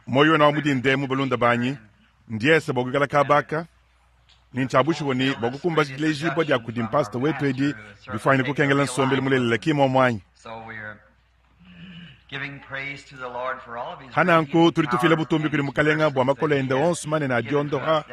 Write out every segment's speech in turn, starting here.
Muoyo wenu wa mu dinda emu, balunda banyi, ndiese bua kuikala kabaka ne ntshia bushuwa ne bua kukumbaja dilejibua dia kudi mpasita wetu edi bifuanyine kukengela nsombelu mulelela, ki mmuomu anyi? Hananku tudi tufila butumbi kudi Mukalenga bua makole ende onso manene a diondoha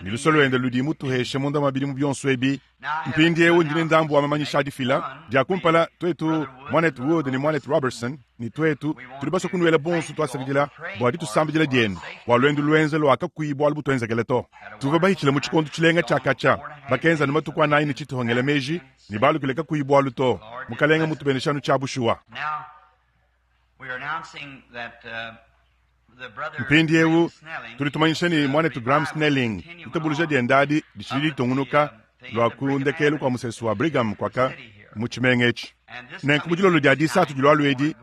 ne luse luende ludi mutuheshe munda mua bidimu bionso ebi. Mpindieu ndi ne ndambu wa mamanyisha a difila. Dia kumpala, tuetu, Muanetu Wood ne Muanetu Robertson, ne tuetu, tudi basue kunuela bonso tuasakidila bua ditusambidila dienu bua luendu luenza lua kakuyi bualu butuenzekele to. Tuvua bahitshile mu tshikondo tshilenga tshia katshia, bakenza anu matuku anayi ne tshituha ngela meji ne balukile kakuyi bualu to. Mukalenge mmutubeneshe anu tshia bushuwa. Mpindieu tudi tumanyisha ne, muanetu Graham Snelling, ditabuluja diende adi ditshidi ditungunuka lua ku ndekelu kua musesu wa Brigham kuaka mu tshimenga etshi. Nenku mu dilolo dia Disatu dilualua edi,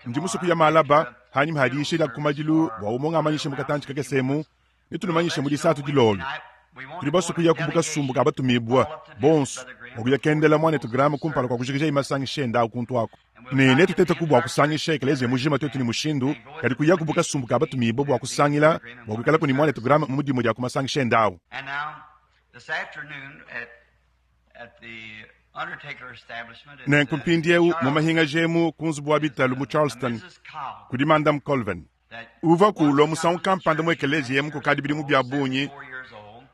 ndi musue kuya malaba panyima ha diyisha dia ku madilu bua umue ngamanyishe mu katantshi kakese emu, netunumanyishe mu Disatu dilolo. Tudi basue kuya ku kasumbu ka batumibue bonso bua kuya kendela muanetu Graham kumpala kua kujikijaye masangisha ende au kuntu aku. Ne netutetaku bua kusangisha ekeleziya mujima tuetu ne mushindu, kadi kuyaku bu kasumbu ka batumibue bua kusangila bua kuikalaku ne muanetu Graham mu dimue dia ku masangisha ende au. Nenku mpindieu mu mahingaja emu ku nzubu wa bitalu mu Charleston kudi Madame Colvin. Uvuaku ulua musangu kampanda mu ekeleziya emu kukadi bidimu bia bungi,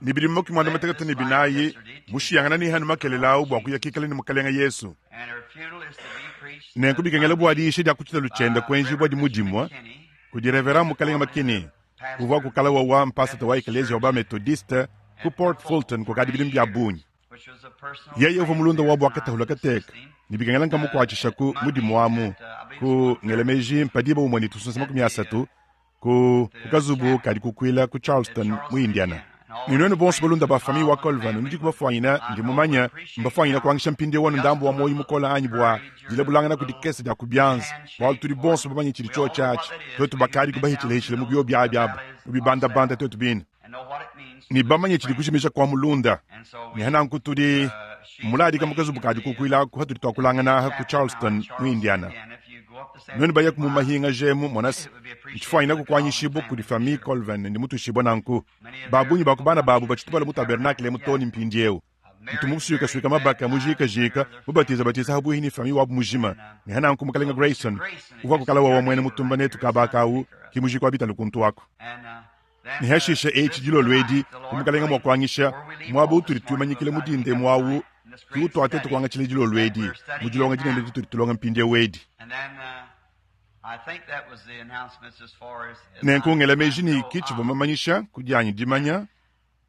ne bidimu makumi muanda mutekete ne binayi, mushiyangana ne hanu makelela au bua kuya kikala ne Mukalenge Yesu. Nenku bikengela bua diyisha dia ku tshitalu tshiende kuenjibua dimue dimue kudi Reverend Mukalenge McKinney, uvuaku kala wawa mpasata wa ekeleziya wa ba-Methodiste ku Port Fulton kukadi bidimu bia bungi. Yeye uvua mulunda wabu wa katahula kateka ne bikengela nkamukuatshisha ku mudimu amu ku ngela meji mpa diba umue ne tusunsa 30 ku kazubu kadi kukuila ku Charleston mu Indiana. Ne nuenu bonso balunda ba famille wa Colvin nudi kubafuanyina, ndi mumanya mbafuanyina kuangisha mpindieu wanu ndambu wa muoyo mukola anyi bua dilabulangana ku dikese dia ku bianza, bualu tudi bonso bamanye tshidi tshiotshi atshi, tuetu bakadi kubahitshilahitshila mu biobi abi abu mu bibandabanda tuetu bine. Ne bamanye tshidi kujimija kua mulunda. Ne hananku tudi muladika mu kazubu ka dikukuila aku hatudi tuakulangana aha ku Charleston mu Indiana. Nuenu bayaku mu mahinga jemu monase ntshifuanyina kukuanyishibua kudi famille Colvin ndi mutuishibua nanku. Ba bungi ba ku bana babu batshitu bala mu tabernacle emu too ne mpindieu. Ntu musuikasuika mabaka mujikajika mubatizabatiza habuihi ne famille wabu mujima. Ne hananku mukalenga Grayson uvua kukala wawa muena mutumba netu kaba akawu ki mujiki wa bitalu kuntu aku. Ne hashishe etshi dilolo edi, bu Mukalenga mua kuanyisha, muaba utudi tuimanyikila mu dinda emu awu, ke utuateta kuangatshila dilolo edi, mu dilonga dinene ditudi tulonga mpindieu edi. Nenku ngela meji ne ki tshivua mamanyisha ku dianyi dimanya,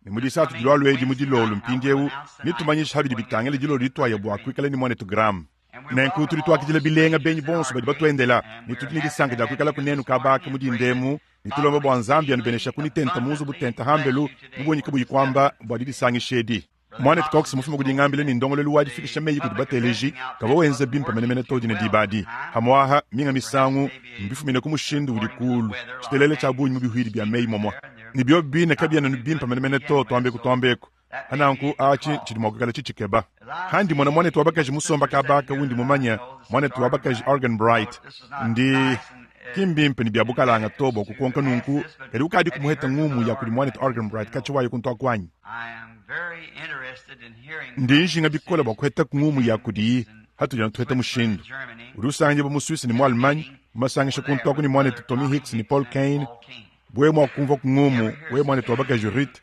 ne mu Disatu dilualua edi mu dilolo mpindieu, netumanyishe pa bidi bitangila dilolo dituaya bua kuikala ne muanetu Graham. Nenku tudi tuakidila bilenga benyi bonso badi batuendela, ne tudi ne disanka dia kuikalaku nenu kaba aka mu dinda emu, ne tulomba bua Nzambi anubeneshaku ne tenta mu nzubu tenta hambelu mu bungi kabuyi kuamba bua didisangisha edi. Muanetu Cox mufuma ku dingambila ne ndongoluelu wa difikisha meyi kudi bateleji kavua wenza bimpe menemene to dine diba adi. Pamu'aha minga misangu mbifumine ku mushindu udi kuulu tshitelele tshia bungi mu bihuidi bia meyi momua, ne biobi bine kabiena anu bimpe menemene to tuambeku tuambeku. Pa nanku atshi tshidi mua kuikala tshitshikeba. Handi mona muanetu wa bakaji musomba kaba aka undi mumanya, muanetu wa bakaji Arganbright, ndi ki mbimpe ne bia bukalanga to bua kukonka nunku, kadi ukadiku muheta ngumu ya kudi muanetu Arganbright katshia waye kuntu aku anyi? Ndi njinga bikole bua kuhetaku ngumu ya kudiyi hatudi anu tuheta mushindu. Udi usanganyibua mu Suisse ne mu Allemagne, mu masangisha kuntu aku ne muanetu Tommy Hicks ne Paul Cain, Wewe mua kumvua ku ngumu, wewe muanetu wa bakaji Ruth,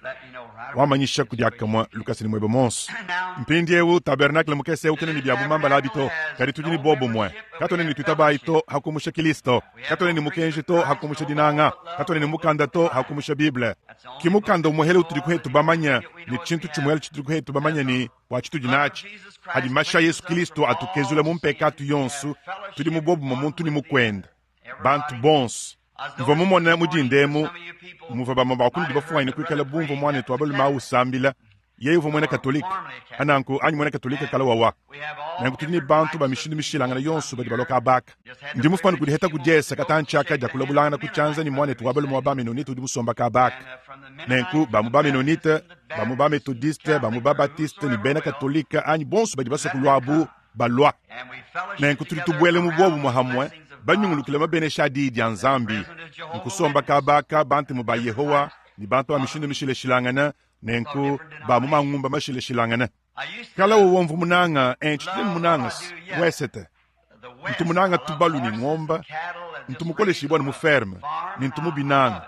wamanyisha ku diakamue lukasa ne muebe muonso. Mpindieu tabernakle mukese eu kena ne bia bumambala abi to, kadi tudi ne buobumue. Katuena ne tuitabayi to ha kumusha Kilisto, katuena ne mukenji to ha kumusha dinanga, katuena ne mukanda to ha kumusha Bible. Ki mukanda umuehele utudi kuhetu bamanye, ne tshintu tshimuehele tshitudi kuhetu bamanye ne bua tshitudi natshi, hadi mashi a Yesu Kilisto atukezula mu mpekatu yonso, tudi mu buobumue muntu ne mukuende. Bantu bonso. Mvua mumone mu dinda emu muvua bamue ba kunudi bafuanyine kuikala bumvua muanetu wa balume au usambila. Yeye uvua muena Katolike, pananku, anyi muena Katolike kala wawa. Nanku tudi ne bantu ba mishindu mishilangane yonso badi balua kaba aka. Ndi mufumane kudi heta ku diese katantshi aka dia kulabulangana ku tshianza ne muanetu wa balume wa ba-Menonite udi musomba kaba aka. Nenku ba mu ba-Menonite, ba mu ba-Methodiste, ba mu ba-Baptiste ne bena Katolike anyi bonso badi basue kuluabu, balua. Nenku tudi tubuela mu buobumue hamue. Banyungulukile mabenesha a Diyi dia Nzambi, nkusomba kaba aka Bantemu ba Yehowa ne bantu ba mishindu mishilashilangane, nenku ba mu mangumba mashilashilangane. Kala wowo mvua munanga, eh, ntshidi munanga wesete. Ntu munanga tubalu ne ngomba, ntu mukoleshibua ne mu ferme, ne ntu mubinanga.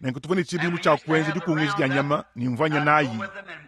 Nenku tuvua ne tshibidilu tshia kuenza dikungija dia nyama ne mvua nya nayi,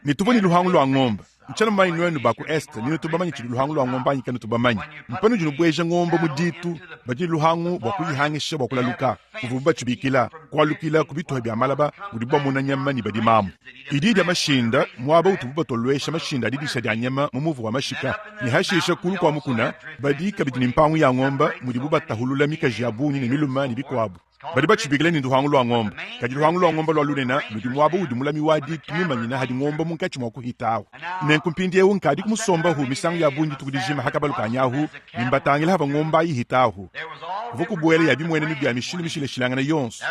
ne tuvua ne luhangu lua ngombe. Ntshiena mumanye nuenu ba ku Est ni nutu bamanye tshidi luhangu lua ngombe anyi kanutu bamanye. Mpanudi nubueja ngombe mu ditu, badi ne luhangu bua kuyihangisha bua kulaluka, muvubu batshibikila, kualukila ku bituha bia malaba mudibu bamuna nyama ne badimamu. Idi idia mashinda muaba utubu batoluesha mashinda a didisha dia nyama mu muvu wa mashika, ne hashishe kulu kua mukuna badi kabidi ne mpangu ya ngombe mudibu batahulula mikaji ya bungi ne milume ne bikuabu. Badi batshibikila ne nduhangu lua ngombe, kadi luhangu lua ngombe lua lunene ludi muaba udi mulami wa ditu mumanyina hadi ngombe munkatshi mua kuhitahu. Nenku mpindieu nkadi kumusombahu misangu ya bungi dituku dijima ha kabalu kanyi ahu, ne mbatangila hava ngombe ayi ihitahu. Kuvua kubuela ya bimuenenu bia mishindu mishilashilangane yonso.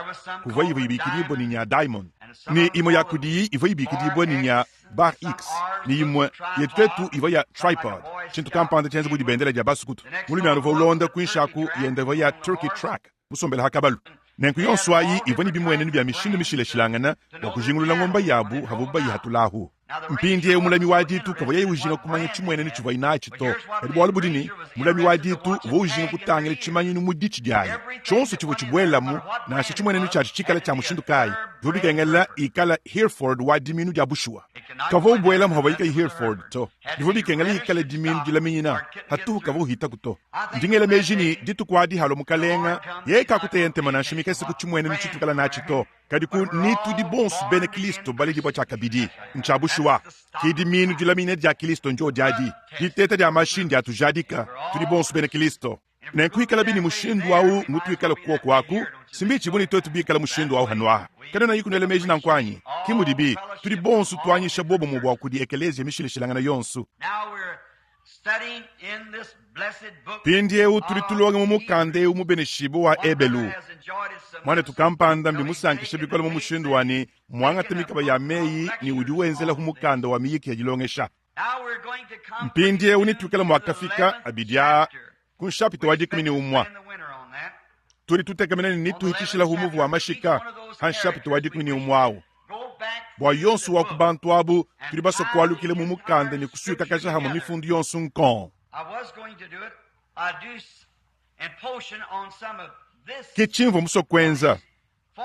Kuvua ivua ibikidibua ne nya Diamond, ne imue ya kudiyi ivua ibikidibua ne nya Bar X, ne imue yetu tuetu ivua ya Tripod, tshintu kampanda tshienza bu dibendele dia basukutu. Mulumiana uvua ulonda kuinshi aku yenda ivua ya Turkey Track. musombele ha kabalu. Nenku yonso ayi ivua ne bimuenenu bia mishindu mishilashilangane bua kujingulula ngomba yabu havuabu bayihatulahu. Mpindieu mulami wa ditu kavua yeye ujinga kumanya tshimuenenu tshivuayi natshi to, kadi bualu budi ne, mulami wa ditu uvua ujinga kutangila tshimanyinu mu ditshi diayi. Tshionso tshivua tshibuelamu, nansha tshimuenenu tshiatshi tshikale tshia mushindu kayi, bivua bikengela ikala Hereford wa diminu dia bushuwa. Kavua ubuelamu havuayi kayi Hereford to, bivua bikengela ikale diminu dilaminyina hatuhu, kavua uhitaku to. Ndi ngela meji ne, dituku adi halua Mukalenga, yeye kakuteya ntema nansha mikese ku tshimuenenu tshituikala natshi to, kadi ku ni tudi bonso bena Kilisto baledibua tshiakabidi. Ntshia bushuwa, ki dimiinu dilamine dia Kilisto ndio adi. Diteta dia mashi ndiatujadika, tudi bonso bena Kilisto. Nenku ikalabi ne mushindu au ngutuikala kuoku aku, si mbitshibue ne tuetu bikala mushindu au hanuaha. Kanuenayiku nuela meji nanku anyi? Ki mudibi, tudi bonso tuanyisha buobumue bua kudi ekeleziya mishilashilangane yonso. Mpindieu tudi tulonga mu mukanda eu mubeneshibue wa Ebelu. Muanetu kampanda mbimusankishe bikole mu mushindu wa ne, mmuangate mikaba ya meyi ne udi wenzelahu mukanda wa miyiki ya dilongesha. Mpindieu netuikale muakafika abidi aa ku nshapita wa 11. Tudi tutekemena ne netuhitishilahu muvu wa mashika ha nshapita wa 11 au. Bua yonso wa ku bantu abu, tudi basue kualukila mu mukanda ne kusuikakaja hamue mifundu yonso nkong. Ke tshimvua musue kuenza.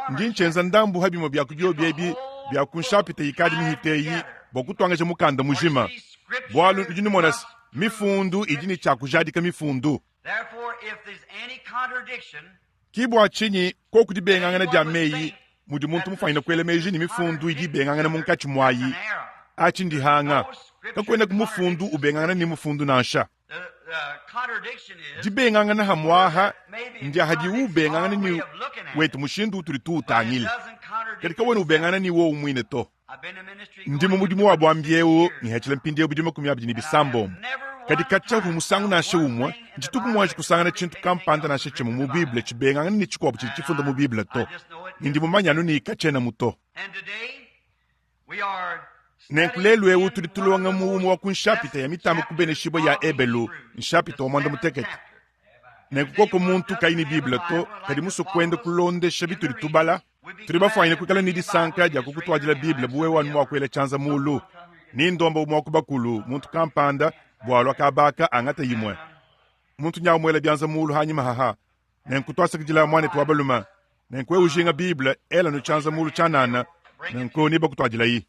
Ndi ntshienza ndambu ha bimue bia ku biobi ebi bia ku nshapita ikadi mihite eyi bua kutuangaja mukanda mujima, bualu nudi numona se, mifundu idi ne tshia kujadika mifundu. Ki bua tshinyi koku dibengangana dia meyi mudi muntu mufuanyine kuela meji ne mifundu idi ibengangana munkatshi muayi, atshi ndihanga. Kakuenaku mufundu ubengangana ne mufundu nansha. Dibengangana hamuaha ndia hadiwu ubengangana ne wetu mushindu utudi tuwutangila, kadi kawena ubengangana ne wowu muine to. Ndi mu mudimu wa buambi eu ngihatshila mpindieu bidimu 26, kadi katshia musangu nansha umue ntshituku muanji kusangana tshintu kampanda nansha tshimue mu Bible tshibengangane ne tshikuabu tshidi tshifunda mu Bible to, ne ndi mumanye anu ne katshienamu to. Nenku lelu eu tudi tulonga mu umue wa ku nshapita ya mitambe kubeneshibua ya Ebelu, nshapita wa muanda mutekete. Nenku koko muntu kayi ne Bible to, kadi musue kuenda kulondesha bitudi tubala, tudi bafuanyine kuikala ne disanka dia kukutuadila Bible bu wewe anu mua kuela tshianza mulu. Ni ndomba umue wa ku bakulu, muntu kampanda, bua alua kaba aka angate imue. Muntu nyawu muela bianza mulu hanyima haha. Nenku tuasakidila muanetu wa balume. Nenku wewe ujinga Bible, ela nu tshianza mulu tshianana, nenku nebakutuadilayi.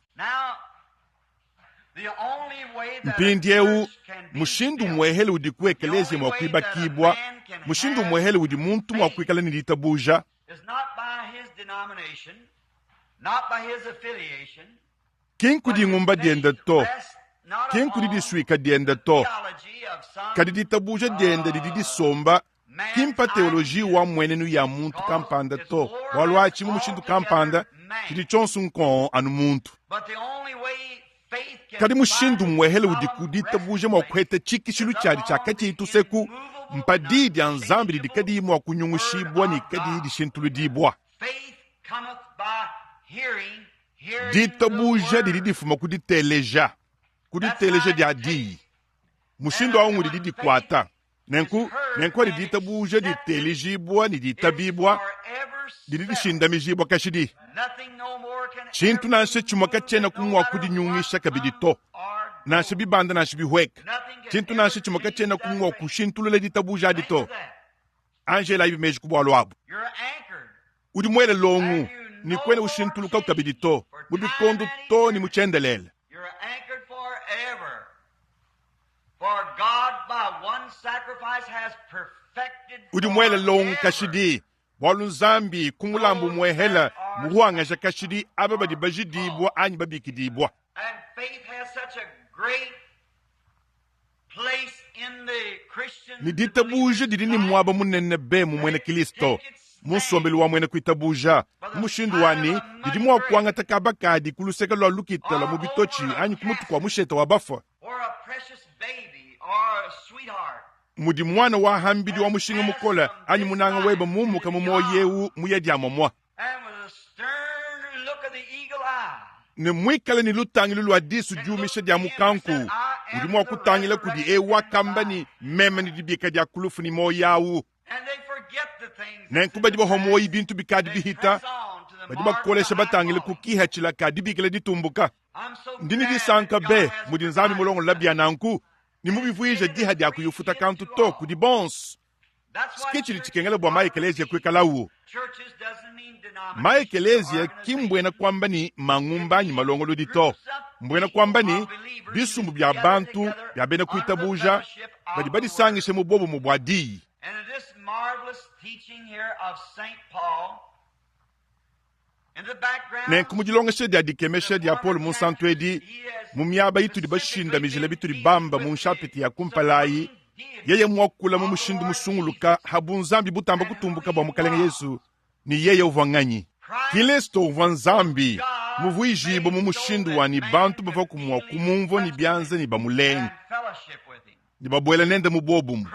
Mpindieu, mushindu umuehele udi ku ekeleziya mua kuibakibua, mushindu umuehele udi muntu mua kuikala ne ditabuja, ki nku dingumba diende to, ki nku didisuika diende to, kadi ditabuja diende didi disomba ki mpa teoloji wa mmuenenu ya muntu kampanda to, bualu atshi mu mushindu kampanda tshidi tshionso nkong anu muntu. Kadi mushindu umuehele udiku ditabuja mua kuheta tshikishilu tshiadi tshia katshiyi tuseku mpa Diyi dia Nzambi didi kadiyi mua kunyungushibua ne kadiyi dishintuludibua. Ditabuja didi difuma ku diteleja, ku diteleja dia Diyi. Mushindu au ngudidi dikuata. Nenku, nenku adi ditabuja diteelijibua ne ditabibua, didi dishindamijibua kashidi. Tshintu nansha tshimue katshienaku mua kudinyungisha kabidi to, nansha bibanda nansha bihueka. Tshintu nansha tshimue katshienaku mua kushintulula ditabuja adi to. Anji elayibi meji ku bualu abu. Udi muele longu ne kuena ushintuluka kabidi to, mu bikondo to ne mu tshiendelele. Udi muele longu kashidi, bualu Nzambi ku mulambu muehela muhuangaja kashidi aba badi bajidibua anyi babikidibua. Ne ditabuja didi ne muaba munene be mu muena Kilisto, mu nsombelu wa muena kuitabuja, mu mushindu wa ne didi mua kuangata kaba kadi ku luseke lua lukita lua mu bitotshi anyi ku mutu kua mushete wa bafue, mudi muana wa hambidi wa mushinga mukole anyi munanga webe mumuka mu muoyo eu muye dia momua. Ne muikale ne lutangilu lua disu diumisha dia mukanku, udi mua kutangila kudi eu wakamba ne, Meme ne dibika dia ku lufu ne muoyo au. Nenku badi bahua muoyo bintu bikadi bihita, badi bakolesha batangile ku kihatshila ka dibikila ditumbuka. Ndi ne disanka be mudi Nzambi mulongolola bia nanku ne mubivuije diha dia kuyufuta kantu to kudi bonso. Ke tshidi tshikengela bua maekeleziya kuikalawu. Maekeleziya ki mbuena kuamba ne mangumba anyi malongolodi to. Mbuena kuamba ne bisumbu bia bantu bia bena kuitabuja badi badisangishe mu buobumue bua diyi. Nenku mu dilongesha dia dikemesha dia Paulo Munsantu edi, mu miaba itudi bashindamijile bitudi bamba mu nshapita ya kumpala ayi, yeye muakula mu mushindu musunguluka ha bunzambi butamba kutumbuka bua Mukalenge Yezu ne yeye uvua nganyi. Kilisto uvua Nzambi muvuijibue mu mushindu wa ne bantu bavuaku mua kumumvua ne bianza ne bamulenga ne babuela nende mu buobumue.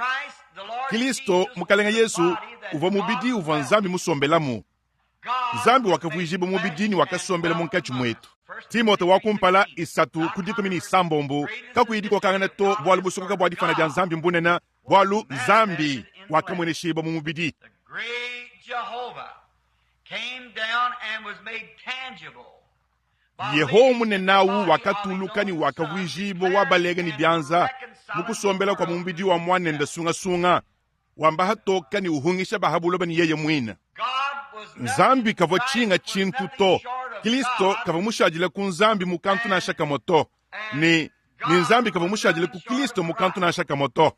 Kilisto Mukalenge Yezu uvua mubidi uvua Nzambi musombelamu. Nzambi wakavuijibua mubidi ne wakasombela munkatshi muetu. Timote wa kumpala isatu ku 16 kakuyi dikokangana to, bualu busokoka bua difana dia Nzambi mbunene, bualu Nzambi wakamueneshibua mu mubidi. Yehowa munene au wakatuluka ne wakavuijibua wa balenga ne bianza mu kusombela kua mu mubidi wa muanende sungasunga, wamba hatoka ne uhungisha ba ha buloba ne yeye muine. Nzambi kavua tshinga tshintu to. Kristo kavua mushadile ku Nzambi mu kantu nansha kamue to, ne ne Nzambi kavua mushadile ku Kristo mu kantu nansha kamue to.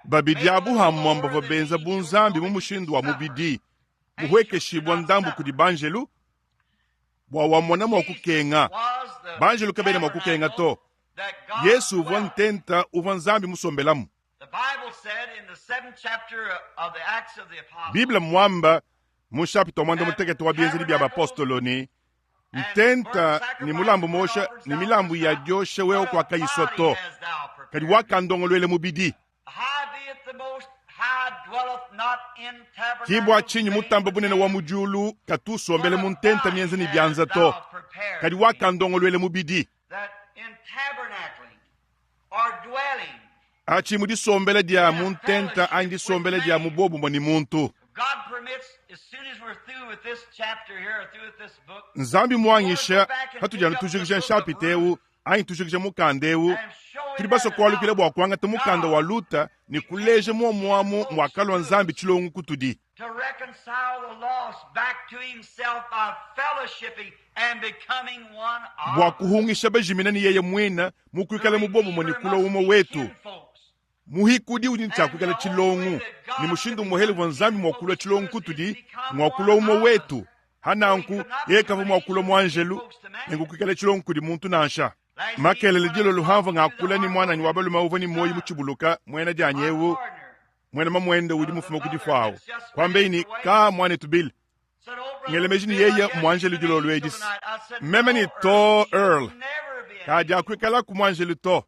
Babidi abu hamue bavua benza bu Nzambi mu mushindu wa mubidi, muhuekeshibua ndambu kudi banjelu bua wamona mua kukenga. Banjelu kabena mua kukenga to. Yesu uvua ntenta uvua Nzambi musombelamu. Bible muamba mu nshapita wa muanda mutekete wa Bienzedi bia Bapostolo ne, Ntenta ne mulambu muosha ne milambu ya diosha wewe kuakayisua to, kadi wakandongoluela mubidi. Ke bua tshinyi Mutambe Bunene wa mu diulu katu usombela mu ntenta mienza ne bianza to, kadi wakandongoluela mubidi. Atshi mu disombela dia mu ntenta anyi disombela dia mu buobumue ne muntu. Nzambi muanyisha patudi anu tujikija nshapita eu anyi tujikija mukanda eu, tudi basue kualukila bua kuangata mukanda wa Luta ne kuleja muomuamu muakalua Nzambi tshilongo kutudi. Bua kuhungisha bajimina ne yeye muine mu kuikala mu buobumue ne kulua umue wetu. Muhikudi udi ne tshia kuikala tshilongo, ne mushindu umuehele uvua Nzambi mua kulua tshilongo kutudi ngua kulua umue wetu. Ha nanku yeye kavua mua kulua muanjelu nenku kuikala tshilongo kudi muntu nansha. Makelela dilolo hamvua ngakula ne muananyi wa balume uvua ne muoyo mutshibuluka, muena dianyi eu, muena mamuende udi mufume ku difua awu, kuambeyi ne, Ka, muanetu Bill, ngela meji ne yeye mmuanjelu dilolo edi. Meme ne, To, Earl, kadiakuikalaku muanjelu to.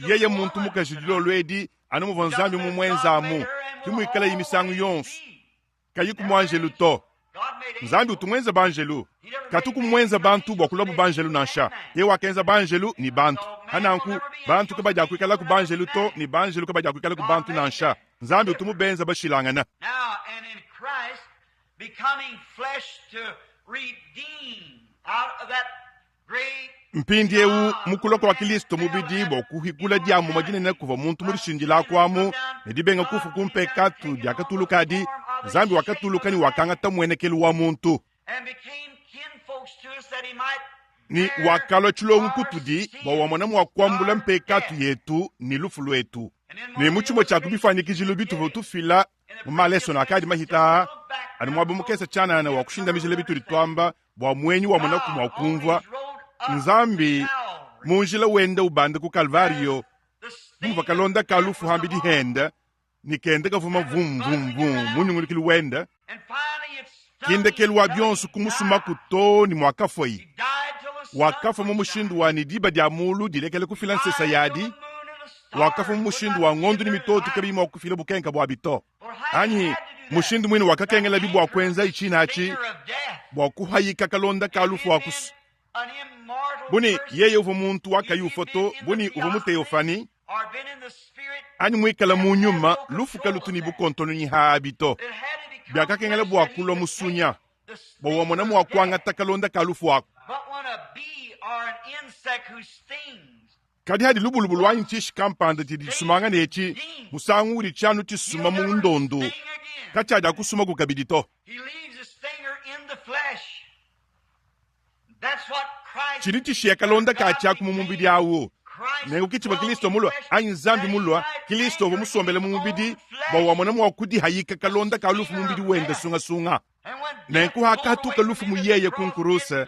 Yeye mmuntu mukaji dilolo edi anu muvua Nzambi mumuenzamu, ke muikalaye misangu yonso, kayiku muanjelu to. Nzambi utu muenze banjelu. Katuku muenze bantu bua kuluabu banjelu nansha. Yeye wakenza banjelu ne bantu. Pa nanku, bantu kabadiakuikalaku banjelu to, ne banjelu kabadiakuikalaku bantu nansha. Nzambi utu mubenza bashilangana. Mpindiewu, mu kulua kua Kilisto mubidi bua kuhikula diamuma dinene kuvua muntu mudishindilaku amu ne dibenga kufua ku mpekatu diakatulukadi, Nzambi wakatuluka ne wakangata muenekelu wa muntu. Ne wakalua tshilongu kutudi bua wamona mua kuambula mpekatu yetu ne lufu luetu. Ne mu tshimue tshia ku bifuanyikijilu bituvua tufila mu malesona akadi mahita aa, anu muaba mukese tshianana wa kushindamijila bitudi tuamba bua muenyi wamonaku mua kumvua Nzambi mu njila wenda ubanda ku Kalvario, bu muvua kalonda ka lufu hambidi henda ne kenda kavuma vum vum vum mu nyungulukilu wenda, ki ndekelu wa bionso kumusumaku too ne muakafuaye. Wakafua mu mushindu wa ne diba dia mulu dilekela kufila nsesa yadi, wakafua mu mushindu wa ngondo ne mitoto kabiyi mua kufila bukenka buabi to. Anyi mushindu muine wakakengelabi bua kuenza itshina atshi bua kuhayika kalonda ka lufu aku bu ne yeye uvua muntu wakayi ufua to, bu ne uvua mu teofani anyi muikala mu nyuma, lufu kalutu ne bukontononyi haabi to. Biakakengela bua kulua musunya bua wamona mua kuangata kalonda ka lufu aku. Kadi hadi lubulubu anyi tshishi kampanda tshidi tshisumangane etshi, musangu udi tshianu tshisuma mu ndondu, katshiadiakusumaku kabidi to. Tshidi tshishiya kalonda ka tshiaku mu mubidi awu. Nenku ki tshivua Kilisto mulua, anyi Nzambi mulua, Kilisto uvua musombele mu mubidi, bua wamona mua kudihayika kalonda ka lufu mu mubidi wende sungasunga. Nenku hakatuka lufu mu yeye ku nkuruse,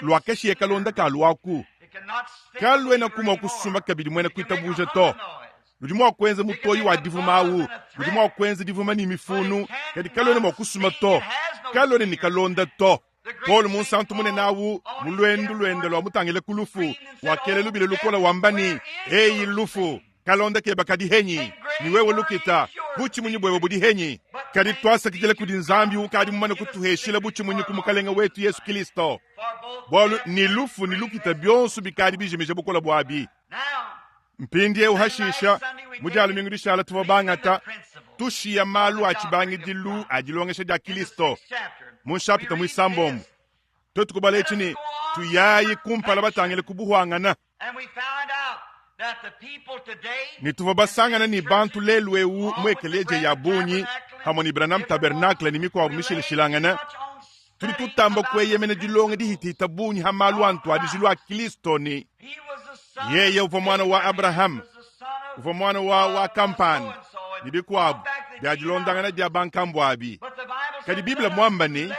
luakashiya kalonda ka luaku. Kaluenaku mua kusuma kabidi muena kuitabuja to. Ludi mua kuenza mutoyi wa divuma awu, ludi mua kuenza divuma ne mifunu, kadi kaluena mua kusuma to. Kaluena ne kalonda to. Paulo munsantu munene awu, mu luendu luende lua mutangile ku lufu, wakela lubila lukola wamba ne, Eyi lufu, kalonda keba kadi henyi? Ne wewe lukita, butshimunyi buebe budi henyi? Kadi tuasakidila kudi Nzambi ukadi mumane kutuheshila butshimunyi ku Mukalenge wetu Yesu Kilisto, bualu ne lufu ne lukita bionso bikadi bijimija bukole buabi. Mpindieu hashisha, mu Dia lumingu dishala tuvua bangata tushiya malu a tshibangidilu a dilongesha dia Kilisto mu nshapita muisambombo. Tuetu kubala etshi ne, tuyayi kumpala batangile ku buhuangana. Ne tuvua basangana ne bantu lelu eu mu ekeleziya ya bungi hamue ne Branham Tabernacle ne mikuabu mishilashilangane, tudi tutamba kueyemena dilonga dihitihita bungi ha malu a ntuadijilu a Kilisto ne yeye uvua muana wa Abrahama, uvua muana wa wa kampanda ne bikuabu bia dilondangana dia bankambua abi. Kadi Bible muamba ne,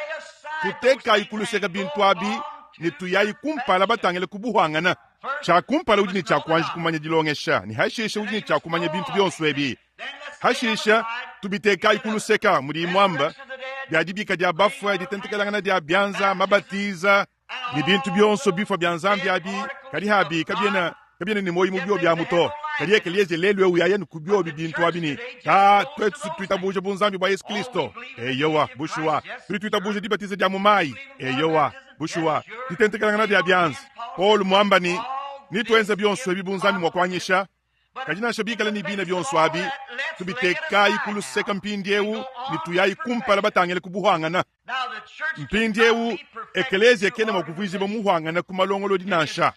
tutekayi ku luseke bintu abi ne tuyayi kumpala batangile ku buhuangana. Tshia kumpala udi ne tshia kuanji kumanya dilongesha, ne hashishe udi ne tshia kumanya bintu bionso ebi. Hashishe tubitekayi ku luseka mudi muamba bia dibika dia bafue, ditentekelangana dia bianza, mabatiza ne bintu bionso bifua bia Nzambi abi, kadi habi kabiena kabiena ne muoyo mu biobi amu to. Kadi ekeleziya lelu eu yaya ne ku biobi bintu abi ne ka tuetu tuitabuja bunzambi bua Yesu Kristo. Eyowa, bushuwa tudi tuitabuja dibatiza dia mu mayi. Eyowa, bushuwa ditentekelangana dia bianza. Paulo muamba ne, nituenza bionso ebi bu Nzambi mua kuanyisha. Kadi nansha bikale ne bina bionso abi, tubitekayi ku luseke mpindieu ne tuyayi kumpala batangile ku buhuangana. Mpindieu ekeleziya kena mua kuvuijibua muhuangane ku malongolodi nansha.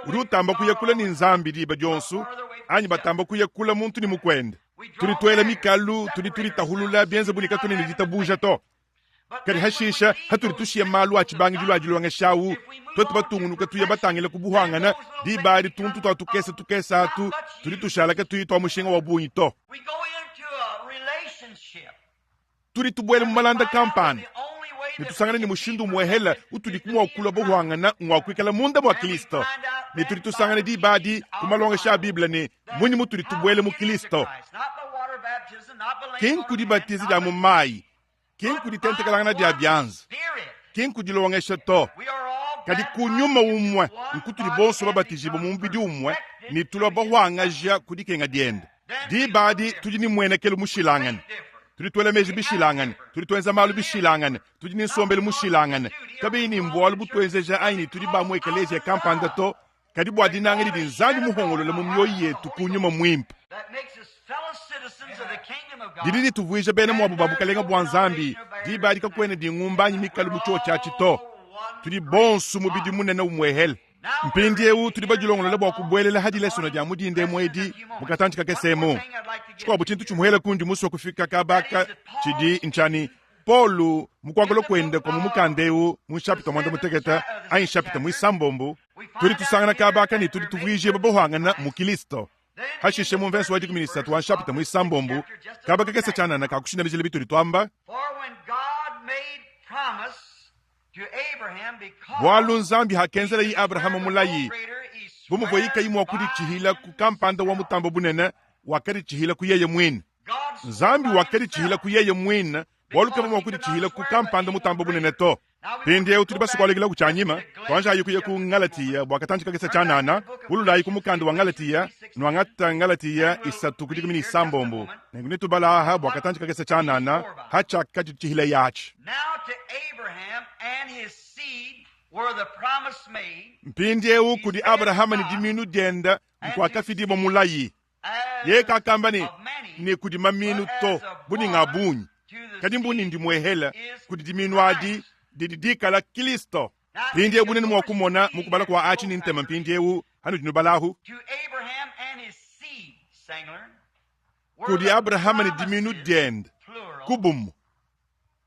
Udi utamba kuya kule ne Nzambi diba dionso, anyi batamba kuya kule muntu ne mukuende. Tudi tuela mikalu, tudi tuditahulula, bienze bu ne katuena ne ditabuja to. Kadi hashisha, hatudi tushiya malu a tshibangidilu a dilongesha au, tuetu batungunuka tuya batangile ku buhuangana, diba adi tuntu tua tukese tukese atu tudi tushala katuyi tua mushinga wa bungi to. Tudi tubuela mu malanda kampanda ne tusangana ne mushindu umuehela utudi mua kulua buhuangana ngua kuikala munda mua Kristo, ne tudi tusangana diba adi ku malongesha a Bible ne munyi mutudi tubuela mu Kristo. Ki nku dibatiza dia mu mayi, ki nku ditentekelangana dia bianza, ki nku dilongesha to, kadi ku nyuma umue nkutudi bonso babatijibue mu mubidi umue ne tulua bahuangaja ku dikenga diende. Diba adi tudi ne muenekelu mushilangane. Tudi tuela meji bishilangane, tudi tuenza malu bishilangane, tudi ne nsombelu mushilangane, kabiyi ni mbualu butuenzeja anyi ne tudi ba mu ekeleziya kampanda to, kadi bua dinanga didi Nzambi muhongolole mu mioyo yetu ku nyuma muimpe. Didi dituvuija bena muabu ba bukalenge bua Nzambi. Diba adi kakuena dingumba anyi mikalu mu tshiotshi atshi to. Tudi bonso mubidi munene umuehele. Mpindieu tudi badilongolole bua kubuelela ha dilesona dia mu dinda emu edi mu katantshi kakese emu. Tshikuabu tshintu tshimuhela kundi musue kufika kaba aka tshidi ntshia ne, Paulo mu kuakula kuende kua mu mukanda eu mu nshapita muanda mutekete anyi nshapita muisambombo, tudi tusangana kaba aka ne tudi tuvuijibua bahuangana mu Kilisto. Hashishe mu mvese wa 13 wa nshapita muisambombo, kaba kakese tshianana ka kushindamijila bitudi tuamba, Bualu Nzambi hakenzelayi Abrahama mulayi, bu muvuaye kayi mua kuditshihila ku kampanda wa mutambo bunene, wakaditshihila ku yeye muine. Nzambi wakaditshihila ku yeye muine, bualu kavua mua kuditshihila ku kampanda mutambo bunene to. Mpindieu tudi basue kualukila ku tshianyima, tuanjayi kuya ku Ngalatiya bua katantshi kakese tshianana, bululayi ku mukanda wa Ngalatiya, nuangata Ngalatiya isatu ku dikumi ne isambombo, nenku netubala aha bua katantshi kakese tshianana ha tshiakaditshihila yatshi. Mpindieu kudi Abrahama ne dimiinu diende nkuakafidibua mulayi. Yeye kakamba ne, ne kudi mamiinu to, bu ne nga bungi, kadi mbu ne ndimuehela kudi dimiinu adi didi dikala Kristo. Mpindieu bunene mua kumona mu kubala kua atshi ne ntema mpindieu hanudi nubalahu. Kudi Abrahama ne dimiinu diende ku bumue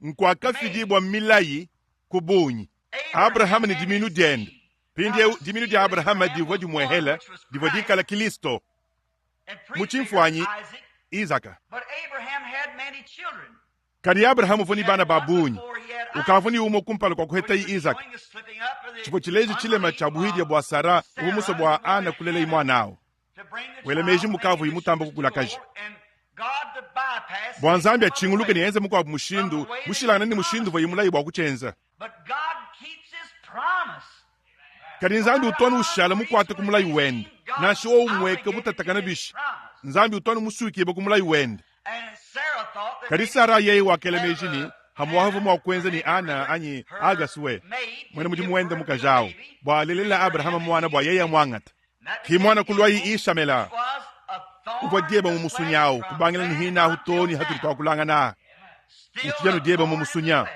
nkuakafidibua milayi ku bungi. Abrahama ne dimiinu diende. Mpindieu dimiinu dia Abrahama divua dimuehele divua dikala Kristo mu tshimfuanyi Izaka. Kadi Abrahama uvua ne bana ba bungi, ukavua ne umue kumpala kua kuhetaye Izaka. Tshivua tshileja tshilema tshia buhidia bua Sara uvua musue bua Ana kulelaye muana au. Wela meji mukavuyi mutamba kukulakaja. Bua Nzambi atshinguluke ne enze mukuabu mushindu mushilangane ne mushindu uvuaye mulaye bua kutshienza. Kadi Nzambi utu anu ushala mukuate ku mulayi wende, nansha wowu umueka mutatakane bishi. Nzambi utu anu musuikibue ku mulayi wende. Kadi Sara yeye wakela meji ne, Hamuaha uvua mua kuenza ne Ana anyi Agasue, muena mudimu wende mukaji au, bua alelele Abrahama muana bua yeye amuangate. Ki muana kuluayi Ishamela uvua dieba mu musunya au kubangila ne hina ahu too ne hatudi tuakulangana utshidi anu dieba mu musunya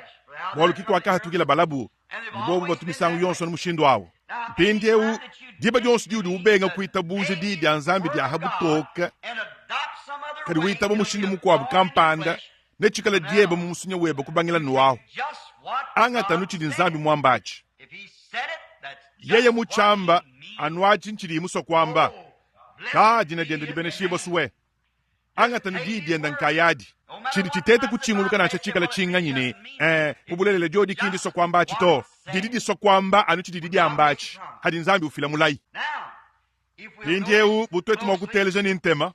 bualu ki kuakahatukila balabu ne bobu batu misangu yonso nu mushindu au. Mpindieu diba dionso diudi ubenga kuitabuja diyi dia Nzambi dia ha butoke kadi witaba mushindu mukuabu kampanda netshikale dieba mu musunya webe kubangila nuahu. Angata anu tshidi Nzambi muamba atshi. Yeye mutshiamba anu atshi ntshidiye musue kuamba. Ka dina diende dibeneshibue suwe. Angata nu diyi diende nkayadi. Tshidi tshiteta kutshinguluka nansha tshikala tshinganyi ne eh, mu bulelela diodi ki ndisua kuamba atshi to. Didi disua kuamba anu tshididi diamba atshi hadi Nzambi ufila mulayi. Mpindieu bu tuetu mua kuteleja ne ntema,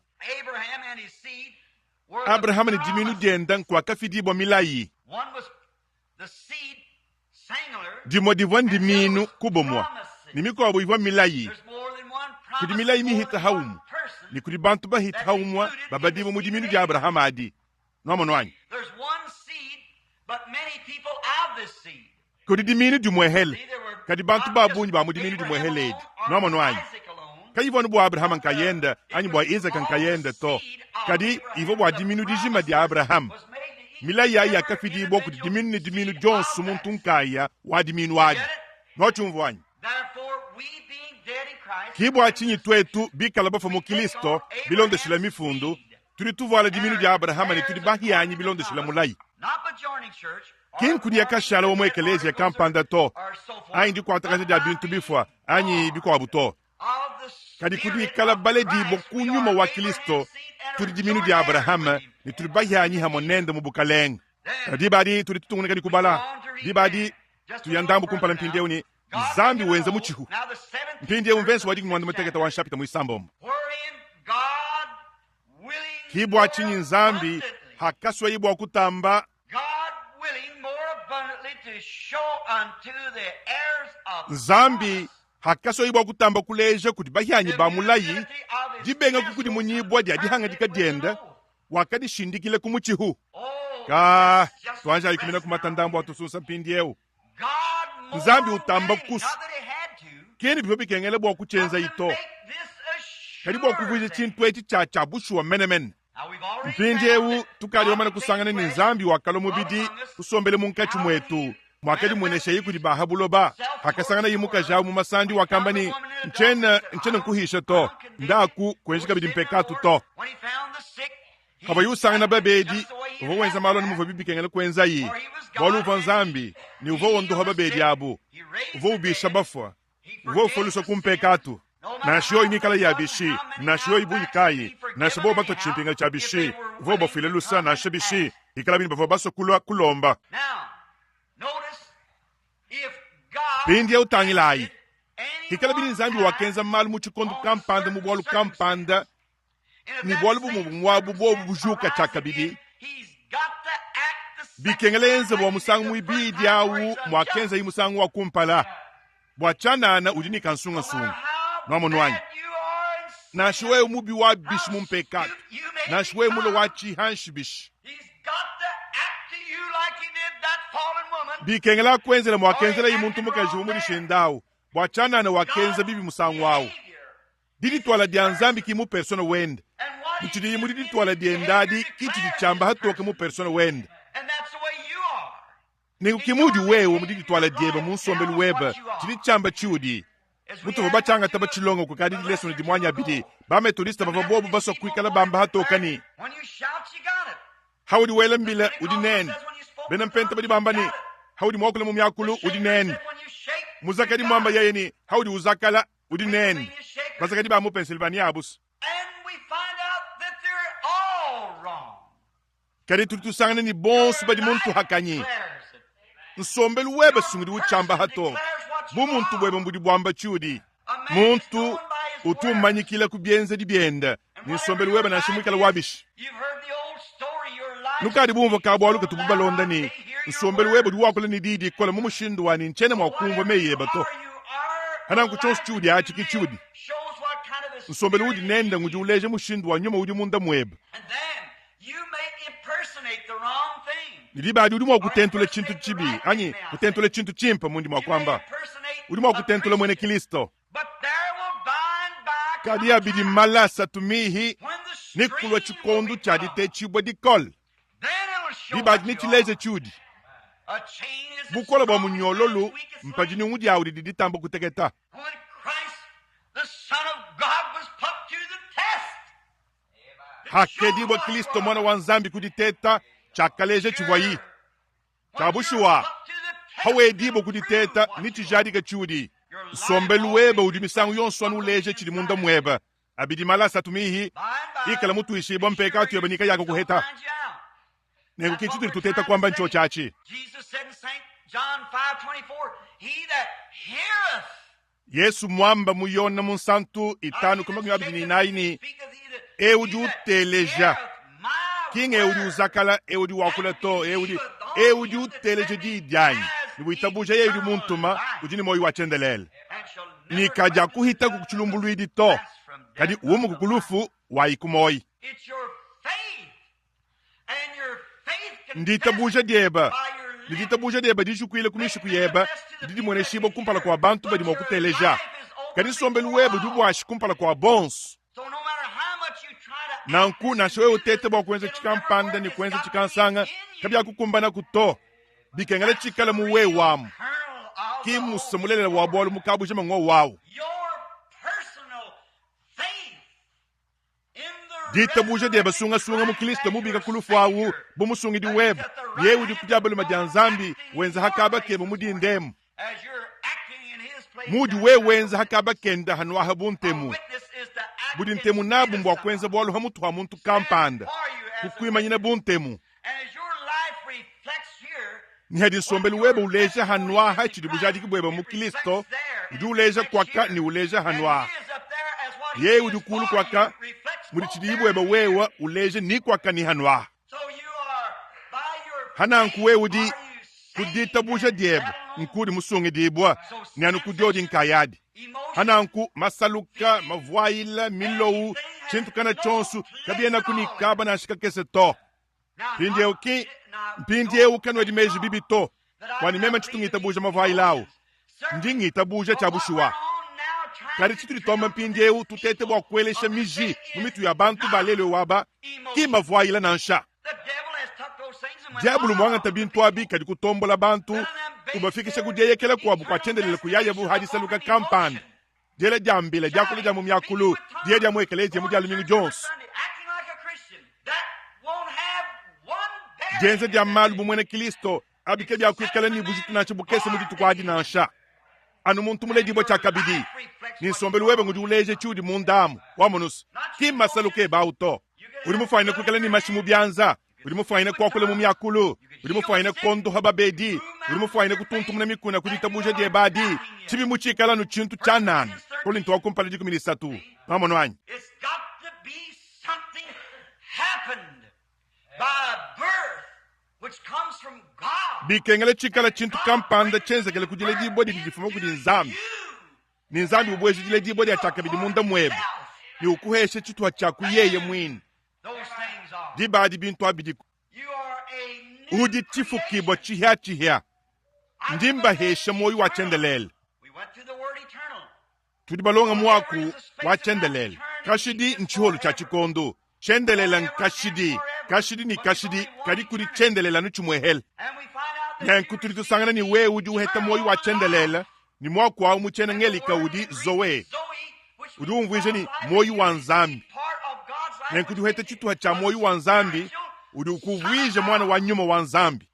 Abrahama ne dimiinu diende nkuakafidibua milayi. Dimue divua ndimiinu ku bumue, ne mikuabo ivua milayi. Kudi milayi mihita ha umue, ne kudi bantu bahita ha umue babadibue mu dimiinu dia Abrahama adi. Nuamonu anyi? Kudi dimiinu dimuehele, kadi bantu ba bungi ba mu dimiinu dimuehele edi. Nuamonu anyi? Kayivua anu bua Abrahama nkayende anyi bua Izaka nkayende to, kadi ivua bua dimiinu dijima dia Abrahama. Milayi ayi yakafidibua kudi dimiinu ne dimiinu dionso muntu nkaya wa dimiinu adi. Nuatshiumvua anyi? Ki bua tshinyi tuetu bikala bafue mu Kristo bilondeshile Mifundu, tudi tuvuala dimiinu dia Abrahama ne tudi bahianyi bilondeshile mulayi. Ki nkudia kashala wa mu ekeleziya kampanda to, anyi dikuatakaja dia bintu bifua anyi bikuabu to. Kadi ku dikala baledibua ku nyuma wa Kristo, tudi diminu dia Abrahama ne tudi bahianyi hamue nende mu bukalenge. Diba adi tudi tutungunuka ne kubala. Diba adi tuya ndambu kumpala mpindieu ne Nzambi wenza mutshihu. Mpindieu mvese wa dikumi muanda mutekete wa nshapita muisambombo. Ki bua tshinyi Nzambi hakasuaye bua kutamba Nzambi hakasuaye bua kutamba kuleja kudi bahianyi ba mulayi dibenga kukudimunyibua dia dihangadika diende, wakadishindikila ku mutshihu. Kaa, tuanjayi kumina kumata ndambu wa tusunsa mpindieu. Nzambi utamba kusua. Ki ni bivua bikengela bua kutshienzayi to, kadi bua kuvuija tshintu etshi tshia tshia bushuwa menemene. Mpindieu tukadi bamane kusangana ne Nzambi wakalua mubidi kusombela munkatshi muetu, muakadimueneshaye kudi ba ha buloba. Hakasanganaye mukaji au mu masandi, wakamba ne, Ntshiena, ntshiena nkuhisha to, ndaku, kuenji kabidi mpekatu to. Pavuaye usangana babedi, uvua wenza malu anu muvuabi bikengela kuenzaye, bualu uvua Nzambi ne uvua wondoha babedi abu. Uvua ubisha bafua. Uvua ufua lusua ku mpekatu, nansha yoyi mikale ya bishi, nansha yoyi bungi kayi, nansha bobu batua tshimpinga tshia bishi, uvua ubafuila lusa nansha bishi bikalabi ne bavua basue kulua kulomba. Mpindieu tangilayi, pikalabi ne Nzambi wakenza malu mu tshikondo kampanda mu bualu kampanda, ne bualu bumue bumue abu buobu bujuka tshiakabidi, bikengela enze bua musangu muibidi au muakenzayi musangu wa kumpala. Bua tshianana udi ne kansungasunga. Nuamonu anyi? Nansha wewe mubi wa bishi mu mpekatu, nansha wewe mule wa tshihanshi bishi, bikengela akuenzela muakenzelayi muntu mukaji wa mudishinda au. Bua tshianana wakenza bibi musangu au. Didituala dia Nzambi ki mu persona wende. Ne tshidiyi mu didituala diende adi ki tshidi tshiamba hatoke mu persona wende. Nenku ki muudi wewe mu didituala diebe mu nsombelu webe tshidi tshiamba tshiudi. Mutuvua batshiangata batshilonga kukadi dilesona dimue anyi abidi, ba-Methodiste bavua bobu basua kuikala bamba hatoke ne, Haudi wela mbila, udi nende. Bena Mpenta badi bamba ne, Haudi muakula mu miakulu, udi nende. Muzakadi muamba yeye ne, Haudi uzakala, udi nende. Bazakadi ba mu Pennsylvania abu's. Kadi tudi tusangana ne bonso badi mu ntuhakanyi. Nsombelu webe sungudi utshiamba hatoke. Bumuntu buebe mbudi buamba tshiudi. Muntu utu umanyikila ku bienzedi biende ne nsombelu webe nansha muikale wa bishi. Nukadi bumvua ka bualu katubu balonda ne, nsombelu webe udi wakula ne diyi dikole mu mushindu wa ne ntshiena mua kumvua meyi ebe to. Pananku tshionso tshiudi atshi ke tshiudi. Nsombelu udi nende ngudi uleja mushindu wa nyuma udi munda muebe. Ne diba adi udi mua kutentula tshintu tshibi anyi kutentula tshintu tshimpe mundi mua kuamba. Udi mua kutentula muena Kristo. Kadi abidi mmale asatu mihi ne kulua tshikondo tshia ditetshibua dikole. Diba adi netshileje tshiudi. Bukole bua munyololu mpa dinyungu diawu didi ditamba kuteketa. Hakedibua Kristo Muana wa Nzambi ku diteta, tshiakaleja tshivuayi. Tshia bushuwa, hawedibua ku diteta ne tshijadika tshiudi. Nsombelu webe udi misangu yonso anu uleja tshidi munda muebe. Abidi mala asatu mihi, ikala mutuishibua mpekatu yebe ni kayakukuheta. Nenku ki tshitudi tuteta kuamba ntshiotshi atshi. Yesu muamba mu Yone Munsantu 5:24 ne, Eu udi uteleja, ki ng'eu udi uzakala, eu udi wakula to, eu udi, eu udi uteleja diyi dianyi ne witabuja yeye udi muntuma, udi ne muoyo wa tshiendelele, ne kadiakuhitaku ku tshilumbuluidi to, kadi umuka ku lufu wayi ku muoyo. Nditabuja diebe, ne ditabuja diebe dijukuile ku mishiku yebe didi dimueneshibua kumpala kua bantu badi mua kuteleja. Kadi nsombelu webe udi buashi kumpala kua bonso. Nanku nansha wewe uteta bua kuenza tshikampanda ne kuenza tshikansanga, kabiakukumbanaku to. Bikengela tshikale mu wewe amu, ki mmusa mulelela wa bualu mu kabujima ngowu awu. Ditabuja diebe sungasunga mu Kristo mubika ku lufu awu bu musungidi webe, yeye udi ku dia balume dia Nzambi wenza ha kaba kebe mu dindemu. Mudi wewe wenza ha kaba kenda hanuaha bu ntemu. Budi ntemu nabu mbua kuenza bualu ha mutu ha muntu kampanda, kukuimanyina bu ntemu. Ne hadi nsombelu webe uleja hanuaha tshidi bujadiki buebe mu Kristo, udi uleja kuaka ne uleja hanuaha. Yeye udi kulu kuaka mudi tshidiyi buebe wewe uleja ni kuaka ni hanuaha. Hananku wewe udi ku ditabuja diebe nkudi musungidibua, ne anu ku diodi nkayadi. Hananku masaluka, mavuayila, milowu, tshintu kana tshionso kabienaku ne kaba nansha kakese to. Mpindiewu ki, mpindiewu kanuedi meji bibi to, bua ne meme tshitu ngitabuja mavuayila awu. Ndi ngitabuja tshia bushuwa. Kadi tshitudi tuamba mpindiewu, tutete bua kuelesha miji mu mitu ya bantu ba lelu ewu aba, ki mavuayila nansha. Diabulu muangata bintu abi kadi kutombola bantu, ubafikisha ku dieyekela kuabu kua tshiendelele kuyayabu ha disaluka kampanda, diela dia mbila, diakula dia mu miakulu, diya dia mu ekeleziya mu dia lumingu dionso, dienza dia malu bu muena Kristo, abi kabiakuikala ne bujitu nansha bukese mu dituku adi nansha. Anu muntu muledibue tshiakabidi, ne nsombelu webe ngudi uleja tshiudi munda amu. Wamonu's, ki mmasaluka ebe awu to. Udi mufuanyine kuikala ne mashi mu bianza, udi mufuanyine kuakula mu miakulu, udi mufuanyine kuondoha babedi, udi mufuanyine kutuntumuna mikuna ku ditabuja diebe adi, tshibi mutshikala anu tshintu tshianana. Kolinto wa kumpala 13. Nwamonu anyi? Bikengela tshikala tshintu kampanda tshienzekele ku diledibua didi difuma kudi Nzambi, ne Nzambi ubueja diledibua dia tshiakabidi munda muebe ne ukuhesha tshituha tshia ku yeye muine. Diba adi bintu abi bidiku. Udi tshifukibua tshihiatshihia. Ndi mbahesha muoyo wa tshiendelele. Tudi balonga muaku wa tshiendelele. Kashidi ntshiholu tshia tshikondo. Tshiendelele nkashidi, kashidi ne kashidi, kadi kudi tshiendelele anu tshimuehele. Nenku tudi tusangana ne wewe udi uheta muoyo wa tshiendelele, ne muaku au mu tshiena Ngelika udi zoe, udi umvuija ne muoyo wa Nzambi. Nenku udi uheta tshituha tshia muoyo wa Nzambi, udi ukuvuija muana wa nyuma wa Nzambi.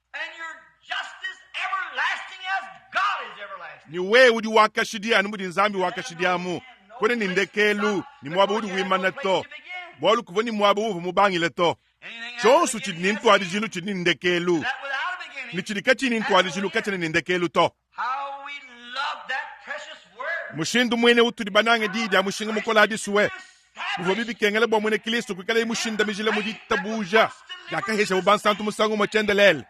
Ne wewe udi wa kashidi anu mudi Nzambi wa kashidi amu. Kuena ne ndekelu ne muaba udi wimana to, bualu kuvua ne muaba uuvua mubangile to. Tshionso tshidi ne ntuadijilu tshidi ne ndekelu, ne tshidi katshiyi ne ntuadijilu katshiena ne ndekelu to. Mushindu muine utudi banange diyi dia mushinga mukole adi sue, bivua bikengela bua muena Kristo kuikalaye mushindamijile mu ditabuja diakaheshabu bansantu musangu umue tshiendelele,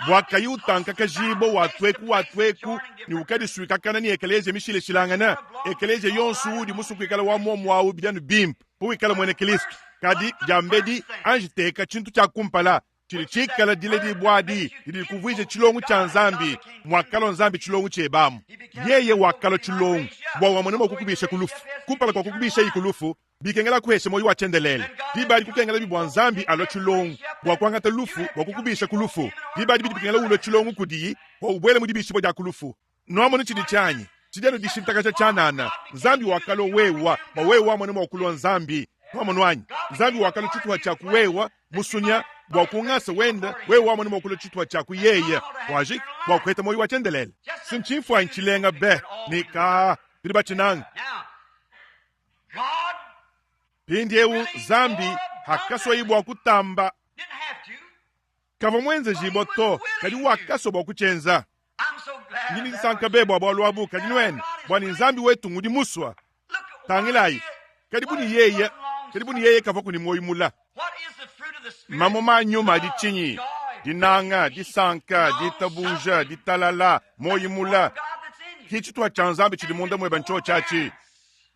bua kayi utankakajibua wa tueku wa tueku ne ukadisuikakana ne ekeleziya mishilashilangane. Ekeleziya yonso udi musue kuikala wa muomu au bidi anu bimpe pawikala muena Kristo. Kadi diambedi anji teka tshintu tshia kumpala tshidi tshikala diledibua adi didi dikuvuija tshilongu tshia Nzambi, muakalua Nzambi tshilongu tshiebe amu. Yeye wakalua tshilongu bua wamone mua kukubisha ku lufu. Kumpala kua kukubishaye ku lufu, bikengela akuheshe muoyo wa tshiendelele. Diba adi kukengela bua Nzambi alua tshilongu bua kuangata lufu bua kukubisha ku lufu. Diba adi bidi bikengela ulue tshilongu kudiyi bua ubuele mu dibishibua dia ku lufu. Nuamonu tshidi tshianyi tshidi anu dishintakaja tshianana. Nzambi wakalua wewa bua wewe wamone mua kulua Nzambi. Nuamonu anyi? Nzambi wakalua tshituha tshia ku wewa musunya bua ku ngasa wenda wewe wamone mua kulua tshituha tshia ku yeye waji bua kuheta muoyo wa tshiendelele. Si ntshimfuanyi tshilenga be ne ka tudi batshinanga. Mpindiewu Nzambi hakasuayi bua kutamba Kavua muenzejibua to, kadi wakasua bua kutshienza. Ndi ne disanka be bua bualu abu, kadi nuenu, bua ne Nzambi wetu ngudi musua. Tangilayi, kadi bu ne yeye, kadi bu ne yeye kavuaku ne muoyo mula. Mamuma a nyuma adi tshinyi? Dinanga, disanka, ditabuja, ditalala, muoyo mula. Ki tshituha tshia Nzambi tshidi munda muebe ntshiotshi atshi.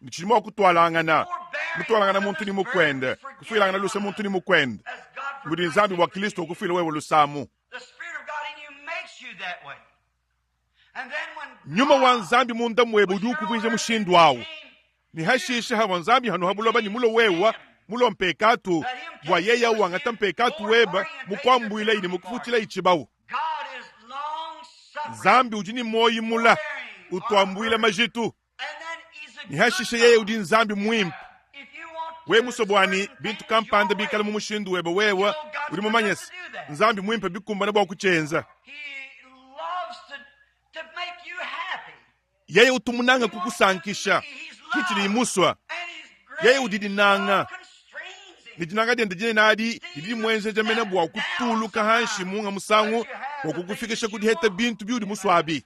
Ne tshidi mua kutualangana, mutualangana muntu ne mukuende, kufuilangana luse muntu ne mukuende, mudi Nzambi bua Kristo ukufuila wewe lusamu. Nyuma wa Nzambi munda muebe udi ukuvuija mushindu awu. Ne hashishe havua Nzambi hanu ha buloba ne mulo wewa mulo mpekatu, bua yeye wangata mpekatu webe mukuambuilayi ne mukufutilayi tshibawu. Nzambi udi ne muoyo mula, utuambuila majitu. Ne hashishe yeye udi Nzambi muimpe. Wewe musue bua ne bintu kampanda bikale mu mushindu webe wewe, udi mumanye se, Nzambi muimpe bikumbane bua kutshienza. Yeye utu munange kukusankisha, ke tshidiye musue. Yeye udi dinanga, ne dinanga diende dinene adi didi dimuenzeja mene bua kutuluka hanshi munga musangu bua kukufikisha ku diheta bintu biudi musue abi.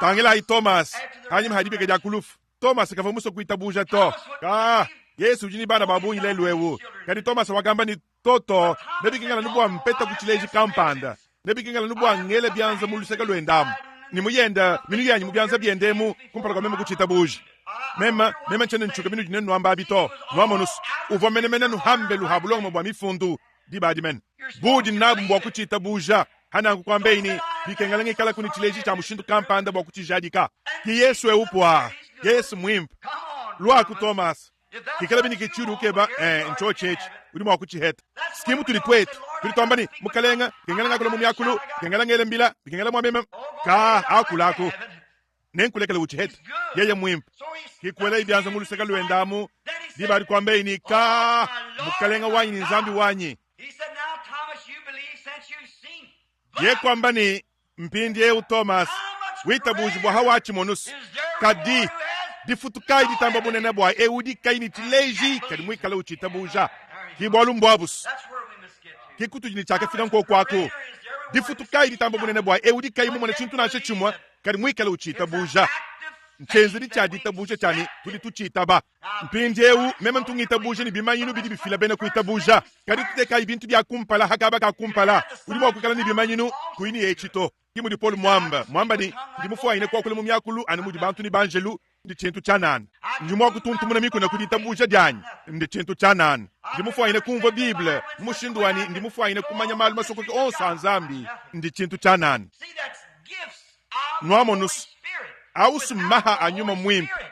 Tangilayi Tomase, panyima ha dibika dia ku lufu. Tomase kavua musue kuitabuja to. Ka, Yesu udi ne bana ba bungi lelu eu. Kadi Tomase wakamba ne, Toto, nebikengela anu bua mpeta ku tshileji kampanda. Nebikengela anu bua ngele bianza mu luseke luende amu, ne muyenda minu yanyi mu bianza biende emu kumpala kua meme kutshitabuja. Meme, meme ntshiena ntshuka binudi nenu nuamba abi to. Nuamonu's, uvua menemene nuhambelu ha bulongame bua mifundu. Diba adi mene, buudi nabu mbua kutshiitabuja. Pa nanku kuambeyi ne, Bikengela ngikalaku ne tshileji tshia mushindu kampanda bua kutshijadika. Ke Yesu eu puaa. Yesu muimpe. Luaku, Tomase. Pikalabi ne ke tshiudi ukeba, ee, ntshiotshi etshi. Udi mua kutshiheta. S'ki mutudi tuetu. Tudi tuamba ne, Mukalenge, bikengela ngakula mu miakulu, bikengela ngele mbila, bikengela mua meme. Kaa, akulaku. Nenkulekele utshihete. Yeye muimpe. Ke kuelayi bianza mu luseke luende amu, diba adi kuambeyi ne, Kaa, Mukalenge wanyi ne Nzambi wanyi. Ye kuamba ne, Mpindieu Thomas, witabuji bua hawatshimonusu. Kadi difutu kayi ditamba bunene bua eu udi kayi ne tshileji kadi muikale utshitabuja? Ki bualu mbuabusu. Ki kutudi ne tshiakafika nkoku aku. Difutu kayi ditamba bunene bua eu udi kayi mumone tshintu nansha tshimue kadi muikale utshitabuja? Ntshienzedi tshia ditabuja tshia ne tudi tutshitaba. Mpindiewu meme ntu ngitabuja ne bimanyinu bidi bifila bena kuitabuja. Kadi tutekayi bintu bia kumpala ha kaba ka kumpala. Udi mua kuikala ne bimanyinu kuyi ne etshi to. Ke mudi Paulo muamba, muamba ne, Ndi mufuanyine kuakula mu miakulu anu mudi bantu ne banjelu, ndi tshintu tshianana. Ndi mua kutuntumuna mikuna ku ditabuja dianyi, ndi tshintu tshianana. Ndi mufuanyine kumvua Bible mu mushindu wa ne ndi mufuanyine kumanya malu masokoke onso a Nzambi, ndi tshintu tshianana. Nuamonu's, ausu mmaha a Nyuma Muimpe.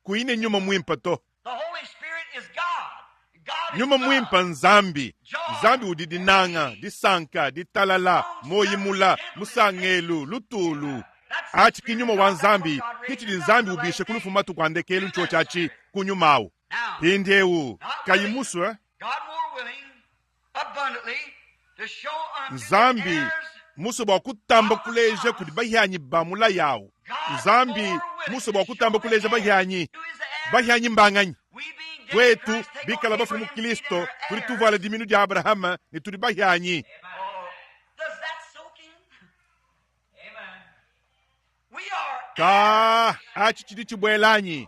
Kuyi ne Nyuma Muimpe to. Nyuma Muimpe n'Nzambi. Nzambi udi dinanga, disanka, ditalala, muoyi mula, musangelu, lutulu. Atshi ki Nyuma wa Nzambi, ki tshidi Nzambi ubisha ku lufu matuku a ndekelu ntshiotshi atshi, ku Nyuma awu. Mpindiewu, kayi musue, Nzambi musue bua kutamba kuleja kudi bahianyi ba mulayi awu. Nzambi musue bua kutamba kuleja bahianyi. Bahianyi mbanganyi? Tuetu bikala bafue mu Kristo, tudi tuvuala diminu dia Abrahama ne tudi bahianyi. Ka atshi tshidi tshibuela anyi?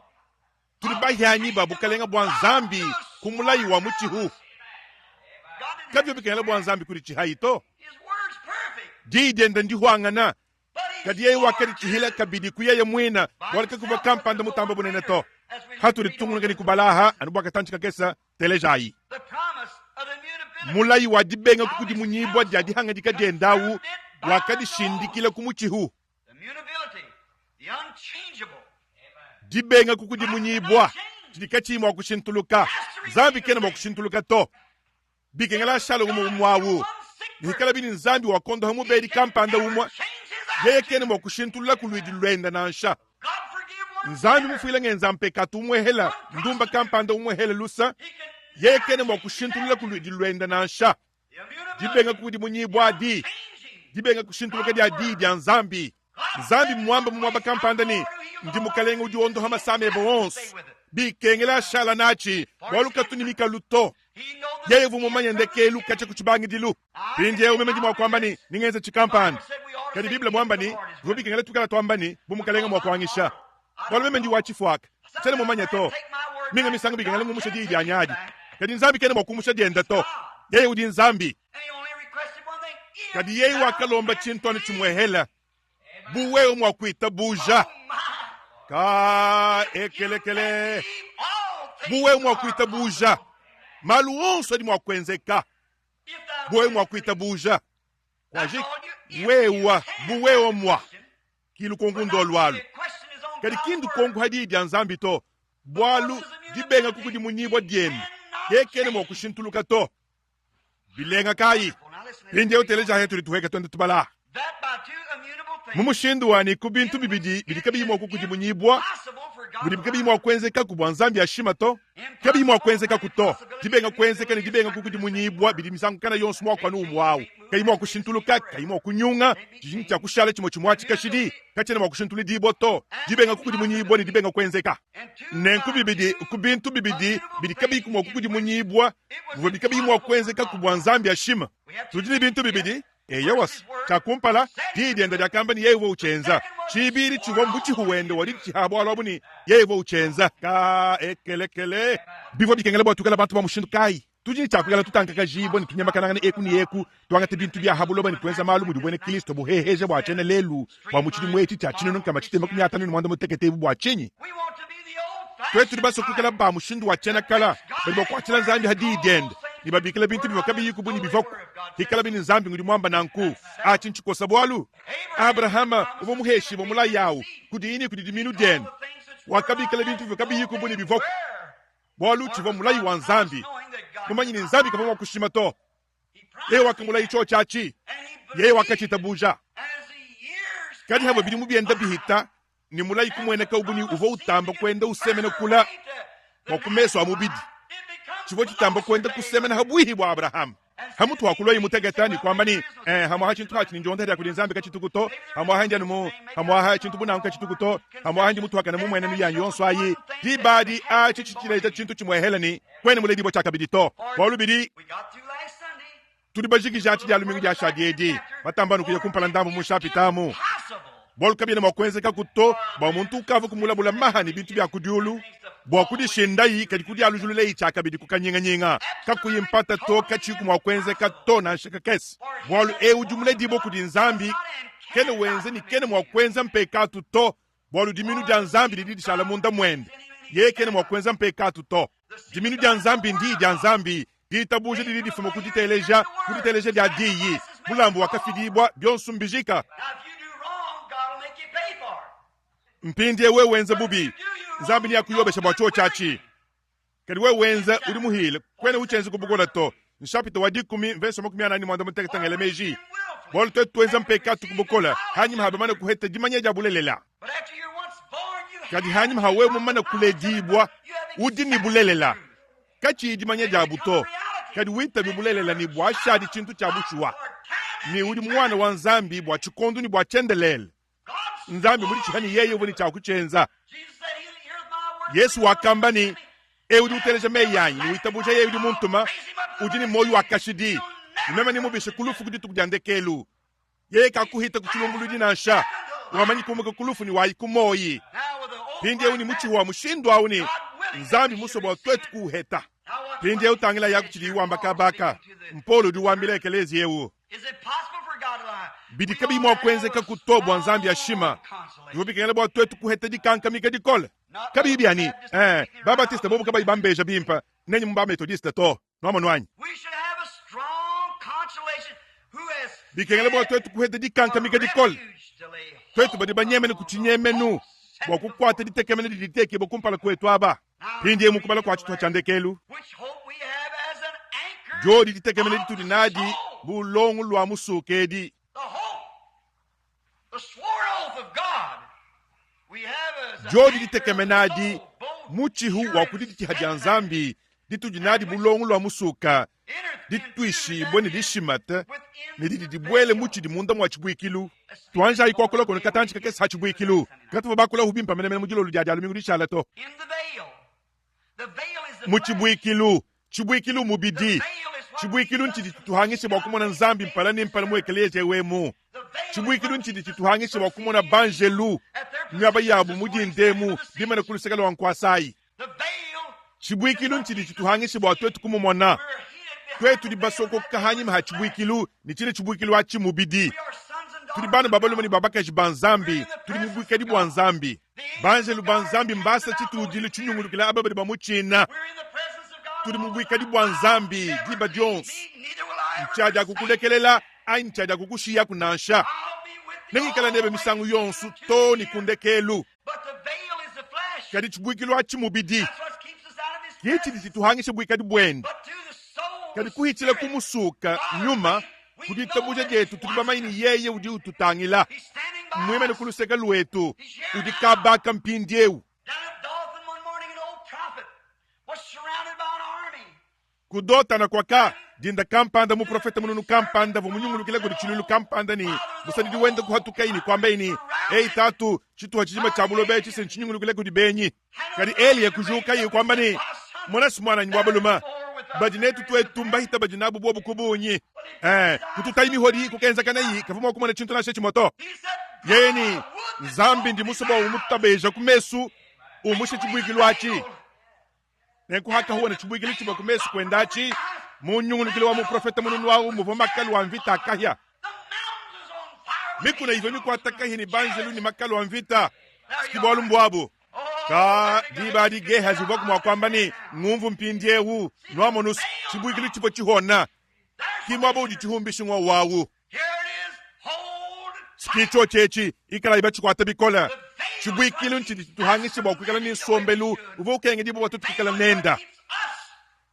Tudi bahianyi ba bukelenge bua Nzambi ku mulayi wa mutshihu. Kabivua bikengela bua Nzambi kuditshihayi to. Diyi diende ndihuangana, kadi yeye wakaditshihila kabidi ku yeye muine, bualu kakuvua kampanda mutamba bunene to. Hatudi tutungunuka ne kubala aha anu bua katantshi kakese, telejayi. Mulayi wa dibenga kukudimunyibua dia dihangadika diende au wakadishindikila ku mutshihu. Dibenga kukudimunyibua tshidi katshiyi mua kushintuluka. Nzambi kena mua kushintuluka to. Bikengela ashale umue umue awu. Bikalabi ne Nzambi wakondoha mubedi kampanda umue, yeye kena mua kushintulula ku luidi luende nansha. Nzambi mufuile ngenza mpekatu umuehela ndumba kampanda umuehela lusa, yeye kena mua kushintulula ku luidi luende nansha. Dibenga kukudimunyibua adi, dibenga kushintuluka dia Diyi dia Nzambi. Nzambi mmuambe mu muaba kampanda ne, Ndi Mukalenge udi wondoha masama ebe onso. Bikengela ashala natshi, bualu katu ne mikalu to. Yeye uvua mumanye ndekelu katshia ku tshibangidilu. Mpindieu meme ndi mua kuamba ne, Ningenza tshikampanda. Kadi Bible muamba ne, bivua bikengela tuikala tuamba ne, bu Mukalenge mua kuanyisha. Bualu meme ndi wa tshifuaka, tshiena mumanye to. Minga misangu bikengela ngumusha diyi dianyi adi. Kadi Nzambi kena mua kumusha diende to. Yeye udi Nzambi. Kadi yeye wakalomba tshintu anu tshimuehela, bu wewe mua kuitabuja. Ka ekelekele. Bu wewe mua kuitabuja, malu onso adi mua kuenzeka. Bu wewe mua kuitabuja. Kuajiki, wewa, bu wewe mua. Ki lukonku ndolu alu. Kadi ki ndukonku ha Diyi dia Nzambi to, bualu dibenga kukudimunyibua diende ke kena mua kushintuluka to. Bilenga kayi? Mpindieu telejayi tudi tuhueka tuenda tubala. Mu mushindu wa ne ku bintu bibidi bidi kabiyi mua kukudimunyibua, mudibi kabiyi mua kuenzekaku bua Nzambi ashima to, kabiyi mua kuenzekaku to. Dibenga kuenzeka ne dibenga kukudimunyibua bidi misangu kana yonso muaku anu umue au, kayi mua kushintuluka, kayi mua kunyunga, tshidi ne tshia kushala tshimue tshimue atshi kashidi, katshiena mua kushintuludibua to. Dibenga kukudimunyibua ne dibenga kuenzeka. Nenku bibidi ku bintu bibidi bidi kabiyi mua kukudimunyibua bivua kabiyi mua kuenzekaku bua Nzambi ashima. Tudi ne bintu bibidi Eyowa, tshia kumpala, diyi diende diakamba ne yeye uvua utshienza. Tshibidi tshivua mutshihu wende wa diditshiha bualu abu ne yeye uvua utshienza. Ka ekelekele. Bivua bikengela bua tuikale bantu ba mushindu kayi? Tudi ne tshia kuikala tutankakajibua ne tunyemakanangana eku ne eku, tuangata bintu bia ha buloba ne tuenza malu mudi buena Kristo buheheja bua tshiena lelu bua mu tshidimu etshi tshia 1556 ebu bua tshinyi? Tuetu tudi basue kuikala ba mushindu wa tshiena kala badi bakuatshila Nzambi ha diyi diende. Ne babikila bintu bivua kabiyiku bu ne bivuaku, hikalabi ne Nzambi ngudi muamba nanku. Atshi ntshikosa bualu. Abrahama uvua muheshibue mulayi au kudiyi ne kudi dimiinu diende. Wakabikila bintu bivua kabiyiku bu ne bivuaku, bualu tshivua mulayi wa Nzambi, mumanye ne Nzambi kavua mua kushima to. Yeye wakamulayi tshiotshi atshi, yeye wakatshitabuja. Kadi havua bidimu bienda bihita ne mulayi kumueneka bu ne uvua utamba kuenda usemena kula bua ku mesu a mubidi, tshivua tshitamba kuenda kusemena ha buihi bua Abrahama. Hamutu wa kulua muteketa ne kuamba ne, eh, hamuaha tshintu hatshi ne ndionda dia kudi Nzambi katshituku to, hamuaha ndi anu mu, hamuaha tshintu bu nanku katshituku to, hamuaha ndi mutuakane mu muenenu yanyi yonso ayi. Diba adi atshi tshitshileja tshintu tshimuehele ne kuena muledibua tshiakabidi to, bualu bidi tudi bajikija atshi dia lumingu diashadi edi, batamba anu kuya kumpala ndambu mu nshapita amu. Bualu kabiena mua kuenzekaku to bua muntu ukavua kumulabula maha ne bintu bia ku diulu bua kudishindayi kadi kudialujululeyi tshiakabidi ku kanyinganyinga, kakuyi mpata to, katshiyiku mua kuenzeka to nansha kakese. Bualu eu udi muledibue kudi Nzambi kena wenza ne kena mua kuenza mpekatu to, bualu diminu dia Nzambi didi dishala munda muende, yeye kena mua kuenza mpekatu to. Diminu dia Nzambi ndiyi dia Nzambi. Ditabuja didi difuma ku diteleja, ku diteleja dia diyi. Mulambu wakafidibua, bionso mbijika. Mpindieu wewe wenza bubi, Nzambi neakuyobesha bua tshiotshi atshi. Kadi wewe wenza udi muhile, kuena utshienza ku bukole to. Nshapita wa dikumi mvese 45 ngela meji, bualu tuetu tuenza mpekatu ku bukole hanyima ha bamane kuheta dimanya dia bulelela. Kadi hanyima ha wewe mumane kuledibua, udi ne bulelela, katshiyi dimanya diabu to, kadi witabe bulelela ne buashadi tshintu tshia bushuwa, ne udi muana wa Nzambi bua tshikondo ne bua tshiendelele. Nzambi muditshiha ne yeye uvua ne tshia kutshienza. Yesu wakamba ne, Eu udi uteleja meyi anyi ne witabuja yeye udi muntuma udi ne muoyo wa kashidi, ne meme nemubishe ku lufu ku dituku dia ndekelu. Yeye kakuhita ku tshilumbuluidi nansha, wamanyi kumuka ku lufu ne wayi ku muoyi. Mpindieu ne mutshihu wa mushindu au ne Nzambi musue bua tuetu kuuheta. Mpindieu tangila yaku tshidiyi wamba kaba aka. Mpolo udi wambila ekeleziya eu. Bidi kabiyi mua kuenzekaku to bua Nzambi ashima. Bivua bikengela bua tuetu kuheta dikankamika dikole. Kabiyi bia ne, eh, ba-Batiste bobu kabayi bambeja bimpe, nenye mu ba-Methodiste to. Nuamonu anyi? Bikengela bua tuetu kuheta dikankamika dikole, tuetu badi banyemene ku tshinyemenu bua kukuata ditekemena didi ditekibua kumpala kuetu aba. Mpindieu mu kubala kua tshitupa tshia ndekelu, diodi ditekemena ditudi nadi bu longo lua musuke edi. Diodi ditekemena adi mutshihu wa ku diditshiha dia Nzambi ditudi nadi bu longo lua musuka, dituishibue ne dishimate ne didi dibuele mu tshidi munda mua tshibuikilu. Tuanjayi kuakula kono katantshi kakese ha tshibuikilu. Katuvua bakulahu bimpe menemene mu dilolo dia Dia lumingu dishala to. Mu tshibuikilu, tshibuikilu mubidi. Tshibuikilu ntshidi tshituhangisha bua kumona Nzambi mpala ne mpala mu ekeleziya eu emu. Tshibuikilu ntshidi tshituhangisha bua kumona banjelu miaba yabu mu dinda emu bimane ku luseke lua nkuasa ayi. Tshibuikilu ntshidi tshituhangisha bua tuetu kumumona. Tuetu tudi basokoka hanyima ha tshibuikilu, ne tshine tshibuikilu atshi mubidi. Tudi bana ba balume ne ba bakaji ba Nzambi, tudi mu buikadi bua Nzambi. Banjelu ba Nzambi mbasa tshitudilu tshinyungulukila aba badi bamutshina. Tudi mu buikadi bua Nzambi diba dionso. Ntshiadi kukulekelela anyi ntshiadi kukushiyaku nansha. Nengikala nebe misangu yonso too ne ku ndekelu. Kadi tshibuikilu atshi mubidi ke tshidi tshituhangisha buikadi buende. Kadi kuhitshila ku musuka nyuma ku ditabuja dietu tudi bamanye ne yeye udi ututangila, mmuimane ku luseke luetu, udi kabaka mpindieu. Ku Dotana kuaka dinda kampanda muprofete mununu kampanda uvua munyungulukila kudi tshiluilu kampanda ne musadidi wende kuhatukayi ne kuambaye ne, Eyi tatu, tshituha tshijima tshia buloba etshi se ntshinyungulukila kudi benyi. Kadi Eliya kujukaye kuamba ne, Mona muananyi wa balume, badi netu tuetu mbahita badi nabu buobu ku bungi. Eh, kututayi mihodi kukenzakanayi kavua mua kumona tshintu nansha tshimue to. Yeye ne, Nzambi ndi musue bua umutabeja ku mesu, umushe tshibuikilu atshi. Nenku hakahuwa ne tshibuikilu tshivua ku mesu kuende atshi, mu nyungulukilo wa muprofete mununu au muvua makalu a mvita a kahia. Mikuna ivua mikuata kahia ne banjelu ne makalu a mvita. Siki bualu mbuabu. Kaa, diba adi Gehazi uvuaku mua kuamba ne, Ngumvu mpindiewu, nwamonu's, tshibuikilu tshivua tshihona. Ki muaba udi tshihumbishi ng'wowu awu. Ki tshiotshi etshi, ikalayi batshikuata bikole. Tshibuikilu ntshidi tshituhangisha bua kuikala ne nsombelu uvua ukengedibua bua tuetu kuikala nenda.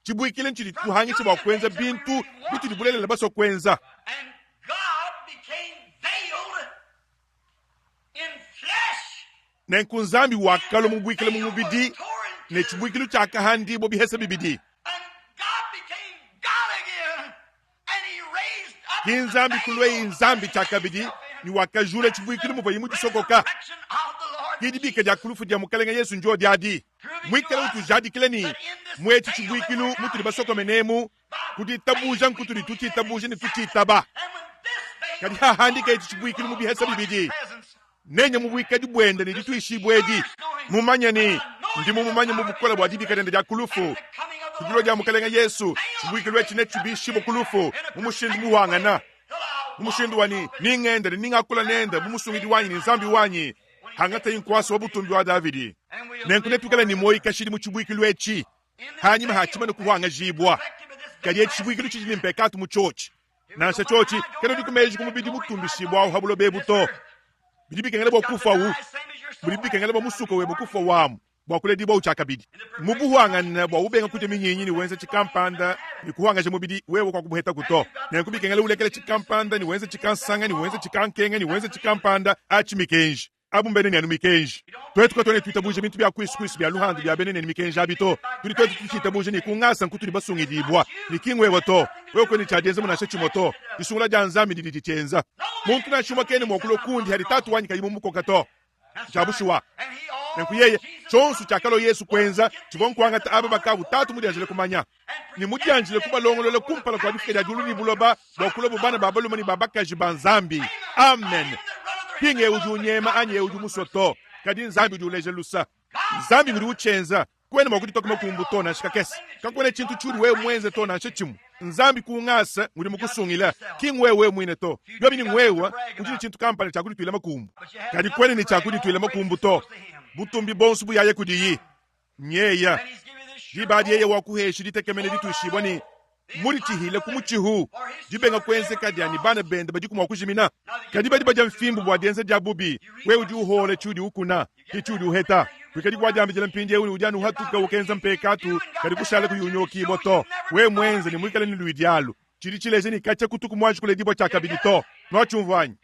Tshibuikilu ntshidi tshituhangisha bua kuenza bintu bitudi bulelela basue kuenza. Nenku Nzambi wakalua mubuikile mu mubidi, ne tshibuikilu tshiakahandibua bihesa bibidi. Ki Nzambi kulueyi Nzambi tshiakabidi, ne wakajula tshibuikilu muvuaye mudisokoka. Ki dibika dia ku lufu dia Mukelenge Yesu ndiodi adi, muikale utujadikila ne mu etshi tshibuikilu mutudi basokomenemu, ku ditabuja nkutudi tutshitabuja ne tutshitaba. Kadi hahandika etshi tshibuikilu mu bihesa bibidi, nenye mu buikadi buende ne dituishibua edi, mumanye ne, ndi mumumanye mu bukole bua dibika diende dia ku lufu. Ku dilua dia Mukelenge Yesu, tshibuikilu etshi netshibishibue ku lufu mu mushindu muhuangana, mu mushindu wa ne, ningende ne ningakula nende bu Musungidi wanyi ne Nzambi wanyi, hangatayi nkuasa wa butumbi wa Davidi. Nenku netuikale ne muoyo kashidi mu tshibuikilu etshi, hanyima ha tshimane kuhuangajibua. Kadi etshi tshibuikilu tshidi ne mpekatu mu tshiotshi. Nansha tshiotshi kena ku meji ku mubidi mutumbishibua awu ha buloba ebu to. Bidi bikengela bua kufuawu, mudibi bikengela bua musuka webe kufua wamu bua kuledibua tshiakabidi mu buhuangane bua ubenga kudia minyinyi ne wenza tshikampanda ne kuhuangaja mubidi wewe kwa kubuhetaku to. Nenku bikengela ulekela tshikampanda ne wenza tshikansanga ne wenza tshikankenga ne wenza tshikampanda atshi mikenji. Abu mbena ne anu mikenji. Tuetu katuena tuitabuja bintu bia kuisu kuisu bia luhandu bia bena ne mikenji abi to. Tudi tuetu tutshitabuja ne ku ngasa nkutudi basungidibua, ne ki ngwewe to. Wewe kuena ne tshia dienza mu nansha tshimue to. Disungula dia Nzambi didi ditshienza. Muntu nansha umue kena mua kulua kundi hadi Tatu wanyi kayi mumukoka to. Ntshia bushuwa. Nenku yeye, tshionso tshiakalua Yesu kuenza tshivua nkuangata aba bakavu Tatu mudianjile kumanya, ne mudianjile kubalongolola kumpala kua difuka dia diulu ne buloba bua kuluabu bana ba balume ne ba bakaji ba Nzambi. Amen. Ki ng'eu udi unyema anyi eu udi musue to, kadi Nzambi udi uleja lusa. Nzambi ngudi utshienza. Kuena mua kuditoka makumbu to nansha kakese. Kakuena tshintu tshiudi wewe muenze to nansha tshimue. Nzambi ku ngasa ngudi mukusungila, ki ngwewe muine to. Biobi ni ngwewe, udi ne tshintu kampanda tshia kudituila makumbu. Kadi kuena ne tshia kudituila makumbu to. Butumbi bonso buyaye kudiyi. Nyeya. Diba adi yeye wakuhesha ditekemena dituishibua ne muditshihile ku mutshihu, dibenga kuenzeka dia ne bana bende badiku mua kujimina. Kadi badi badia mfimbu bua dienza dia bubi. Wewe udi uhola tshiudi ukuna, ke tshiudi uheta. Kuikadi kuadiambidila mpindieu ne udi anu uhatuka ukenza mpekatu, kadi kushala kuyi unyokibua to. Wewe muenze ne muikale ne luidi alu, tshidi tshileja ne katshia kutuku muanji kuledibua tshiakabidi to. Nuatshiumvua anyi?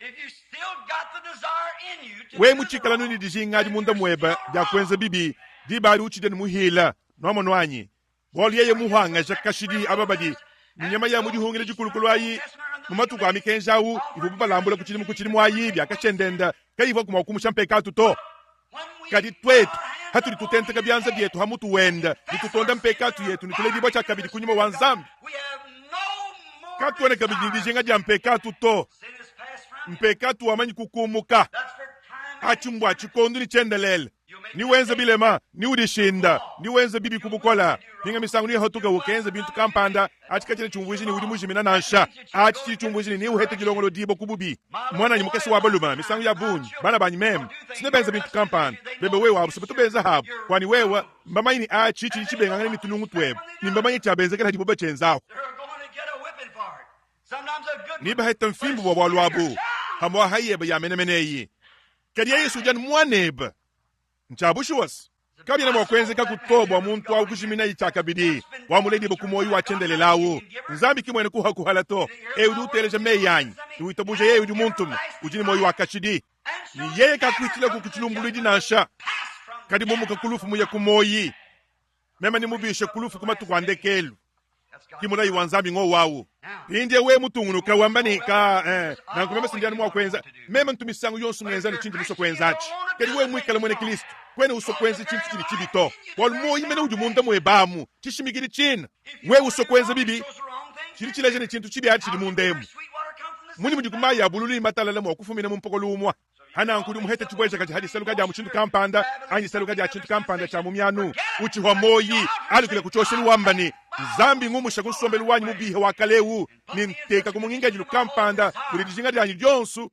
Wewe mutshikala anu ne dijinga adi munda muebe dia kuenza bibi, diba adi utshidi anu muhila. Nuamonu anyi? Bualu yeye muhangaja kashidi aba badi ne nyama ya mu dihungila dikulukulu ayi mu matuku a mikenji awu ivuabu balambula ku tshidimu ku tshidimu ayi biakashendenda kayivuaku mua kumusha mpekatu to. Kadi tuetu hatudi tutenteka bianza bietu ha mutu wende ne tutonda mpekatu yetu ne tuledibua tshiakabidi ku nyuma wa Nzambi, katuena kabidi ne dijinga dia mpekatu to. Mpekatu wamanyi kukumuka. Atshi mbua tshikondo ne tshiendelele. Ni wenza bilema, ni udishinda, ni wenza bibi ku bukola, minga misangu ni hatuka ukenza bintu kampanda, atshi katshiena tshiumvuija ne udi mujimina nansha. Atshi tshidi tshiumvuija ne neuhete dilongolodibua ku bubi. Muananyi mukese wa balume, misangu ya bungi, bana banyi meme, sine benza bintu kampanda, bebe wewe abu batu benza habu, kuani wewe, mbamanye ne atshi tshidi tshibengangana ne tunungu tuebe, ne mbamanye tshiabenzekela hadibo batshienzaku. Ne baheta mfimbu bua bualu abu, hamua hayebe ya menemene eyi. Kadi Yesu udi anu muanebe. Ntshia bushuwa se, kabiena mua kuenzekaku to bua muntu au kujiminaye tshiakabidi, wamuledibue ku muoyo wa tshiendelele au. Nzambi ki muena kuhakuhala to. Eu udi uteleja meyi anyi ne witabuja yeye udi muntume, udi ne muoyo wa kashidi, ne yeye kakuitshilaku ku tshilumbuluidi nansha, kadi mumuka ku lufu muye ku muoyi. Meme nemubishe ku lufu ku matuku a ndekelu. Ki mulayi wa Nzambi ngowu awu. Mpindieu wewe mutungunuka wamba ne, Ka, eh, nanku meme si ndi anu mua kuenza. Meme ntu misangu yonso ngenza anu tshindi musue kuenza atshi. Kadi wewe muikale muena Kristo, kuena usua kuenza tshintu tshidi tshibi to, bualu muoyo mene udi munda muebe amu, tshishimikidi tshina. Wewe usua kuenza bibi, tshidi tshileja ne, tshintu tshibi atshi tshidi munda emu. Mmunyi mudi ku mayi a bululu ne matalala mua kufumina mu mpokolo umue? Hananku udi muhete tshibuejakaji ha disaluka dia mushindu kampanda anyi disaluka dia tshintu kampanda tshia mu mianu, utshihua muoyi, alukile ku tshioshelu wamba ne, Nzambi ngumusha ku nsombelu wanyi mubihe wa kale eu ne nteka ku mungikadilu kampanda mudi dijinga dianyi dionso.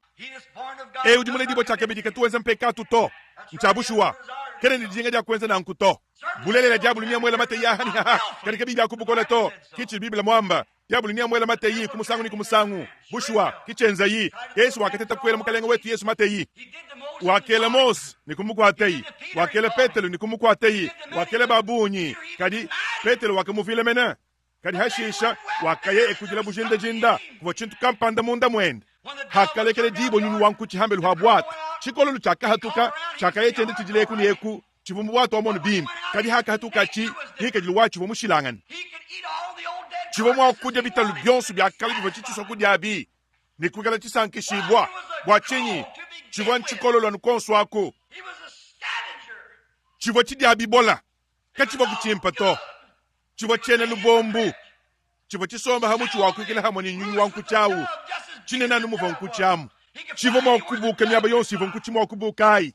Eu udi muledibue tshiakabidi katu wenza mpekatu to. Ntshia bushuwa. Kena ne dijinga dia kuenza nanku to. Bulelela, Diabolo neamuele mateyi aha ne aha, kadi kabiyi bia ku bukole to. Ke tshidi Bible muamba. Diabolo neamuele mateyi ku musangu ne ku musangu. Bushuwa, ke tshienzayi. Yesu wakateta kuela Mukalenge wetu Yesu mateyi. Wakela Mose ne kumukuatayi. Wakela Petelo ne kumukuatayi. Wakela ba bungi, kadi Petelo wakamuvila mene. Kadi hashisha wakaya e kudila bujindajinda, kuvua tshintu kampanda munda muende. Hakalekela dibue nyunyu wa nkutshi hambelu ha buatu, tshikololo tshiakahatuka, tshiakaya tshienda tshidila eku ne eku, tshivua mu buatu amu anu bimpe. Kadi hakahatukatshi, ngikadilu watshi uvua mushilangane. Tshivua mua kudia bitalu bionso bia kale bivua tshitshisua kudiabi ne kuikala tshisankishibua. Bua tshinyi? Tshivua ntshikololo anu kuonso aku. Tshivua tshidia bibola, katshivua kutshimpa to. Tshivua tshiena lubombu, tshivua tshisomba ha mutshi wa kuikila hamue ne nyunyu wa nkutshi au, tshinene anu muvua nkutshi amu. Tshivua mua kubuka miaba yonso ivua nkutshi mua kubuka ayi,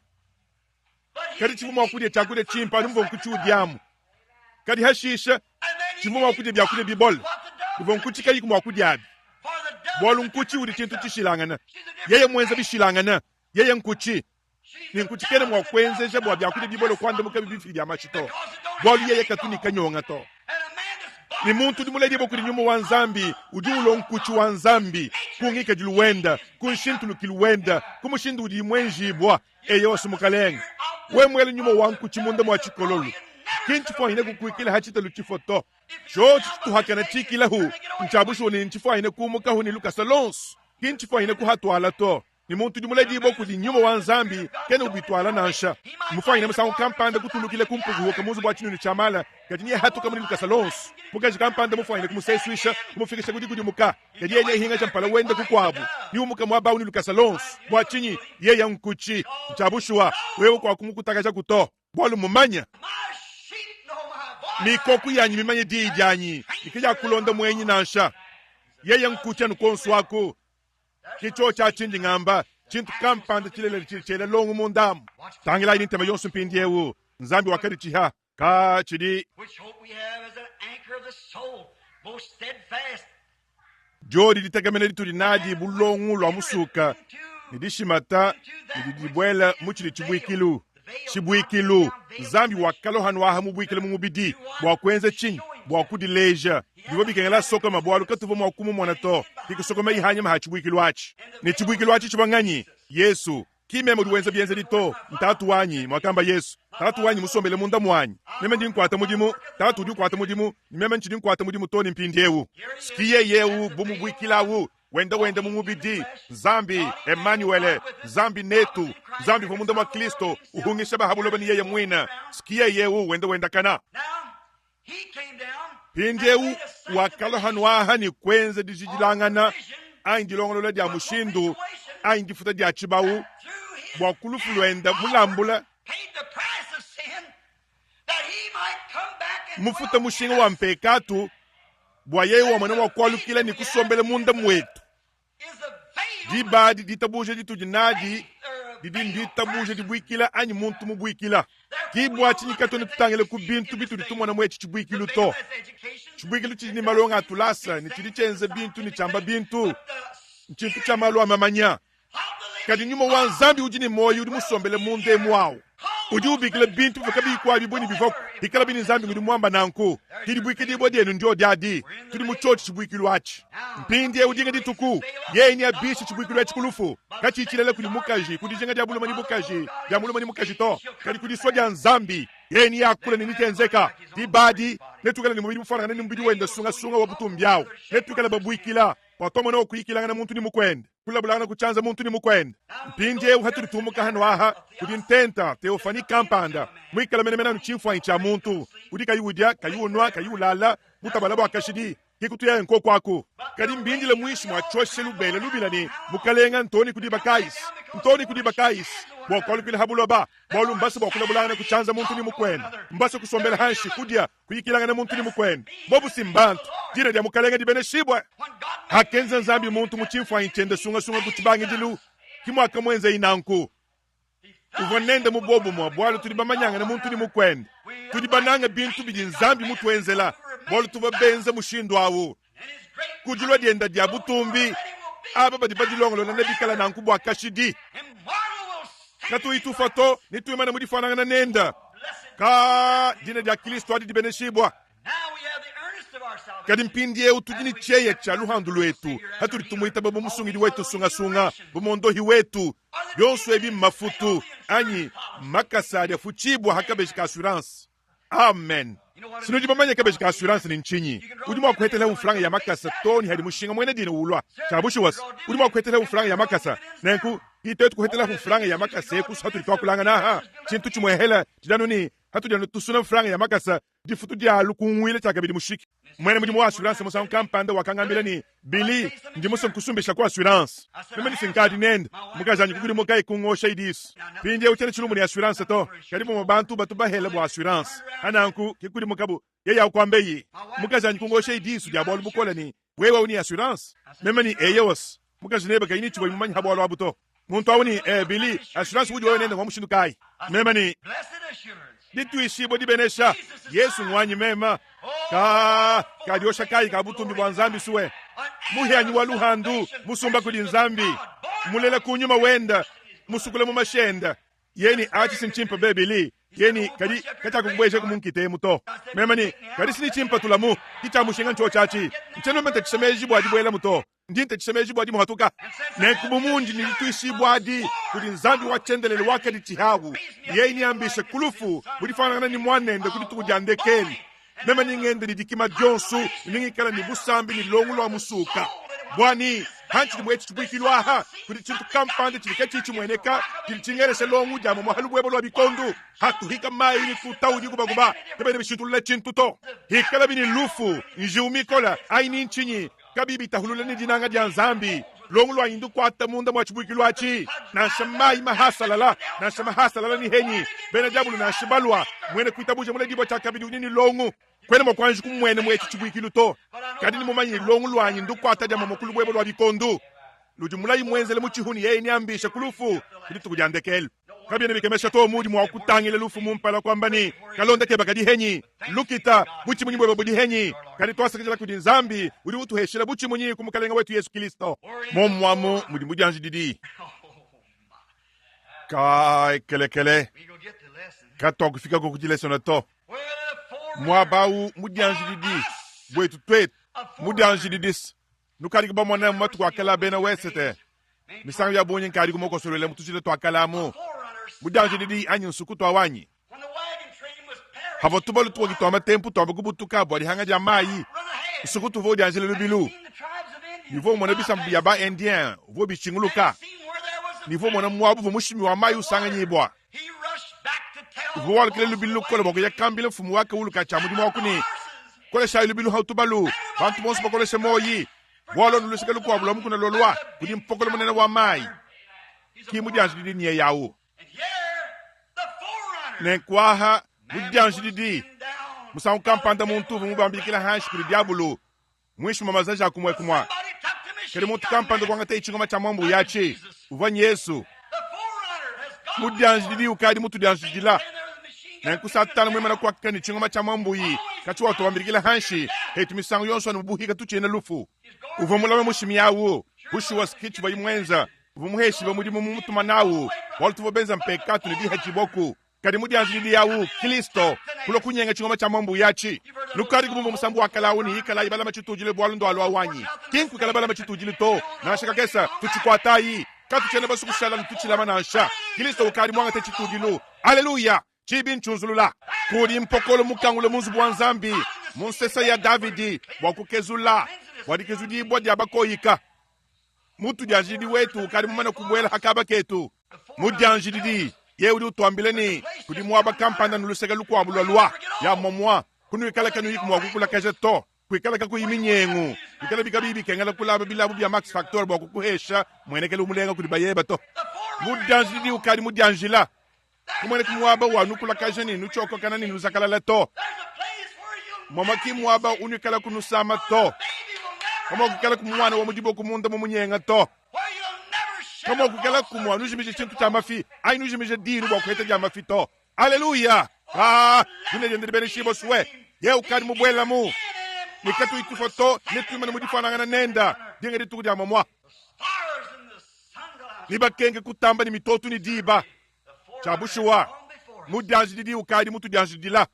kadi tshivua mua kudia tshiakudia tshimpe anu muvua nkutshi udiamu. Kadi hashisha tshivua mua kudia biakudia bibole bivua nkutshi kayiku mua kudiabi, bualu nkutshi udi tshintu tshishilangane. Yeye muenza bishilangane, yeye nkutshi. Nenku tshikena mua kuenzeja bua biakudia bibole kuandamukabi bifidi bia mashi to, bualu yeye katu ne kanyonga to. Ne muntu udi muledibue kudi nyuma wa Nzambi udi ulua nkutshi wa Nzambi ku ngikadilu wende, ku nshintulukilu wende, ku mushindu udiye muenjibua. Eyowa, Mukalenge, we muele nyuma wa nkutshi munda mua tshikololu, ki ntshifuanyine kukuikila ha tshitalu tshifue to. Tshiotshi tshituhakana tshikilahu, ntshia bushuwa ne ntshifuanyine kumukahu ne lukasa luonso, ki ntshifuanyine kuhatuala to. Ne muntu udi muledibue kudi nyuma wa Nzambi kena ubituala nansha. Mmufuanyine musangu kampanda kutulukila ku mpukuhuka mu nzubu wa tshinunu tshia mala, kadi neahatuka mu ne lukasa luonso. Mukaji kampanda mufuanyine kumusesuisha, kumufikisha ku dikudimuka, kadi yeye neahingaje mpala wende kukuabu, neumuke muaba au ne lukasa luonso. Bua tshinyi? Yeye nkutshi. Ntshia bushuwa, wewe kuakumukutakajaku to, bualu mmumanye. Mikoko yanyi mimanye diyi dianyi, ne kayakulonda muenyi nansha. Yeye nkutshi anu kuonso aku. Ke tshiotshi atshi ndi ngamba, tshintu kampanda tshilelela tshidi tshiela longo munda amu. Tangilayi ne ntema yonso mpindieu. Nzambi wakaditshiha, ka tshidi. Diodi ditekemena ditudi nadi bu longo lua musuka ne dishimata ne didi dibuela mu tshidi tshibuikilu. Tshibuikilu, Nzambi wakalua hanuaha mubuikile mu mubidi bua kuenza tshinyi? Bua kudileja. Bivua bikengela asokoma bualu katuvua mua kumumona to. Ke kusokomayi hanyima ha tshibuikilu atshi. Ne tshibuikilu atshi tshivua nganyi? Yesu. Ki meme udi wenza bienzedi to, n'Tatu wanyi, muakamba Yesu. Tatu wanyi musombele munda muanyi. Meme ndi nkuata mudimu, Tatu udi ukuata mudimu, ne meme ntshidi nkuata mudimu too ne mpindieu. Ki yeye eu bu mubuikilawu wenda wenda mu mubidi, Nzambi, Emanuele, Nzambi netu, Nzambi uvua munda mua Kristo uhungisha ba ha buloba ne yeye muine. Ki yeye eu wenda wendakana. Mpindieu wakalua hanuaha ne kuenza dijidilangana anyi dilongolola dia mushindu anyi difuta dia tshibawu bua ku lufu luende mulambula mufuta mushinga wa mpekatu bua yeye wamona mua kualukila ne kusombela munda muetu. Diba adi ditabuja ditudi nadi didi nditabuja dibuikila anyi muntu mubuikila. Ki bua tshinyi katuena tutangila ku bintu bitudi tumona mu etshi tshibuikilu to. Tshibuikilu tshidi ne malonga a tulasa ne tshidi tshienza bintu ne tshiamba bintu, ntshintu tshia malu a mamanya. Kadi nyuma wa Nzambi udi ne muoyo udi musombele munda emu au udi ubikila bintu bivua kabiyi kuabi bu ne bivuaku, bikalabi ne Nzambi ngudi muamba nanku. Ke dibuikidibua dienu ndiodi adi. Tudi mu tshiotshi tshibuikilu atshi mpindieu. Dinga dituku yeye neabishe tshibuikilu etshi ku lufu, katshiyi tshilela kudi mukaji ku dijinga dia bulume ne bukaji dia mulume ne mukaji to, kadi ku disua dia Nzambi. Yeye neakule ne netshienzeka. Diba adi netuikale ne mubidi mufuanangane ne mubidi wende sungasunga wa butumbi au. Netuikale babuikila bua tuamona mua kuyikilangana muntu ne mukuende, kulabulangana ku tshianza muntu ne mukuende. Mpindieu hatudi tumuka hanu aha, kudi ntenta, theophanie kampanda, muikale menemene anu tshimfuanyi tshia muntu udi kayi udia, kayi unua, kayi ulala, mutabala bua kashidi. Ke kutuyaye nkoku aku. Kadi mbindile muinshi mua tshioshelu bela lubila ne, Mukalenga, ntoni ku diba kayisi, ntoni ku diba kayisi, bua kualukila ha buloba, bualu mbasue bua kulabulangana ku tshianza muntu ne mukuende, mbasue kusombela hanshi, kudia, kuyikilangana muntu ne mukuende. Bobu si mbantu. Dina dia Mukalenge dibeneshibue. Hakenza Nzambi muntu mu tshimfuanyi tshiende sungasunga ku tshibangidilu, ki muakamuenzeyi nanku. Uvua nende mu buobumue bualu tudi bamanyangane muntu ne mukuende. Tudi banange bintu bidi Nzambi mutuenzela bualu tuvua benze mushindu au. Ku dilua diende dia butumbi, aba badi badilongolola nebikale nanku bua kashidi. Katuyi tufua to, netuimane mu difuanangana nende. Ka dina dia Kristo adi dibeneshibua. Kadi mpindieu tudi ne tshieya tshia luhandu luetu hatudi tumuitaba bu musungidi wetu sungasunga, bu mondohi wetu. Bionso ebi mmafutu anyi makasa adi afutshibua ha kabeji ka assurance. Amen. Sinudi bamanye kabeji ka assurance ni ntshinyi? Udi mua kuhetela mfranga ya makasa to ne hadi mushinga muena dina ulua. Tshia bushuwa udi mua kuhetela mfranga ya makasa. Nenku ki tuetu kuhetela mfranga ya makasa eku hatudi tuakulangana aha. Tshintu tshimuehela tshidi anu ne hatudi anu tusuna mfranga ya makasa difutu dia lukunguile tshiakabidi mushiki. Muena mudimu wa assurance musangu kampanda wakangambila ne, Billy, ndi musue nkusumbisha ku assurance. Meme ne sinkadi nende, mukajanyi kukudimukaye kungosha idisu. Mpindieu tshiena tshilumbu ne assurance to, kadi bamue bantu batu bahela bua assurance. Pananku ke kudimukabu, yeye au kuambeyi, mukajanyi kungosha idisu dia bualu bukole ne, wewe uni assurance? Meme ne, eyowa. Mukaji nebe kayi ne tshivua mumanye ha bualu abu to. Muntu au ne, eh, Billy, assurance udi wewe nende ngwa mushindu kayi? Meme ne, dituishibua dibenesha, Yesu ngwanyi mema. Ka kadiosha kayi ka butumbi bua Nzambi suwe. Muhianyi wa luhandu, musumba kudi Nzambi, mulela ku nyuma wenda, musukula mu mashenda. Yeni atshi si ntshimpe be Billy. Yeni kadi katshiakukubueja mu nkita emu to. Meme ne, kadi si tshimpatulamu, ki tshia mushinga ntshiotshi atshi. Ntshiena meme meji bua dibuelamu to. Ndi ntatshisha meji bua dimuhatuka. Nenku bu mundi ne dituishibua adi kudi Nzambi wa tshiendelele wakaditshihawu, yeye neambishe ku lufu mu difuanangana ne Muanende ku dituku dia ndekelu. Meme ningende ne dikima dionso ne ningikala ne busambi ne longu lua musuka. Buani hantshidi mu etshi tshibuikilu aha, kudi tshintu kampanda tshidi katshiyi tshimueneka tshidi tshingelesha longu dia momua ha lubuebua lua bikondu. Hatuhika mayi ne tuta udi kubakuba, kabena bishintulula tshintu to. Hikalabi ne lufu, njiwu mikola ayi ni ntshinyi? Kabiyi bitahulula ne dinanga dia Nzambi, longo luanyi ndukuata munda mua tshibuikilu atshi, nansha mayi mahasalala, nansha mahasalala ne henyi, bena diabulu nansha balua, muena kuitabuja muledibua tshiakabidi udi ne longo. Kuena mua kuanji kumuena mu etshi tshibuikilu to, kadi ni mumanye ne longo luanyi ndukuata dia mumue ku lubuebua lua bikondu ludi mulayi muenzele mu tshihuni, yeye neambishe ku lufu ku dituku dia ndekelu. Kabiena bikemesha to muudi mua kutangila lufu mu mpala kuamba ne, kalonda keba kadi henyi, lukita, butshimunyi buebe budi henyi. Kadi tuasakidila kudi Nzambi udi utuheshila butshimunyi ku Mukelenge wetu Yesu Kilisto. Muomuamu mudi mudianjididi kai kelekele katuakufika ku dilesona to. Muaba au mudianjididi buetu tuetu mudianjididis nukadi bamona mu matuku a kale a bena wesete. Misangu ya bungi nkadi kumukosolwela mu tujila tua kale amu mudianjididi anyi nsuku tua wanyi. Havua tubalu tukoki tua matempu tuamba kubutuka bua dihanga dia mayi, nsuku tuvua udianjila lubilu. Nivua umona bisamba bia ba Indien uvua bitshinguluka. Nivua umona muaba uvua mushimi wa mayi usanganyibua. Uvua walukila lubilu lukole bua kuya kambila mfumu wa kawulu ka tshia mudimu waku ne, koleshayi lubilu ha tubalu, bantu bonso bakoleshe moyi. Bualu anu luseke lukuabu lua mukuna lualua kudi mpokolo munene wa mayi, ki mudianjididi nyeyawu. Nenku aha mudianjididi musangu kampanda muntu uvua mubambikila hanshi kudi diabulu muinshi mua mazaji a kumue kumua. Kadi muntu kampanda kuangata tshingoma tshia muambu yatshi uvua Yesu. Mudianjididi ukadi mutudianjidila. Nenku Satana muimana kuaka ne tshingoma tshia muambuyi katshi watubambikila hanshi hetu misangu yonso anu buhika tutshiena lufu. Uvua mulame mushimi awu bushuwa skitch bayi muenza uvua muheshibe mudimu mumutuma nawu bualu tuvua benza mpekatu ne dihatshiboku. Kadi mudianjididi awu Kristo kulua kunyenga tshingoma tshia muambuyi atshi. Nukadi kumvua musambu wa kale awu ne ikalayi balama tshitudilu bualu ndualua wanyi. Ki nkuikala balama tshitudilu to nansha kakese, tutshikuatayi. Katutshiena basue kushala ne tutshilama nansha. Kristo ukadi muangate tshitudilu. Aleluya! Tshibi ntshiunzulula. Kudi mpokolo mukangula mu nzubu wa Nzambi mu nsesa ya Davidi bua kukezula bua dikezudibua dia bakoyika. Mutudianjididi wetu ukadi mumane kubuela ha kaba ketu. Mudianjididi yeye udi utuambila ne kudi muaba kampanda ne luseke lukuabu lua lua ya momua kunuikala kanuyi mua kukulakaja to, kuikala kakuyi minyengu, kuikala bikabi bikengela kulaba bilabu bia Max Factor bua kukuhesha muenekelu mulenga kudi bayeba to. Mudianjididi ukadi mudianjila kumueneka muaba wa nukulakaja ne nutshiokokana ne nuzakalala to. Moma ki muaba unuikala kunusama to. Kama kuikala ku muana wa mudibo munda mu munyenga to. Kama kuikala ku mua nujimije tshintu tshia mafi ayi nujimije dinu bua kuheta dia mafi to. Aleluya! Ah, dina diende dibeneshibue sue. Ye ukadi mubuelamu. Ne katuyi tufua to, netuimane mu difuanangana nenda dinga dituku dia momua. Ne bakenge kutamba ne mitoto ne diba. Tshia bushuwa, mudianjididi ukadi mutudianjidila.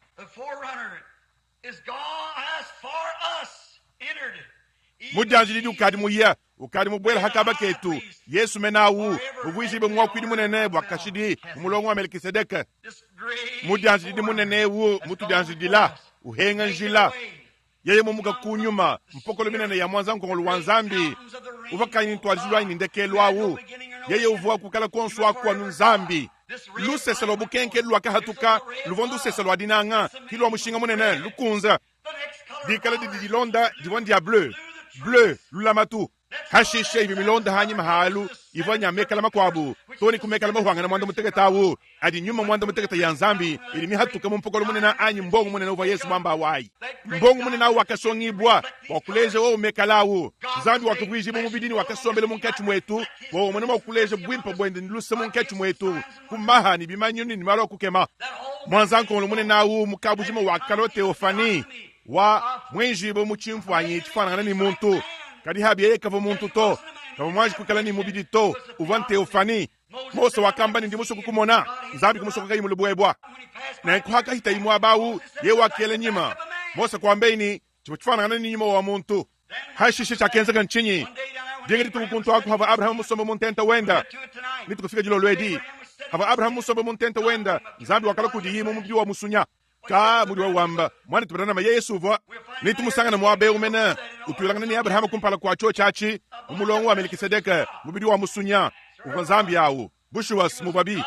Mudianjididi ukadi muya, ukadi mubuela ha kaba ketu, Yesu mene awu, muvuijibue muakuidi munene bua kashidi mu mulongo wa Melkisedeke. Mudianjididi munene eu mutudianjidila, uhenga njila. Yeye mumuka ku nyuma, mpokolo minene ya muanza-nkongolo wa Nzambi, uvua kayi ne ntuadijilu anyi ne ndekelu awu. Yeye uvua kukala kuonso aku anu Nzambi. Lusese lua bukenke luakahatuka, luvua ndusese lua dinanga, ki lua mushinga munene, lukunza. Dikala didi dilonda divua ndia bleu, bleu, lulamatu. Hashishe ivua milonda hanyima halu ivua nya mekala makuabu, to ne ku mekala mahuangane muanda mutekete au adi nyuma muanda mutekete ya Nzambi idi mihatuke mu mpokolo munene anyi mbongo munene uvua Yesu muamba awu. Mbongo munene au wakasongibua bua kuleja wowo mekala au. Nzambi wakavuijibua mubidi ne wakasombela munkatshi muetu bua umone mua kuleja buimpe buende ne luse munkatshi muetu ku maha ne bimanyinu ne malu a kukema. Muanzankongolo munene au mu kabujima wakalua Theophanie wa muenjibue mu tshimfuanyi tshifuanangane ne muntu, kadi habi yeye kavua muntu to, kavua muanji kuikala ne mubidi to, uvua Theophanie. Mose wakamba ne, Ndi musue kukumona. Nzambi kumusokoka imue lubuebua. Nenku hakahitayi muaba au, yeye wakela nyima. Mose kuambaye ne, Tshivua tshifuanangane ne nyuma wa muntu. Hashishe tshiakenzeka ntshinyi? Dinga dituku kuntu aku havua Abrahama musombe mu ntenta wenda, ne tukufika dilolo edi, havua Abrahama musombe mu ntenta wenda, Nzambi wakalua kudiyi mu mubidi wa musunya. Ka mudi wa wamba, muanetu Branham, Yesu uvua ne tumusangana muaba eu mene utuilangana ne Abrahama kumpala kua tshiotshi atshi mu mulongo wa Melikisedeke, mubidi wa musunya uvua Nzambi au. Bushuwa muvuabi,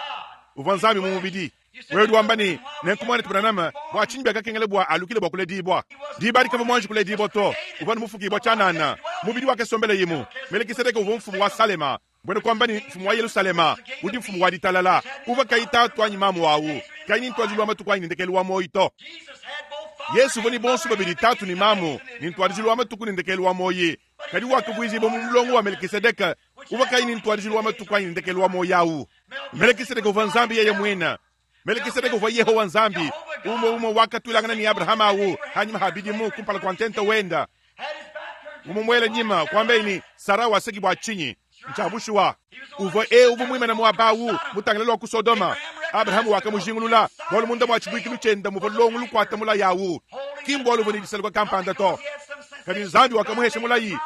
uvua Nzambi mu mubidi. Wewe udi wamba ne, nenku muanetu Branham, bua tshinyi biakakengela bua alukile bua kuledibua? Diba adi kavua muanji kuledibua to, uvua ne mufukibua tshianana, mubidi wakasombelayimu. Melikisedeke uvua mfumu wa Salema, mbuena kuamba ne, mfumu wa Yelushalema, udi mfumu wa ditalala, uvua kayi tatu anyi mamu wawu, kayi ne ntuadijilu wa matuku anyi ne ndekelu wa muoyo to. Yesu uvua ne bonso babidi tatu ne mamu, ne ntuadijilu wa matuku ne ndekelu wa muoyo, kadi wakavuijibua mu mulongo wa Melekisedeke, uvua kayi ne ntuadijilu wa matuku anyi ne ndekelu wa muoyo awu. Melekisedeke uvua Nzambi yeye muine. Melekisedeke uvua Yehowa Nzambi, umue umue wakatuilangana ne Abrahama awu hanyima ha bidimu kumpala kua ntenta wenda. Umumuele nyima, kuambaye ne, Sara waseki bua tshinyi? Ntshia bushuwa, uvua eu uvua muimane muaba awu mutangile lua ku Sodoma. Abrahama wakamujingulula, bualu munda mua tshibuikilu tshiende muvua luongo lukuata mulayi awu. Ki mbualu uvua ne disaluka kampanda to, kadi Nzambi wakamuhesha mulayi.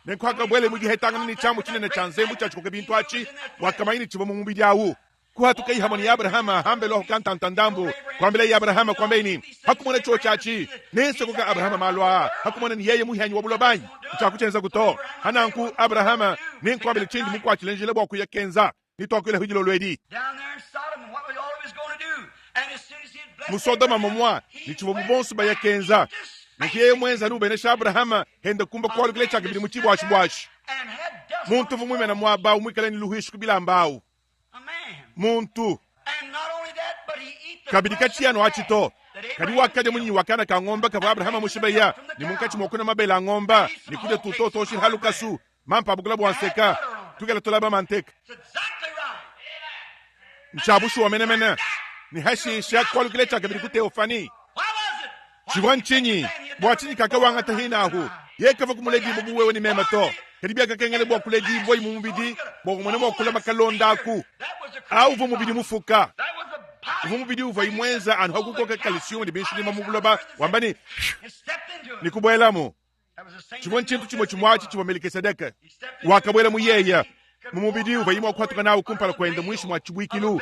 Nenku hakabuelaye mu dihetangana ne tshiamu tshinene tshia nzembu tshia tshikoka bintu atshi, wakamanya ne tshivua mu mubidi awu. Kuhatukayi hamue ne Abrahama hambelu ahu kantanta ndambu, kuambilaye Abrahama, kuambaye ne, Hakumona tshiotshi atshi, nensokoka Abrahama malu aa, hakumona ne yeye muhianyi wa buloba anyi? Ntshiakutshienzaku to. Hananku, Abrahama, nenkuambile tshindi mukuatshile njila bua kuya kenza, ne tuakuilahu dilolo edi. Mu Sodoma momua ne tshivua bu bonso baya kenza. Nenku yeye muenza anu ubenesha Abrahama, henda kumba kualukile tshiakabidi mu tshibuashibuashi. Muntu uvua muimane muaba au muikale ne luhuishi ku bilamba au. Muntu. Kabidi katshiyi anu atshi to, kadi wakadia munyinyi wa kana ka ngombe kavua Abrahama mushibeya, ne munkatshi mua kunua mabele a ngombe ne kudia tutotoshi ha lukasu, mampa a bukula bua nseka, tukela tulaba manteka. Ntshia bushuwa menemene. Ne hashishe kualukile tshiakabidi ku Theophanie. Tshivua ntshinyi? Bua tshinyi kakawangata hina ahu? Yeye kavua kumuledibua bu wewe ne meme to, kadi biakakengela bua kuledibua mu mubidi bua kumona mua kulama kalonda aku. Au uvua mubidi mufuka, uvua mubidi uvua imuenza anu hakukoka calcium ne binshilima mu buloba, wamba ne ne kubuelamu. Tshivua ntshintu tshimue tshimue atshi tshivua Melekisedeke. Wakabuela mu yeye, mu mubidi uvuaye mua kuhatuka nawu kumpala kuende muinshi mua tshibuikilu,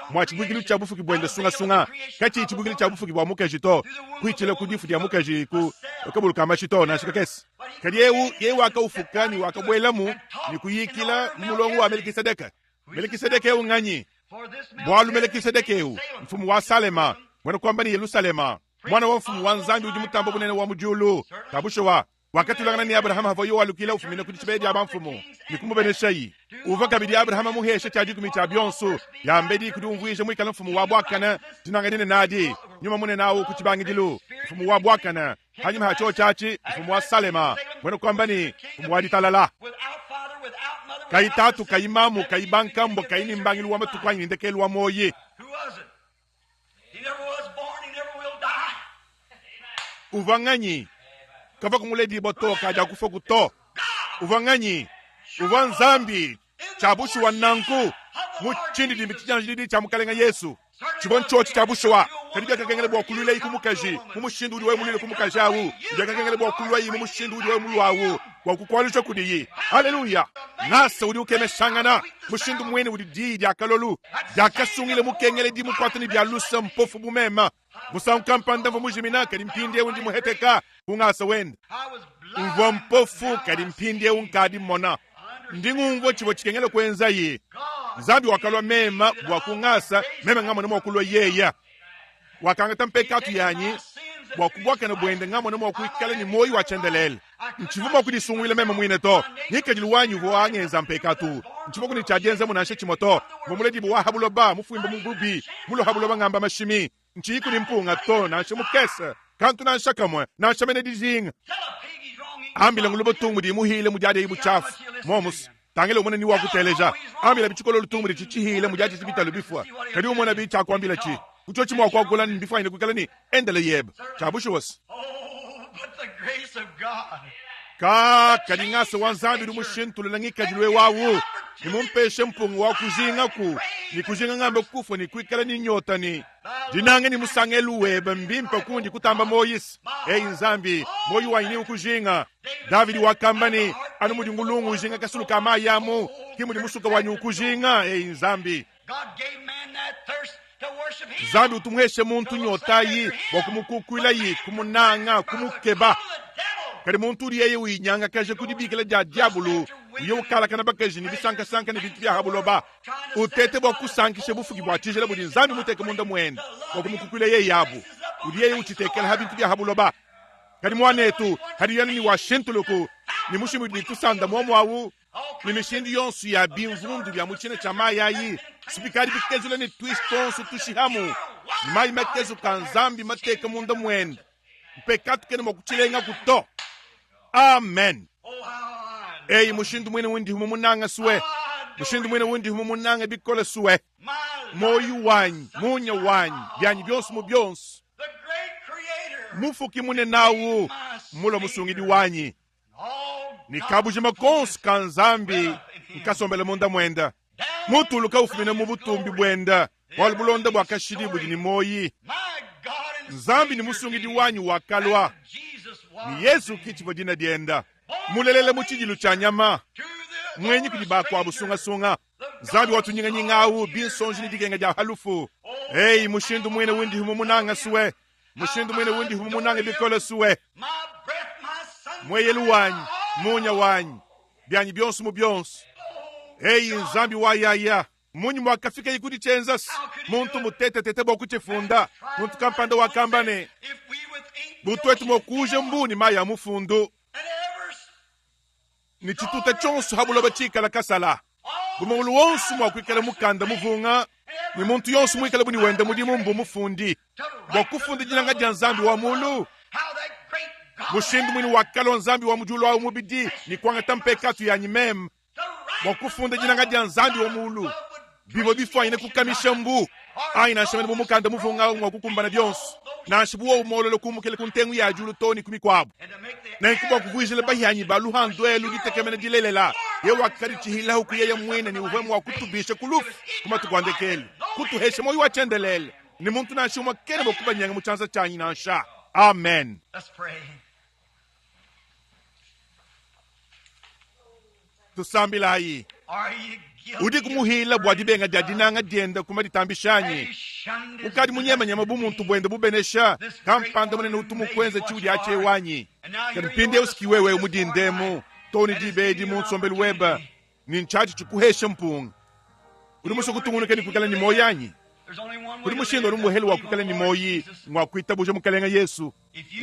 mua tshibuikilu tshia bufuki buende sungasunga, katshiyi tshibuikilu tshia bufuki bua mukaji to, kuitshila ku difu dia mukaji ku kabulu ka mashi to, nansha kakese. Kadi eu yeye wakaufuka ne wakabuelamu ne kuyikila mu mulongo wa Melekisedeke. Melekisedeke eu nganyi? Bualu Melekisedeke eu mfumu wa Salema, muena kuamba ne Yelusalema, muana wa mfumu wa Nzambi udi mutamba bunene wa mu diulu. Ka bushuwa, wakatulangana ne Abrahama havuaye walukila ufumina ku dishibeya dia bamfumu ne kumubeneshayi. Uvua kabidi Abrahama muheshe tshia dikumi tshia bionso diambedi kudi umvuija muikale mfumu wa buakane, dinanga dinene adi, nyuma munene au ku tshibangidilu, mfumu wa buakane, hanyima ha tshiotshi atshi, mfumu wa Salema, muena kuamba ne mfumu wa ditalala. Kayi tatu, kayi mamu, kayi bankambua, kayi ne mbangilu wa matuku anyi ne ndekelu wa muoyi. Uvua nganyi? Kavua kumuledibua to, kadiakufua to. Uvua nganyi? Uvua Nzambi. Tshia bushuwa nanku. Mu tshindidimbi tshidianjididi tshia Mukalenga Yesu. Tshivua ntshiotshi tshia bushuwa, kadi biakakengela bua kuluilayi ku mukaji mu mushindu udi wewe muluile ku mukaji awu. Biakakengela bua kuluayi mu mushindu udi wewe mulua awu, bua kukualuja kudiyi. Aleluya! Ngasa udi ukemeshangana, mushindu muine udi diyi dia kalolu diakasungila mukengeledi mukuate ne bia luse mpofu bu meme. Musangu kampanda mvua mujimina, kadi mpindieu ndi muheteka ku ngasa wende. Mvua mpofu, kadi mpindieu nkadi mmona. Ndi ngumvua tshivua tshikengela kuenzayi. Nzambi wakalua mema bua ku ngasa, meme ngamona mua kulua yeya. Wakangata mpekatu yanyi bua ku buakane buende ngamona mua kuikala ne muoyo wa tshiendelele. Ntshivua mua kudisunguila meme muine to. Ngikadilu wanyi uvua wangenza mpekatu. Ntshivua ne tshia dienzamu nansha tshimue to. Mvua muledibue wa ha buloba, mufuimba mu bubi, mulue ha buloba ngamba mashimi. Ntshiyiku ne mpunga to, nansha mukese, kantu nansha kamue, nansha mene dijinga. Ambila nguluba tungu di muhile mudiadia butshiafu. Momus, tangila umone ni wakuteleja. Ambila bitshikololo tungu di tshihile mudiadia bitalu bifua. Kadi umona bi tshiakuambila tshi. Kutshiotshi mua kuakula ne mbifwanyine kuikala ne endele yebe. Tshia bushuwa se. Ka kadi ngasa wa Nzambi udi mushintulula ngikadilu eu awu ne mumpeshe mpunga wa kujingaku ne kujinga ngamba kufua ne kuikala ne nyota ne dinanga ne musangelu webe mbimpe kundi kutamba Moyise. Eyi Nzambi, muoyo wanyi ne ukujinga. Davidi wakamba ne, anu mudi ngulungu ujinga kasulu ka mayi amu, ke mudi musuka wanyi ukujinga. Eyi Nzambi. Nzambi utu muheshe muntu nyotayi bua kumukukuilayi, kumunanga, kumukeba. Kadi muntu udi yeye uyinyangakaja ku dibikila dia diabulu, uye ukalakana bakaji ne bisankasanka ne bintu bia ha buloba, utete bua kusankisha bufuki bua tshijila budi Nzambi muteke munda muende bua kumukukuila yeye abu, udi yeye utshitekela ha bintu bia ha buloba. Kadi muanetu, kadi yanu ni washintuluku ne mushindu udi tusanda muomu awu ne mishindu yonso ya bimvundu bia mu tshina tshia mayi ayi sibikadi bikezula ne tuishi tuonso tushihamu mayi makezuka Nzambi mateka munda muende mpekatu kena mua kutshilengaku to. Amen. Eyi mushindu muine undi mumunanga suwe, mushindu muine undi mumunanga bikole suwe, muoyo wanyi, munya wanyi, bianyi bionso mu bionso, mufuki munene awu mulua musungidi wanyi ne kabujima konso ka Nzambi nkasombele munda muenda, mutuluka ufumina mu butumbi buenda, bualu bulonda bua kashidi budi ne muoyi. Nzambi ne musungidi wanyi wakalua, ne Yesu ke tshivua dina dienda, mulelele mu tshidilu tshia nyama, muenyi kudi bakuabu sungasunga. Nzambi wa tunyinganyinga awu, binsonji ne dikenga dia halufu. Eyi mushindu muine undi mumunanga suwe, mushindu muine undi mumunange bikole suwe. Mueyelu wanyi, munya wanyi, bianyi bionso mu bionso. Eyi Nzambi wa yaya, munyi muakafikayi ku ditshienza? Muntu mutetetete bua kutshifunda. Muntu kampanda wakamba ne, bu tuetu mua kuuja mbuu ne mayi a mufundu, ne tshituta tshionso ha buloba tshikala kasala, bu mawulu wonso mua kuikala mukanda muvunga, ne muntu yonso muikale bu ne wenda mudimu mbu mufundi bua kufunda dinanga dia Nzambi wa mulu, mushindu muine wakalua Nzambi wa mu diulu awu mubidi ne kuangata mpekatu yanyi meme bua kufunda dinanga dia Nzambi wa mulu, bivua bifuanyine kukamisha mbu anyi nansha mene bu mukanda muvunga awu mua kukumbana bionso, nansha bu wowu mololo kumukila ku ntengu ya diulu too ne ku mikuabu. Nenku bua kuvuijila bahianyi ba luhandu elu ditekemena dilelela, yeye wakaditshihilahu ku yeye muine ne uvua mua kutubisha ku lufu ku matuku a ndekelu, kutuhesha muoyo wa tshiendelele, ne muntu nansha umue kena mua kubanyenga mu tshianza tshianyi nansha. Amen. Tusambilayi. Udiku muhila bua dibenga dia dinanga diende ku maditambisha anyi? Ukadi munyemanyema bu muntu buende bubenesha kampanda munene utu mukuenza tshiudi atshi eu anyi? Kadi mpindieu siki wewe mudindemu too ne diba edi mu nsombelu webe ne ntshiatshi tshikuheshe mpunga. Udi musue kutungunuka ne kuikala ne muoyo anyi? Kudi mushindu anu muhele wa kuikala ne muoyo ngua kuitabuja Mukalenge Yesu.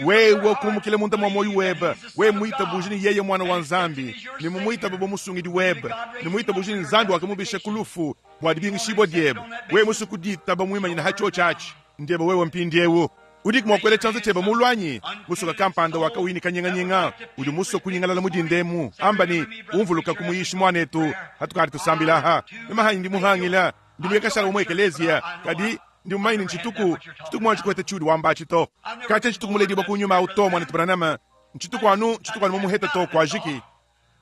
Wewe kumukila munda mua muoyo webe, wewe muitabuje ne yeye Muana wa Nzambi, ne mumuitabe bu Musungidi webe, ne muitabuje ne Nzambi wakamubisha ku lufu bua dibingishibua diebe, wewe musue kuditaba muimanyine ha tshiotshi atshi, ndiebe wewe mpindieu. Udiku mua kuela tshianza tshiebe mulu anyi? Musuka kampanda wakawuyi ne kanyinganyinga udi musue kunyingalala mu dinda emu, amba ne, Umvuluka ku muyishi muanetu, hatukadi tusambila aha. Meme hanyi ndi muhangila, ndi muye kashala wa mu ekeleziya, kadi ndi mumanye ne ntshituku tshituku muanji kuheta tshiudi wamba atshi to. Katshia ntshituku muledibua ku nyuma au to, muanetu Branham, ntshituku anu ntshituku anu mumuheta to, kuajiki.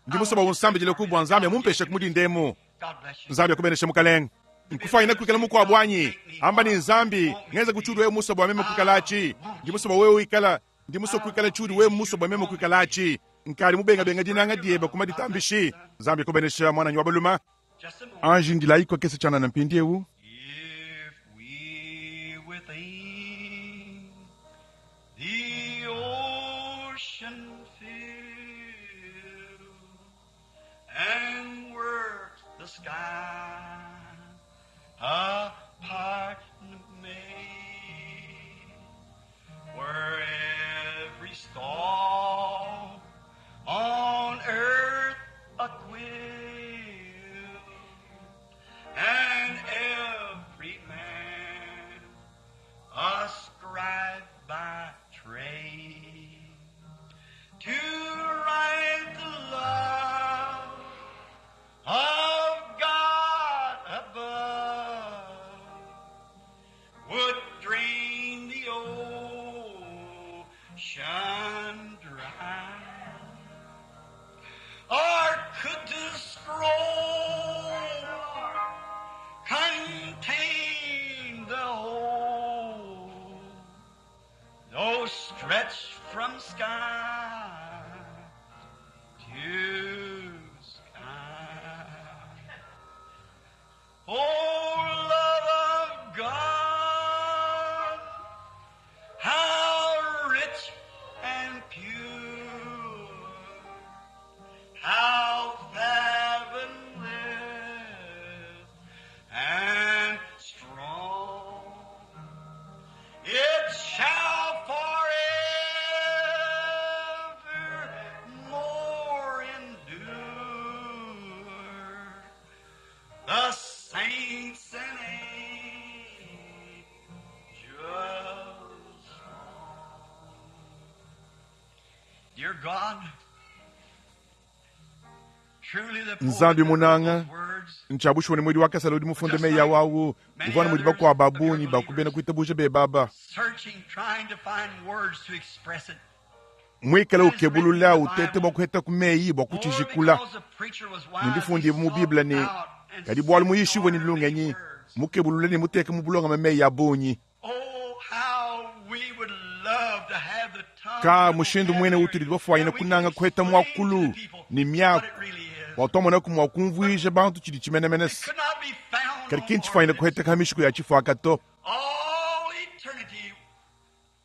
Ndi musue bua unsambidile ku bua Nzambi amumpeshe ku mu dinda emu. Nzambi akubeneshe, mukalenge. Nkufwanyine kwikala mukwabo anyi? Amba ne, Nzambi, ngenza ku ciudi wewe muswe bwa meme kwikala aci. Ndi muswe bwa wewe wikala. Ndi muswe kwikala ciudi wewe muswe bwa meme kwikala aci. Nkaadi mubengabenga dinanga dyebe ku maditambishi. Nzambi akubenesha, mwananyi wa balume. Anji ndilayi kakese tshianana mpindieu. If we within the ocean fill and were the sky a part made, were every star on earth a quill, and every man a scribe by trade, to write the love of God above would drain the ocean dry. Or could the scroll contain the whole, though stretched from sky to sky? Oh, love of God, how rich and pure, how fathomless and strong. It shall forevermore endure the saints and angels. Dear God, truly the Nzambi poet that wrote munanga those words ntshiabushuwa ne mwedi wa kasala udi mufunde meyi awawu uvua mudi bakuabu ba bungi bakubena kuitabuja bebaba searching, trying to find words to express it. mwikale ukebulula utete bua kuheta ku meyi bua More kucijikula because the preacher was wise, he nimbifundibu mu sought biblia ne out and kadi bualu set muyishibue ne in order many lungenyi words. mukebulule ne muteke mu bulongame meyi a bungi Oh, how we would love to have the tongue ka and the mushindu mwene vocabulary utudi bafwanyine that we could kunanga kuheta explain to the mwakulu people ne what miaku it really is. bua mua kumvuija bantu tshidi tshimenemene It could not be found kadi on ki our ntshifwanyine lips. kuheteka ha mishiku ya tshifuaka to All eternity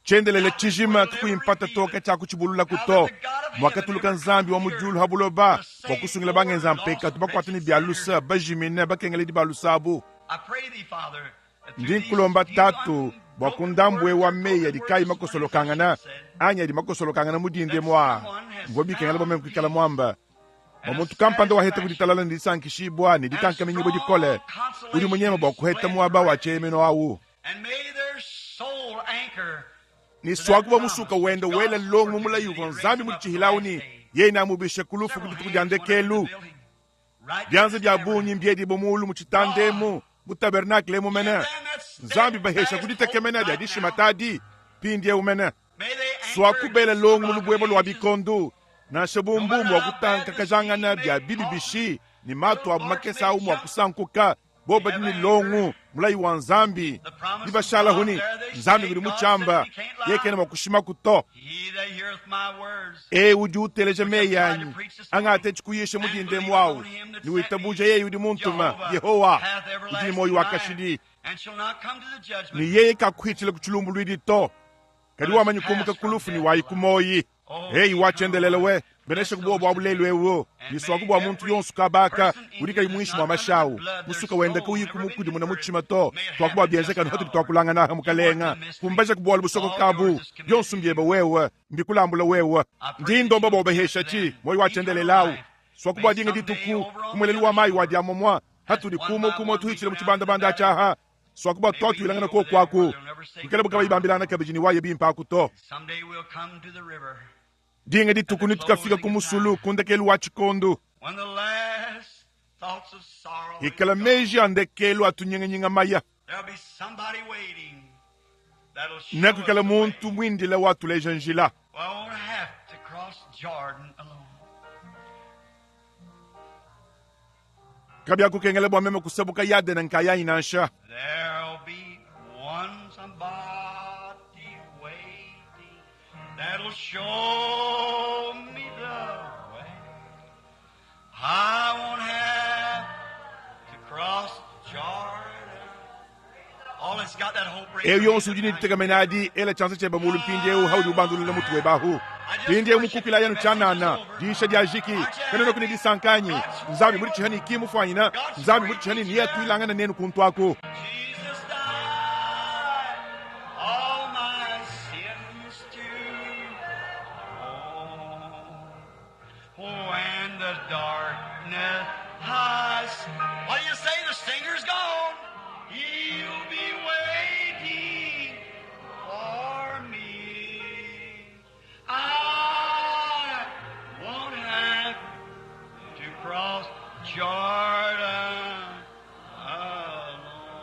tshiendelele tshijima kakuyimpata toka tshia kutshibulula kuto mwakatuluka nzambi wa mujulu ha buloba bua kusungila bangenza mpekatu bakuata ne bia lusa bajimine bakengeledi ba lusa abu I pray thee, Father, that ndi through these nkulomba few tatu bua unbroken kundambue words wa or meyi broken adi words kayi this morning, makosolokangana said, anyi adi makosolokangana mudinde that mwa someone has mvua bikengela found bameme kuikala peace mwamba and bua a muntu kampanda waheta satisfaction kuditalala ne disankishibua ne and a dikankamanyibua strong dikole udi consolation munyema in bua his kuheta fled muaba wa refuge. tshiemeno awu And may their soul anchor ni to that swakuba promise musuka which wenda God wela swore longo to mumulayi them that uvua he'd raise nzambi them up the muditshihilawu last ni day. yeye namubishe ku lufu ku Several dituku dia hands went up in the ndekelu building, right to byanza this bya bungi tabernacle. mbyedibo mulu mu tshitandemu God, mu tabernakele emu give mene them that nzambi bahesha steadfast hope kuditekemena dia right dishima now. tadi pindiewu mene May they anchor swakubela against the longo mu rock of lubwebo lwa ages. bikondu nansha No bumbu matter bua how bad kutanka the kajangana sea may bya bibi toss, bishi ni matu little abu barks makese may awu mua jump, kusankuka bo they badi have ne anchored longo mulayi wa nzambi the promise of dibashala God. huni There they nzambi stay. kudi God says mutshiamba he can't yekene lie. mua kushimaku to He that heareth my words, e udi uteleja which I've meyi tried to anyi preach this morning, angate tshikuyisha and mudinde believeth mwawu on him that ni sent me, witabuja yeye udi muntuma Jehovah, yehowa hath udi ne everlasting moyo wa life, kashidi and shall not come to the ni judgment, yeye kakuhitshila ku tshilumbuluidi to kadi but is wamanyi kumuka passed ku from lufu ni death to wayi life. ku moyi Oh, heyi eternal wachendelele life, we bless benesha kubuwa those bua today, bulelu ewu and niswaku may bua muntu every yonso kabaka person in udi here kayi that's muinshi mua not under the mashawu blood, their musuka wenda soul kauyi never been kumukudimuna converted, mutshima to may it twakuba happen just byenzeka now, hatudi Lord. twakulangana You work mukalenga the mystery. kumbaja kubuwala All busoko yours kabu is committed byonso to you. mbyeba wewe mbikulambula wewe I pray ndi that ndomba you'll bwa give ubahesha them chi moyo eternal wachendelelawu life. May swakuba dinga someday dituku over on the kumweleli other wa mayi shore, wa diamomwa as hatudi one kumo by kumo one we tuhitshile go mu down to the tshibandabanda valley, tshaha swakuba may we meet twatwilangana over there where kokwaku they'll never say kukela goodbye bukabayibambilana kabidi ni waye bimpa to Someday we'll come to the river dinga at the dituku nitukafika closing ku of musulu time, ku ndekelu wa tshikondu when the last thoughts of sorrow is ikala gone. meji a ndekelu atunyinganyinga maya There'll be somebody waiting that'll show us nakuikala the muntu way. mwindile watuleja njila We won't have to cross Jordan alone. Kabiakukengela bua meme kusabuka Yadene nkayanyi nansha. There'll be one somebody waiting that'll show me the way. I won't have to cross Jordan. All that's got that hope raised. Eu yonso udi ne ditekemena adi, ela tshianza tshiebe mulu mpindieu haudi ubandulula mutu webe ahu. Mpindieu mukukila yanu tshianana, diyisha dia jiki, kanuenaku ne disanka anyi? Nzambi muditshiha ne ki mufuanyina, Nzambi muditshiha ne neatuilangane nenu kuntu aku. Jesus died all my sins to atone. When the darkness hides, what do you say? The singer's gone. He'll be waiting for me. I won't have to cross Jordan alone.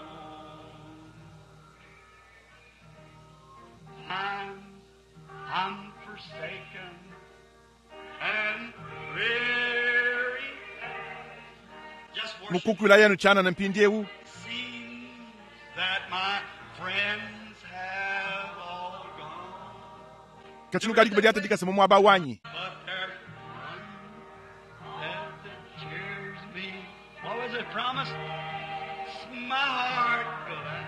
I'm, I'm forsaken and weary. Just worship. Mukukila yanu tshianana mpindieu. Seems that my friends have all gone. Katshinu kadi kubadiata dikasa mu muaba wanyi. But there's one that cheers me. What was it promised? My heart glad.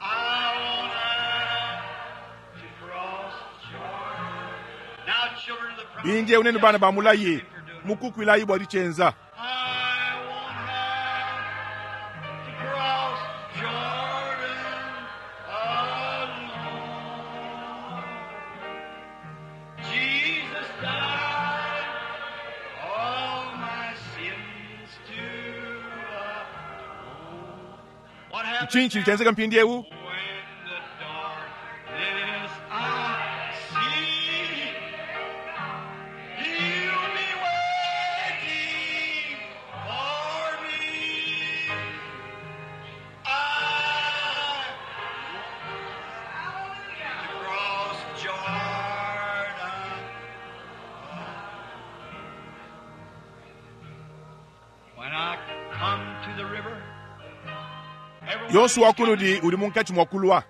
I won't have to cross Jordan. Now, children of the promise. Mpindieu nenu bana ba mulayi, mukukuilayi bua ditshienza. I won't have to cross Jordan alone. Jesus died all my sins to atone. What happened Ntshinyi tshidi tshienzeka mpindieu? when the darkness I see? He'll be waiting for me. I to cross Jordan. When I come to the river, everyone Yonso wa kunudi udi munkatshi mua kulua.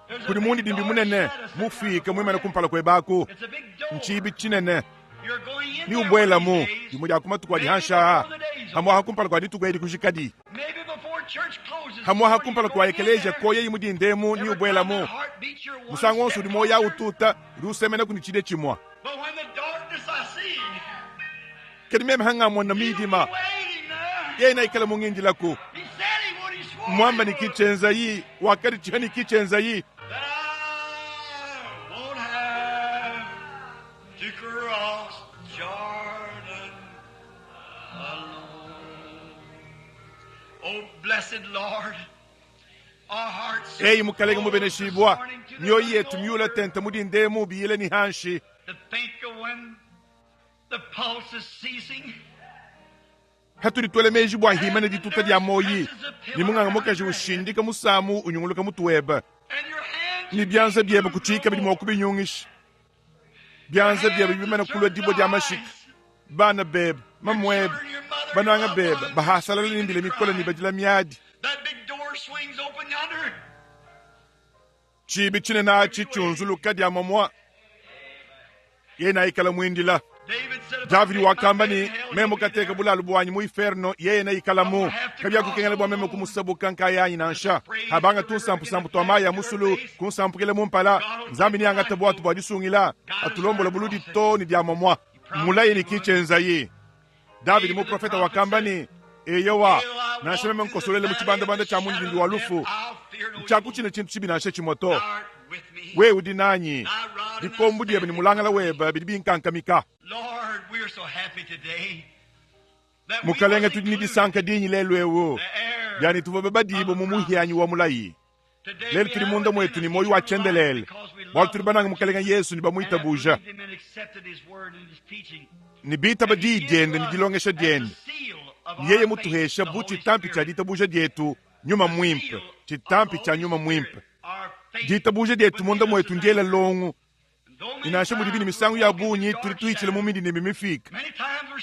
there's a Kudi big mundidimbi door munene shut us. mufike muimane kumpala kuebaku. It's a big door. Ntshibi tshinene You're going in ni there ubuelamu one of these days. dimue dia ku matuku adi hansha hamuaha kumpala kua dituku edi kujikadi Maybe before church closes. hamuaha before you kumpala go kua in ekeleziya there, koyeyi mudindemu ni every time ubuelamu that heart beats, you're one musangu wonso step udi moyo closer. ututa udi usemena kuni tshide tshimua But when the darkness I see, kadi meme hangamona he'll be midima waiting there. yena ikala mungindilaku He said he would, he swore mwamba he ni would. kitshenzayi wakadi tshiha ni kitshenzayi That I won't have to cross Jordan alone. Oh, blessed Lord, our hearts eyi mukalenge mubeneshibwa this morning to the mioyo yetu running miula over tente mudindemu biyile ni hanshi To think of when the pulse is ceasing. hatudi twele meji bua hima ne dituta dia moyi ni munganga mukaji ushindika musamu unyunguluka mutu webe And your hands ni byanza byebe kuchika bidi mua kubinyungisha byanza byebe bimene kulwa dibwa dia mashika bana bebe mamwebe bananga bebe bahasalala nindile mikola ni badila miadi That big door swings open yonder. chibi tshinene atshi tshiunzuluka dia mamua yena ikala muindila David said, if I davidi take my wakamba bed ni in hell, meme he'll be kateka there. bulalu bwanyi mu inferno yeye ikalamu kabyakukengela bua meme kumusabuka nkayanyi nansha habanga tunsampusampu twa mayi ya musulu kunsampukile mumpala nzambi niyangata bwatu bua disungila atulombola buludi to ni dia momua mulayi ni kitshenzayi davidi muprofeta wakamba ni eyowa nansha meme nkosolele mu tshibandabanda tshia mundidimbi wa lufu I'll fear no ntshiaku evil. tshine tshintu tshibi nansha tshimue to Thou art with me. wewe udi nanyi Thy rod and thy dikombu diebe ni mulangala webe bidi binkankamika Lord, we are so happy today that we mukalenga was tudi ni included disanka dinyi lelu ewu the heir yani tuvua babadibo mu muhianyi wa mulayi Today lelu we tuli have munda within mwetu us ni moyo wa eternal life chendelele because we bwalu love tuli bananga mukalenga yesu ni and have bamuitabuja believed him and accepted his word and his teaching. ni bitaba And he diyi gives diende ni us dilongesha as the diende seal of ni our yeye faith, mutuhesha the bu Holy chitampi cha Spirit. ditabuja dietu nyuma The mwimpe seal of the chitampi cha Holy nyuma mwimpe Spirit, our faith ditabuja dietu within munda us mwetu is ndiela longo And Ne nansha mudibi ne misangu ya bungi tudi tuhitshila mu midima mifike,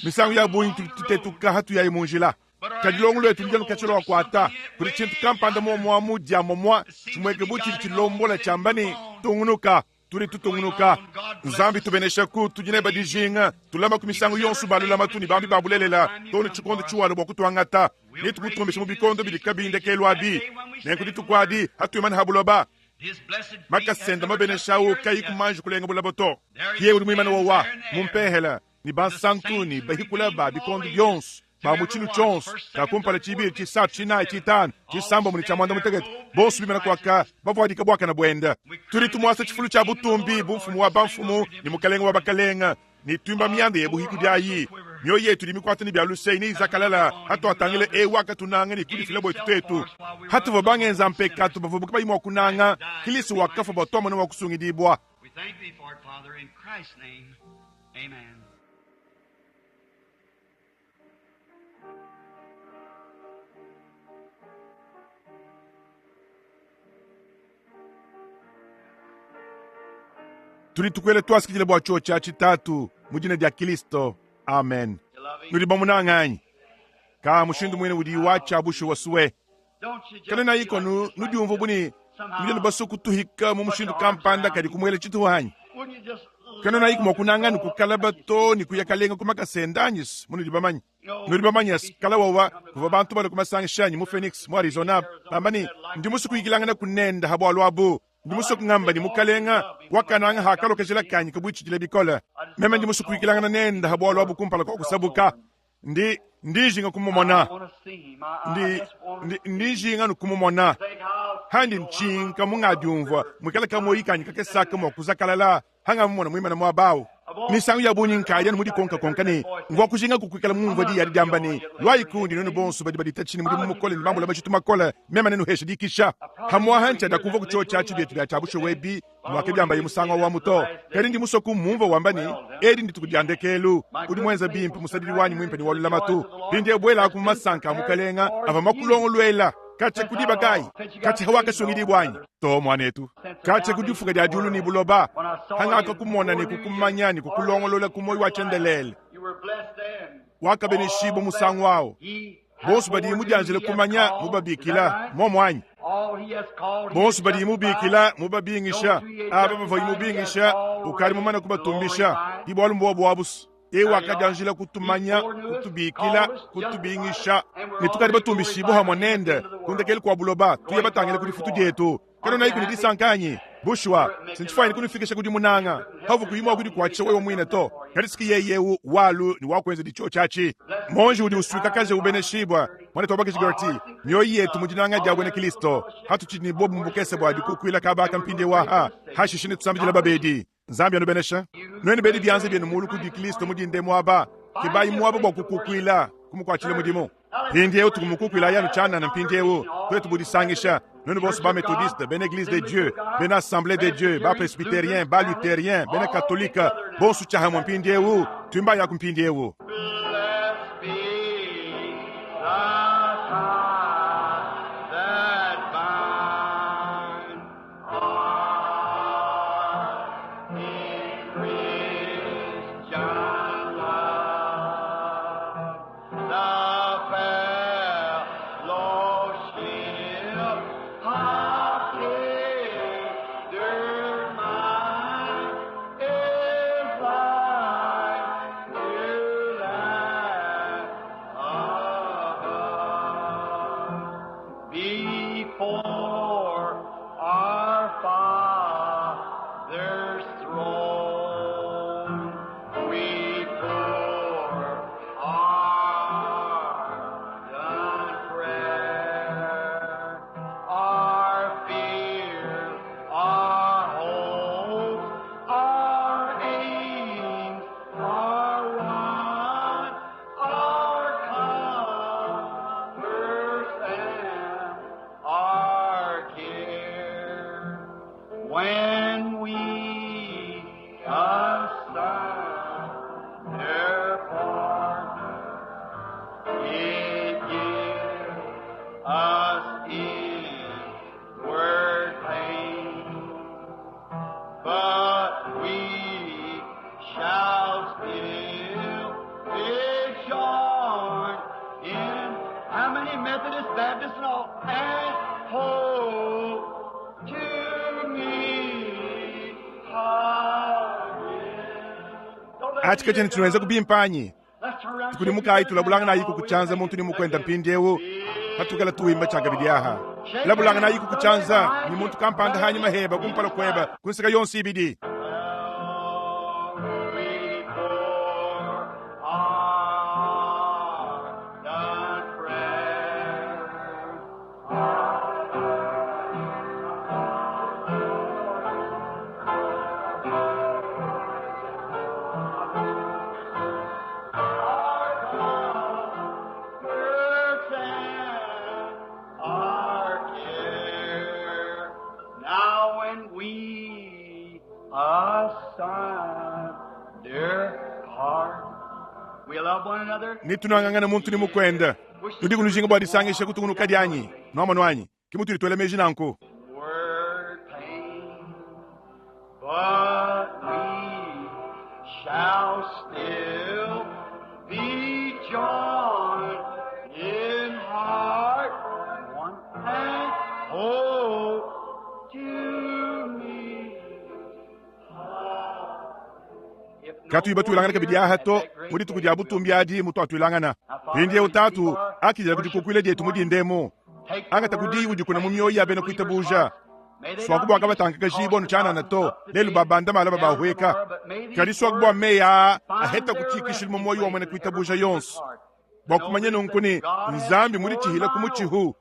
misangu ya bungi tudi tutetuka hatuyayi mu njila. Kadi luongo luetu ludi anu katshia luakuata kudi tshintu kampanda muomuamu dia momua tshimueke bu tshidi tshilombola tshiamba ne, Tungunuka. Tudi tutungunuka. Nzambi tubeneshaku, tudi neba dijinga. Tulamaku misangu yonso ba lulamatu ne bambi ba bulelela too ne tshikondo tshiwalua bua kutuangata. Netukutumbishe mu bikondo bidi kabiyi ndekelu abi. Nenku dituku adi, hatuimana ha buloba, makasa ende mabenesha au kayiku manji kulenga bulaba to. Yeye udi muimane wowa mu mpehela ne bansantu ne bahikula ba bikondo bionso ba mu tshinu tshionso tshia kumpala, tshibidi, tshisatu, tshinayi, tshitanu, tshisambombo ne tshia muanda mutekete, bonso bimana kuaka bavuadika buakane buende. Tudi tumuasa tshifulu tshia butumbi bu mfumu wa bamfumu ne mukalenge wa bakalenge, ne tuimba mianda ya buhikudi ayi. Mioyo yetu idi mikuata ne bia luse ne izakalala hatuatangila eu wakatunanga ne kudifila buetu tuetu. Hatuvua bangenza mpekatu bavua kabayi mua kunanga, Kristo wakafua bua tuamone mua kusungidibua. We thank thee for it, Father, in Christ's name. Amen. Tudi tukuela tuasakidila bua tshiotshi atshi Tatu, mu dina dia Kilisto. Amen. Nudi bamunanga anyi? Ka mushindu muine udi watshia bushuwa sue. Kanena iko nu nudiumvua bu ne nudi anu basue kutuhika mu mushindu kampanda kadi kumuela tshituha anyi? Kanena iko mua kunanga ne kukalaba to ne kuya kalenga ku makasa ende anyi? Munudi bamanye. Nudi bamanye kala wawa kuvua bantu balue kumasangisha anyi mu Phoenix mu Arizona bamba ne ndi musue kuyikilangana kunenda ha bualu abu. Ndi musue kungamba ne Mukalenga wakananga hakalua kajila kanyi kabuitshidile bikole. Meme ndi musue kuyikilangana nenda ha bualu abu kumpala kua kusabuka. Ndi ndi njinga kumumona. Ndi ndi ndi njinga nu kumumona. Handi ntshinka mungadiumvua muikale kamoyi kanyi kakesaka mua kuzakalala hangamumona muimana muaba au. Misangu ya bungi nkadi anu mudikonkakonka ne mvua kujinga kukuikala mumvua diyi adi diamba ne, Luayi kundi nuenu bonso badi baditatshisha ne mudimu mukole ne bambula majitu makole, meme nenuheshe dikisha. Hamuaha ntshiada kumvua ku tshiotshi atshi bietu bia tshia bushuwa ebi muakebiambaye musangu awu to. Kadi ndi musue kumumvua wamba ne, Edi ndituku dia ndekelu. Udi muenze bimpe, musadidi wanyi muimpe ne wa lulamatu. Mpindieu buelaku mu masanka a Mukalenge avua makulongoluela. Katshia ku diba kayi? Katshia hawakasungidibua anyi? To, muanetu. Katshia ku difuka dia diulu ne buloba, hangakakumona ne kukumanya ne kukulongolola ku muoyo wa tshiendelele. Wakabeneshibua musangu awu. Bonso badiye mudianjile kumanya, mubabikila, muomu anyi? Bonso badiye mubikila, mubabingisha, aba bavuaye mubingisha, ukadi mumane kubatumbisha. Ki bualu mbuobu abusu. Eu wakadianjila kutumanya, kutubikila, kutubingisha, ne tukadi batumbishibue hamue nende ku ndekelu kua buloba, tuye batangile ku difutu dietu. Kanuenayiku ne disanka anyi? Bushuwa, sintshifuanyine kunufikisha ku dimunanga pauvua kuyi mua kudikuatshisha wewe muine to. Kadi siki yeye eu walu ne wakuenza ditshiotshi atshi. Monji udi usuikakaja ubeneshibua. Muanetu wa bakaji Gertie, mioyo yetu mu dinanga dia buena Kristo, hatutshidi ne buobumu bukese bua dikukuila kaba aka mpindieu aha, hashishe netusambidile babedi. Nzambi anubenesha. Nuenu bedi bianza bienu mulu kudi Kristo mu dinda emu aba, kebayi muaba bua kukukuila, kumukuatshila mudimu. Mpindieu tukumukukuilayi anu tshianana mpindieu, tuetu budisangisha, nuenu bonso ba Methodiste, bena Eglise de Dieu, bena Assemblee de Dieu, ba Presbyterien, ba Lutherien, bena Katolike, bonso tshiahamue mpindieu, tuimbayaku mpindieu. Blessed be the tie that binds us in Christian love. The fellowship of tender mind is like to that above. Before our Father's throne, we pour our done prayer, our fears, our hopes, our aims, our wants, our comforts, and our be Methodist, Baptist, and all, and hope to meet again. Don't let Achi kachena chinweza kubimpanyi Let's turn around and kuli shake mukayi each other's tulabulanga hand nayi while we kukuchanza sing muntu it nimukwenda again. mpindiewu patukala tuwimba chakabidi aha labulanga nayi kukuchanza ni muntu kampanda hanyuma heba kumpala kweba kunsika yonse ibidi Well, we pour our done prayer. Our and our care. Now when we asunder part, we love one another. nitunangangana muntu nimukwenda tudi kunujinga bwa disangisha kutungunuka dyanyi nwamano anyi kimutuli twela meji nanku Word pain, but we shall still be joined in heart, one and hope to meet. If no katuyiba tuilangana kabidi aha to more at that great mudituku day dya will butumbi adi mutu atuilangana pindie utatu akijela kudikukwile dyetu mudindemu take the angata kudi word udi kuna and mu mioyo ya bena place it in kuitabuja believers' hearts. May they swaku not bwa be kabatanga kajibwa tossed nuchanana about to and up to lelu date, babanda mala down babahweka tomorrow, but may these kadi swaku bwa words meya find aheta their kuchikishili mu resting moyo wa mwene place in every kuitabuja believer's yonso heart. bwa To know kumanya this, nunku ni that God has nzambi muli sworn chihila by ku an oath muchihu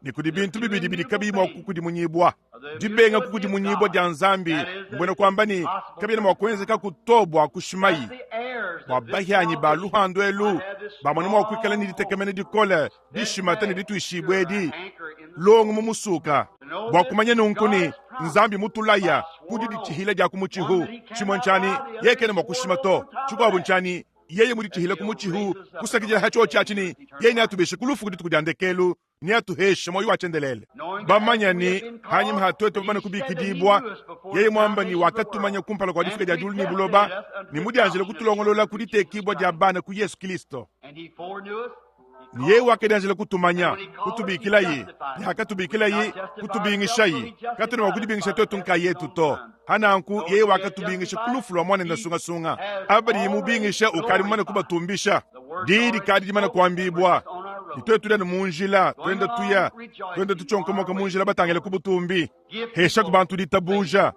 ni kudi the bintu two bibidi bidi immutable kabi mwa things kukudimunyibwa of the dibenga immutability of kukudimunyibwa God, dya nzambi that is, that mbwena it is kwamba ni impossible kabina to mwa kuenzeka kutobwa That's kushimayi the heirs bwa of this bahyanyi ba salvation luhando elu might have this bamwana mwa kwikala ni strong hope, ditekemene dikole dishimata ni steadfast, ditwishibwa sure edi anchor in the longo soul. mu musuka To know bwa this, kumanya nunku God ni has promised nzambi by mutulaya kudi sworn oath, dichihila dya one kumuchihu that he chimwe cannot nchani lie, the other yekene he mwa swore kushima an to oath on top of chikwabu that, nchani yeye that mudichihila he'll kumuchihu raise us up at the kusakijila last hacho day chachini with eternal yeye life. atubeshe kulufu kudituku dya ndekelu ni atuheshe moyo wachendelele Knowing that after bamanya we ni have been hanyuma called, hatwete that bamane he said that he kubikidibwa knew us before yeye the mwamba ni foundation of the world, wakatumanya kumpala kwa and difika dya dulu ni buloba predestinated us unto ni the mudianjele adoption of kutulongolola children through Jesus kuditekibwa dya Christ. bana ku yesu kristo And he foreknew us, he ni yeye called us. wakadianjele And kutumanya when he called us, he kutubikilaye justified ni us. We hakatubikilaye not justify ourselves, so kutubingishaye he katuni justified us wakudibingisha by the twetu death of his nkayetu own to Son. hananku Those yeye he has wakatubingisha justified, kulufu lwa mwana he ndasungasunga has abali already yimubingisha ukali mumane glorified. kubatumbisha The word's didi already kadi limane spoken, and we're kuambibwa just on our road, nitwe tulya ni munjila going twende tuya along twende rejoicing on our tuchonkomoka way munjila to batangile glory. kubutumbi Give hesha ku people bantu faith. ditabuja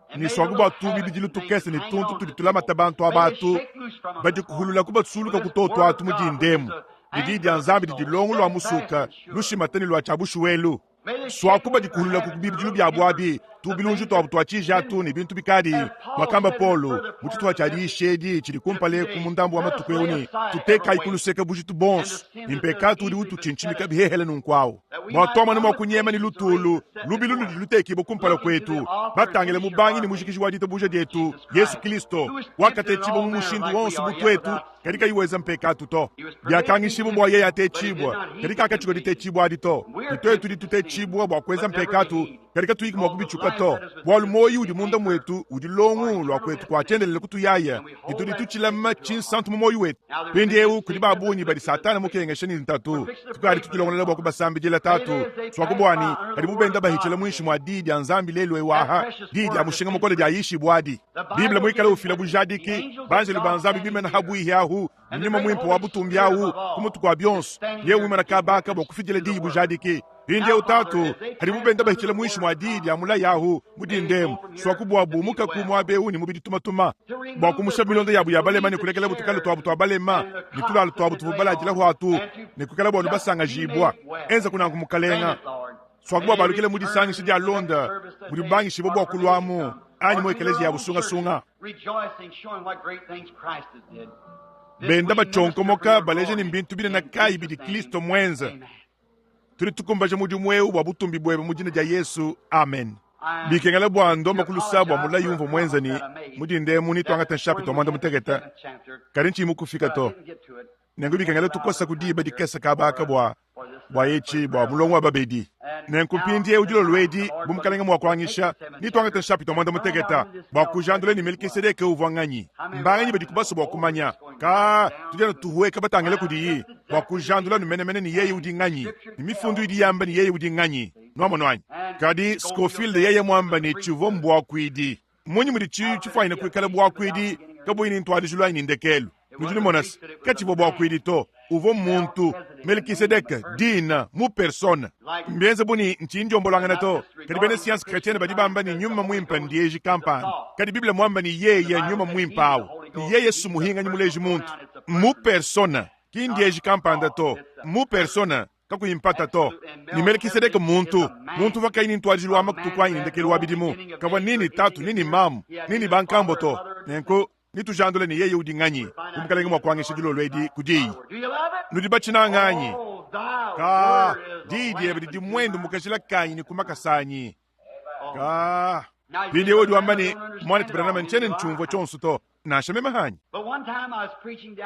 And ni may the swaku little bwa tubi habits bidilu and things tukese that ni hang tuntu on to tudi people, tulamata bantu may they abatu shake loose from them badi this morning. kuhulula With kubatsuluka this kutoto Word of atu God, which is mudindemu the ni didi anchor ya of the nzambi soul, didi longo lwa steadfast musuka and sure. lushimatani lwa chabushuwelu May they shake swaku loose badi their kuhulula habits and kubidilu little bya tempers, bwabi the tubilunju things twabu that twachija sin atu ni bintu bikadi As Paul mwakamba said in the polo further part muchituwa of the cha message lishedi chili in a few kumpale days, kumundambo wa let us matuku lay euni aside every tutekayi weight kuluseka bujitu and the bonso sin ni that does mpekatu udi easily beset utuchinchimika us, bihehele nunkwawo that we might mwatwamwana run mwa with kunyema ni patience the race lutulu that's set lubi before lulu us, lutekibo kumpala looking to the kwetu author and batangile finisher of mubangi our ni faith, mujikishi wa ditabuja dyetu Jesus yesu Christ, kristo who was tempted in wakatechibo all mu manner mushindu like we wonse are, yet butwetu without sin. katika iweza mpekatu to He was permitted to be byakangishibo bwa tempted, yeye but he did atechibwa not heed katika the akachiko temptation. ditechibwa adito And we are ni twetu tempted to sin, ditutechibwa bwa kuweza but never to mpekatu heed, katika tuiki mwa because the kubichuka life to that is within bwalu us moyi is udi the munda anchor mwetu udi for longu lwa eternal kwetu kwa destination, chendelele kutuyaya and we hold nitudi that tuchilama thing to our heart. chinsantu mu moyo wetu Now there's pindi been eu this kuli sickness babunyi bali afflicted with satana this mukengeshe ni We're ntatu fixing to pray tukali for them, tutilongolola bwa Father. kubasambijila Pray tatu that as they pass by swakubwani under the kali word mubenda of God bahichela mwinshi today, mwa didi ya nzambi lelu that ewaha precious didi ya word that's mushinga been mukole dya preached, yishi bwadi the biblia Bible mwikala giving ufila witness, the bujadiki angels of banjeli God banzambi standing bimena here, habwihi ahu and the mnyuma great mwimpo wa Holy butumbi Spirit ahu above all kumutu kwa is byonso standing yewe here mwimana to give kabaka bwa witness kufijila to the diyi word. bujadiki pindi Now, Father, utatu as they hali pass mubenda under bahichela the mwinshi word mwa of didi God, ya mulayi ahu may they go mudindemu from here swakubwa to be bumuka well, kumwa beuni mubidi tumatuma to bwa remove their kumusha milonda braces, yabu to ya balema leave ni the kulekela butukale chairs twabu twa balema and the ni cots tulalo that twabu they lay tububalajila on, hwatu and to ni kukala bwanu just be basangajibwa made well. enza kunangu mukalenga Grant it, Lord. May swakuba they balukile mudisangisho return lya to the next londa service that muli they bubangishibo are bwa permitted to kulwamu come, anyi or to mwekelezi their ya own churches, busungasunga rejoicing, showing what great things Christ has did. This benda we minister for bachonkomoka your baleje ni glory. mbintu bine na In kayi bidi Jesus' name, kristo mwenza amen. tuli tukumbaja mudimu ewu bwa butumbi bwebe mu dina lya yesu amen I am bikengela bwa to ndomba kulusa bwa apologize mulayi for a umvo mwenza comment ni that I made mudindemu that nitwangata this nshapita morning we mwanda had the mutegeta seventh chapter, kali nchimu kufika but I to didn't get to it. nengo We had bikengela about tukosa enough time kudiba here dikesa kabaka for bwa for this bwa first yechi bwa prayer mulongo line. wa babedi And nenku now mpindi eu dilo tonight, the lwedi Lord willing, bumukalenga we'll take mwakuangisha the seventh nitwangata chapter nshapita and mwanda find out mutegeta who this bwa kujandula ni Melchizedek was. melikisedeke uvwa ng'anyi How many would mbanganyi like badi to know? kubasa bwa Oh, we're kumanya just going ka down tujana to tuhuweka batangile find out kudiyi just Bwa kujandula nu menemene ne Yeye udi nganyi, ne Mifundu idi yamba ne Yeye udi nganyi. Nwamonu anyi? Kadi Scofield yeye mwamba ne civwa mbwakwidi. Mmunyi mudi ci cifwanyine kwikala bwakwidi kabuyi ne ntwadijilu anyi ne ndekeelu? Nudi numona's, kacivwa bwakwidi to. Uvwa mmuntu, Melkisedeke, dina, mu persona. Mbyenze bu ne nciyi ndyombolangana to, kadi beena Sciences Chretiennes badi bamba ne Nyuma Mwimpe ndyeji kampanda. Kadi Bible mwamba ne Yeye n'Nyuma Mwimpe awu, ne Yeye s'Muhinganyi muleji muntu. Mmu persona, ki ndyeji kampanda to. Mmu persona. Kakuyi mpata to ne Melkisedeke mmuntu, muntu uvua kayi ne ntuadijilu wa matuku anyi ne ndekelu wa bidimu. Kavua ni ne tatu, ni ne mamu, ni ne bankambua to. Nenku, netujandule ne yeye udi nganyi, bu Mukalenge mua kuangisha dilolo edi ku Diyi. Nudi batshinange anyi? Kaa, Diyi diebe didi muendu mu kajila kanyi ne ku makasa anyi. Kaa. Mpindieu udi wamba ne, Muanetu Branham, ntshiena ntshiumvua tshionso to. Nansha meme hanyi.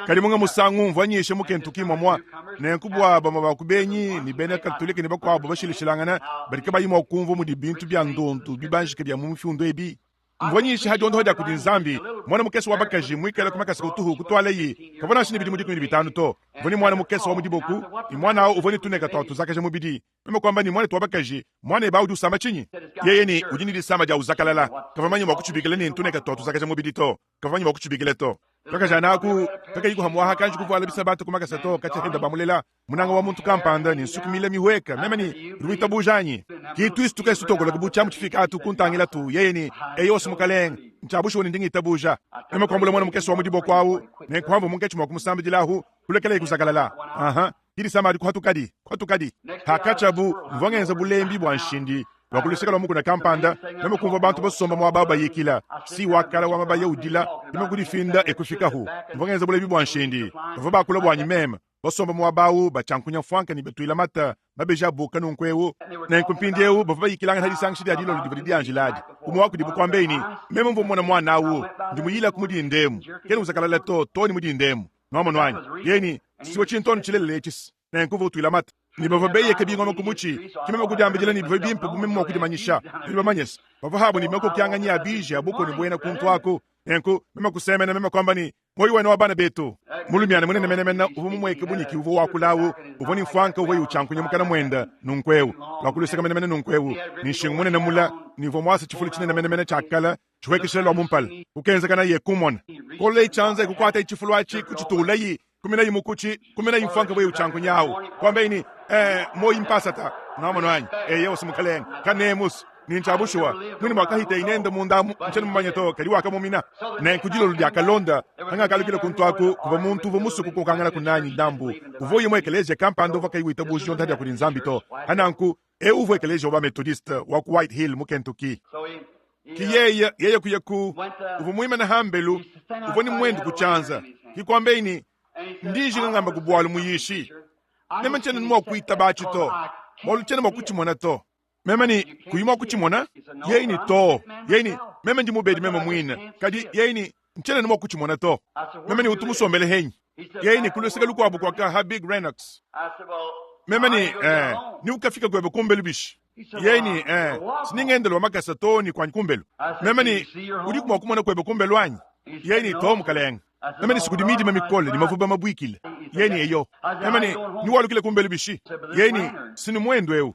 Kadi munga musangu mvua nyisha mu Kentucky mwamwa, nenku bua bamue ba ku benyi ne bena Katolike ne bakuabu bashilashilangana badi kabayi mua kumvua mudi bintu bia ndondu bibanjike bia mu mifundu ebi. Mvua nyisha ha diondoha dia kudi Nzambi, muana mukese wa bakaji muikale ku makasa kutuhu kutualayi, kavua nansha ne bidimu 15 to. Mvua ne muana mukese wa mu diboku, ne muana au uvua ne tuneka tua tuzakaja mubidi. Meme kuamba ne, Muanetu wa bakaji, muanebe awu udi usama tshinyi? Yeye ne, Udi ne disama dia uzakalala. Kavua mumanye mua kutshibikila ne, ntuneka tua tuzakaja mubidi to. Kavua mumanye mua kutshibikila to. Kakajana aku kakayi kuhamuaha kanji kuvuala bisabata ku makasa to, katshia henda bamulela, munanga wa muntu kampanda, ne nsuki mile mihueka. Meme ne, Udi witabuja anyi? Ki tuisu tukese tutokoloka bu tshiamu tshifika atu kuntangila tu. Yeye ne, Eyo, mukalenge, ntshia bushuwa ne ndi ngitabuja. Meme kuambula muana mukese wa mu diboko awu, ne nkuamvua munkatshi mua kumusambidila ahu, kulekelaye kuzakalala. Aha. Ki disama adi kuhatukadi, kuhatukadi. Hakatshiabu, mvua ngenza bulembi bua nshindi lua ku luseke lua mukuna kampanda, meme kumvua bantu basomba muaba awu bayikila. Si wa kala wa mabaya udila, meme kudifinda e kufikahu. Mvua ngenza bulembi bua nshindi, bavua bakula buanyi meme, basomba muaba awu batshiankunya mfuanka ne batuila mata mabeji abuka nunku eu. Nenku mpindieu bavua bayikilangana disangisha dia dilolo divua didianjila adi. Umue wa kudibu kuambaye ne, Meme mvua mmona muana awu, ndi muyilaku mu dinda emu, kena uzakalala to, too ne mu dinda emu. Nwamonu anyi? Yeye ne, Siwa tshintondo tshilelela etshi. Nenku uvua utuila mata. Ne bavua beyeke bingoma ku mutshi. Ke meme kudiambidila ne bivua bimpe bu meme mua kudimanyisha. Nudi bamanye's, bavua abu ne makokianganyi a biji a bukua ne buena kuntu aku. Nenku meme kusemena, meme kuamba ne, Muoyo wenu wa bana betu. Mulumiana munene menemene uvua mumueke bu nyiki uvua wakula awu, uvua ne mfuanka uvua utshiankunya mukana muende nunku eu, lua ku luseke menemene nunku eu, ne nshingu munene mule, ne uvua muase tshifulu tshinene menemene tshia kale tshihuekeshila lua mu mpala. Kukenzakanaye kumona. Kololayi tshianza e kukuatayi tshifulu atshi, kutshituulayi, kuminayi mukutshi, kuminayi mfuanka uvua utshiankunya awu, kuambayi ne, Ee, muoyi mpasata. Nwamonu anyi? Eyo's, mukalenge. Kaneemu's. Ni ntshia bushuwa, muine muakahiteye nende munda amu, ntshiena mumanye to, kadi wakamumina. Nenku dilolo diakalonda, pangakalukila kuntu aku, kuvua muntu uvua musue kukokanganaku nanyi ndambu. Uvua uya mu ekeleziya kampanda uvua kayi witabuja diondopa dia kudi Nzambi to. Pa nanku, eu uvua ekeleziya wa ba-Methodiste wa ku White Hill mu Kentucky. Ki yeye, yeye kuya ku, uvua muimane hambelu, uvua ne muendu ku tshianza. Ki kuambeyi ne, Ndi njinga ngamba ku bualu muyishi. Meme ntshiena mua kuitaba atshi to, bualu tshiena mua kutshimona to. Meme ne, Kuyi mua kutshimona? Yeye ne, Too. Yeye ne, Meme ndi mubedi meme muine. Kadi, yeye ne, Ntshiena ne mua kutshimona to. Meme ne, Utu musombele henyi? Yeye ne, Ku luseke lukuabu kuaka ha Big Renox. Meme ne, Ee, ne ukafika kuebe kumbelu bishi? Yeye ne, Ee, si ngendela wa makasa too ne kuanyi kumbelu. Meme ne, Udiku mua kumona kuebe kumbelu anyi? Yeye ne, Too, mukalenge. Meme ne, Sikudi midima mikole ne mavuba mabuikile. Yeye ne, Eyo. Meme ne, Niwalukile kumbelu bishi? Yeye ne, Sinu muendu eu.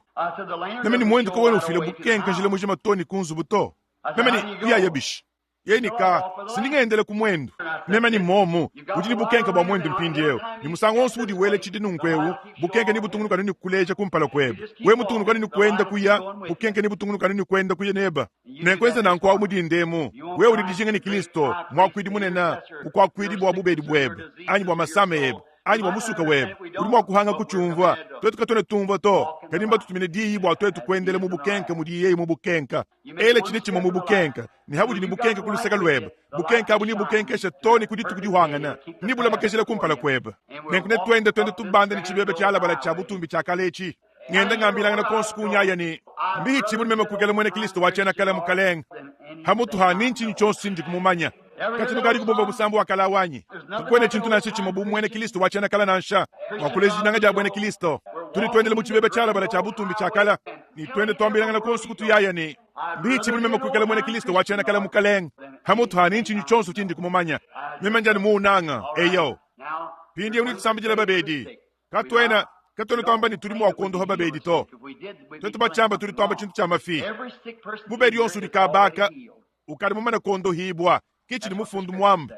Meme ne, Muendu kawena ufila bukenka njila mujima too ne ku nzubu to. Meme ne, Uyaya bishi? Yeye ne, Ka, sindi ngendela ku muendu. Meme ne, Momu, udi ne bukenka bua muendu mpindieu, ne musangu wonso udi wela tshidi nunku eu, bukenka nebutungunuke anu ne kukuleja kumpala kuebe. Wewe mutungunuke anu ne kuenda kuya, bukenka nebutungunuke anu ne kuenda kuya nebe. Nenkuenze nanku awu mu dinda emu. Wewe udi dijinga ne Kristo, Muakuidi Munene, bukuakuidi bua bubedi buebe, anyi bua masama ebe, anyi bua musuka webe. Udi mua kuhanga kutshiumvua. Tuetu katuena tumvua to, kadi mbatutumine diyi bua tuetu kuendela mu bukenke mudiye yeye mu bukenke. Ela tshine tshimue mu bukenke, ne habudi ne bukenke ku luseke luebe. Bukenke abu nebukenkeshe too ne ku dituku dihuangana, nebulamakejila kumpala kuebe. Nenku netuende tuende tubanda ne tshibebe tshialabala tshia butumbi tshia kale etshi. Ngenda ngambilangana konso kunyaya ne, Mbihitshibu ne meme kuikala muena Kristo wa tshiena kale, Mukalenge. Hamutu ha ni ntshinyi tshionso tshindi kumumanya. Katshia nukadi kubumvua musambu wa kale awu anyi? Kakuena tshintu nansha tshimue bu muena Kristo wa tshiena kale nansha, bua kuleja dinanga dia buena Kristo. Tudi tuendela mu tshibeba tshialabala tshia butumbi tshia kale, ne tuenda tuambilangana konso kutuyaya ne, Mbihitshibu ne meme kuikala muena Kristo wa tshiena kale, Mukalenge. Hamutu ha ni ntshinyi tshionso tshindi kumumanya. Meme ndi anu muunanga. Eyo. Mpindieu netusambidile babedi. Katuena, katuena tuamba ne tudi mua kuondoha babedi to. Tuetu batshiamba tudi tuamba tshintu tshia mafi. Mubedi yonso udi kaba aka ukadi mumane kuondohibua, ke tshidi mufundu muambe.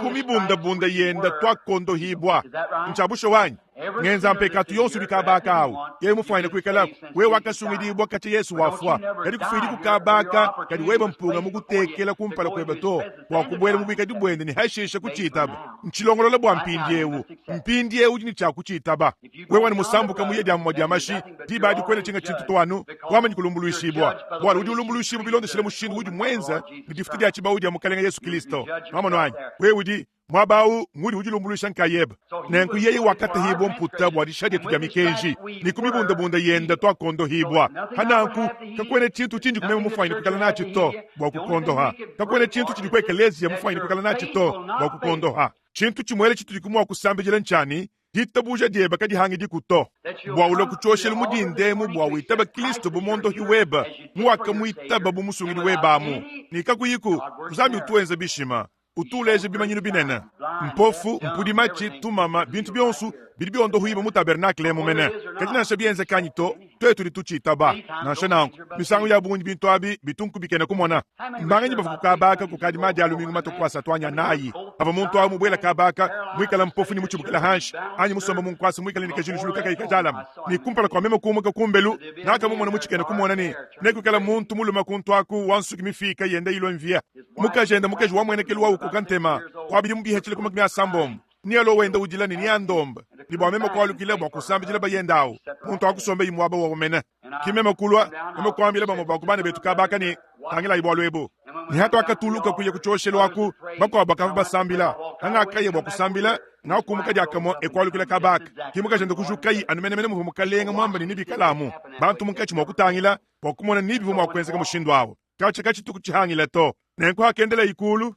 Ku mibundabunda yenda tuakondohibua. Ntshia bushuwa anyi? Ngenza mpekatu yonso udi kaba aka awu, yeye mufuanyine kuikalaku. Wewe wakasungidibua katshia Yesu wafua, kadi kufuidi ku kaba aka kadi weba mpunga mukutekela kumpala kuebe to bua kubuela mu buikadi buende ne hashishe kutshitaba. Ntshilongolola bua mpindiewu. Mpindiewu udi ne tshia kutshitaba. Wewe ne musambuka muye dia mumue dia mashi, diba adi kuena tshinga tshintu to anu wamanyi kulumbuluishibua, bualu udi ulumbuluishibua bilondeshile mushindu udi muenza ne difutu dia tshibawu dia Mukalenge Yesu Kristo. Nwamonu anyi? Wewe udi muaba au ngudi udilumbuluisha nkayebe. Nenku yeye wakatahibua mputa bua disha dietu dia mikenji, ne ku mibundabunda yende tuakondohibua. Pa nanku kakuena tshintu tshindi kumema mufuanyine kuikala natshi to bua kukondoha. Kakuena tshintu tshidi ku ekeleziya mufuanyine kuikala natshi to bua kukondoha. Tshintu tshimuele tshitudi mua kusambidila ntshia ne, ditabuja diebe kadihangidiku to, bua ulue ku tshioshelu mu dinda emu bua witaba Kristo bu muondohi webe, muwakamuitaba bu musungidi webe amu ne kakuyiku. Nzambi utu wenza bishima, utu uleja bimanyinu binene, mpofu, mpudi matshi, tumama, bintu bionso bidi biondohibua mu tabernakle emu mene. Kadi nansha bienzeka anyi to, tuetu tudi tutshitaba. Nansha nanku, misangu ya bungi bintu abi bitu nkubikena kumona. Mbanganyi bavua ku kaba aka kukadi madi a lumingu matue ku asatu anyi anayi pavua muntu awu mubuele kaba aka muikale mpofu ne mutshibukile hanshi anyi musombe mu nkuasa muikale ne kajilujulu kakayi kajalame. Ne kumpala kua meme kumuka kumbelu, ngakamumona mu tshikena kumona ne nekuikale muntu mulume kuntu aku wa nsuki mifiike yenda ilua mvia. Mukajende mukaji wa muenekelu wa ukoka ntema wa bidimu bihetshile ku 80 ne alua wenda udila ne neandombe ne bua meme kualukila bua kusambidila bayende awu muntu akusombe muaba wawu mene. Ke meme kulua, meme kuambila bamue ba ku bana betu kaba aka ne, Tangilayi bualu ebu. Ne hatuakatuluka kuya ku tshioshelu aku, bakuabu bakavua basambila. Hangakaya bua kusambila, ngakumuka diakamue e kualukila kaba aka. Ke mukajende kujukayi anu menemene muvua mukalenge muambe ne nebikalamu bantu munkatshi mua kutangila bua kumona ni bivua mua kuenzeka mushindu au. Katshia katshituku tshihangila to. Nenku hakendelayi kulu,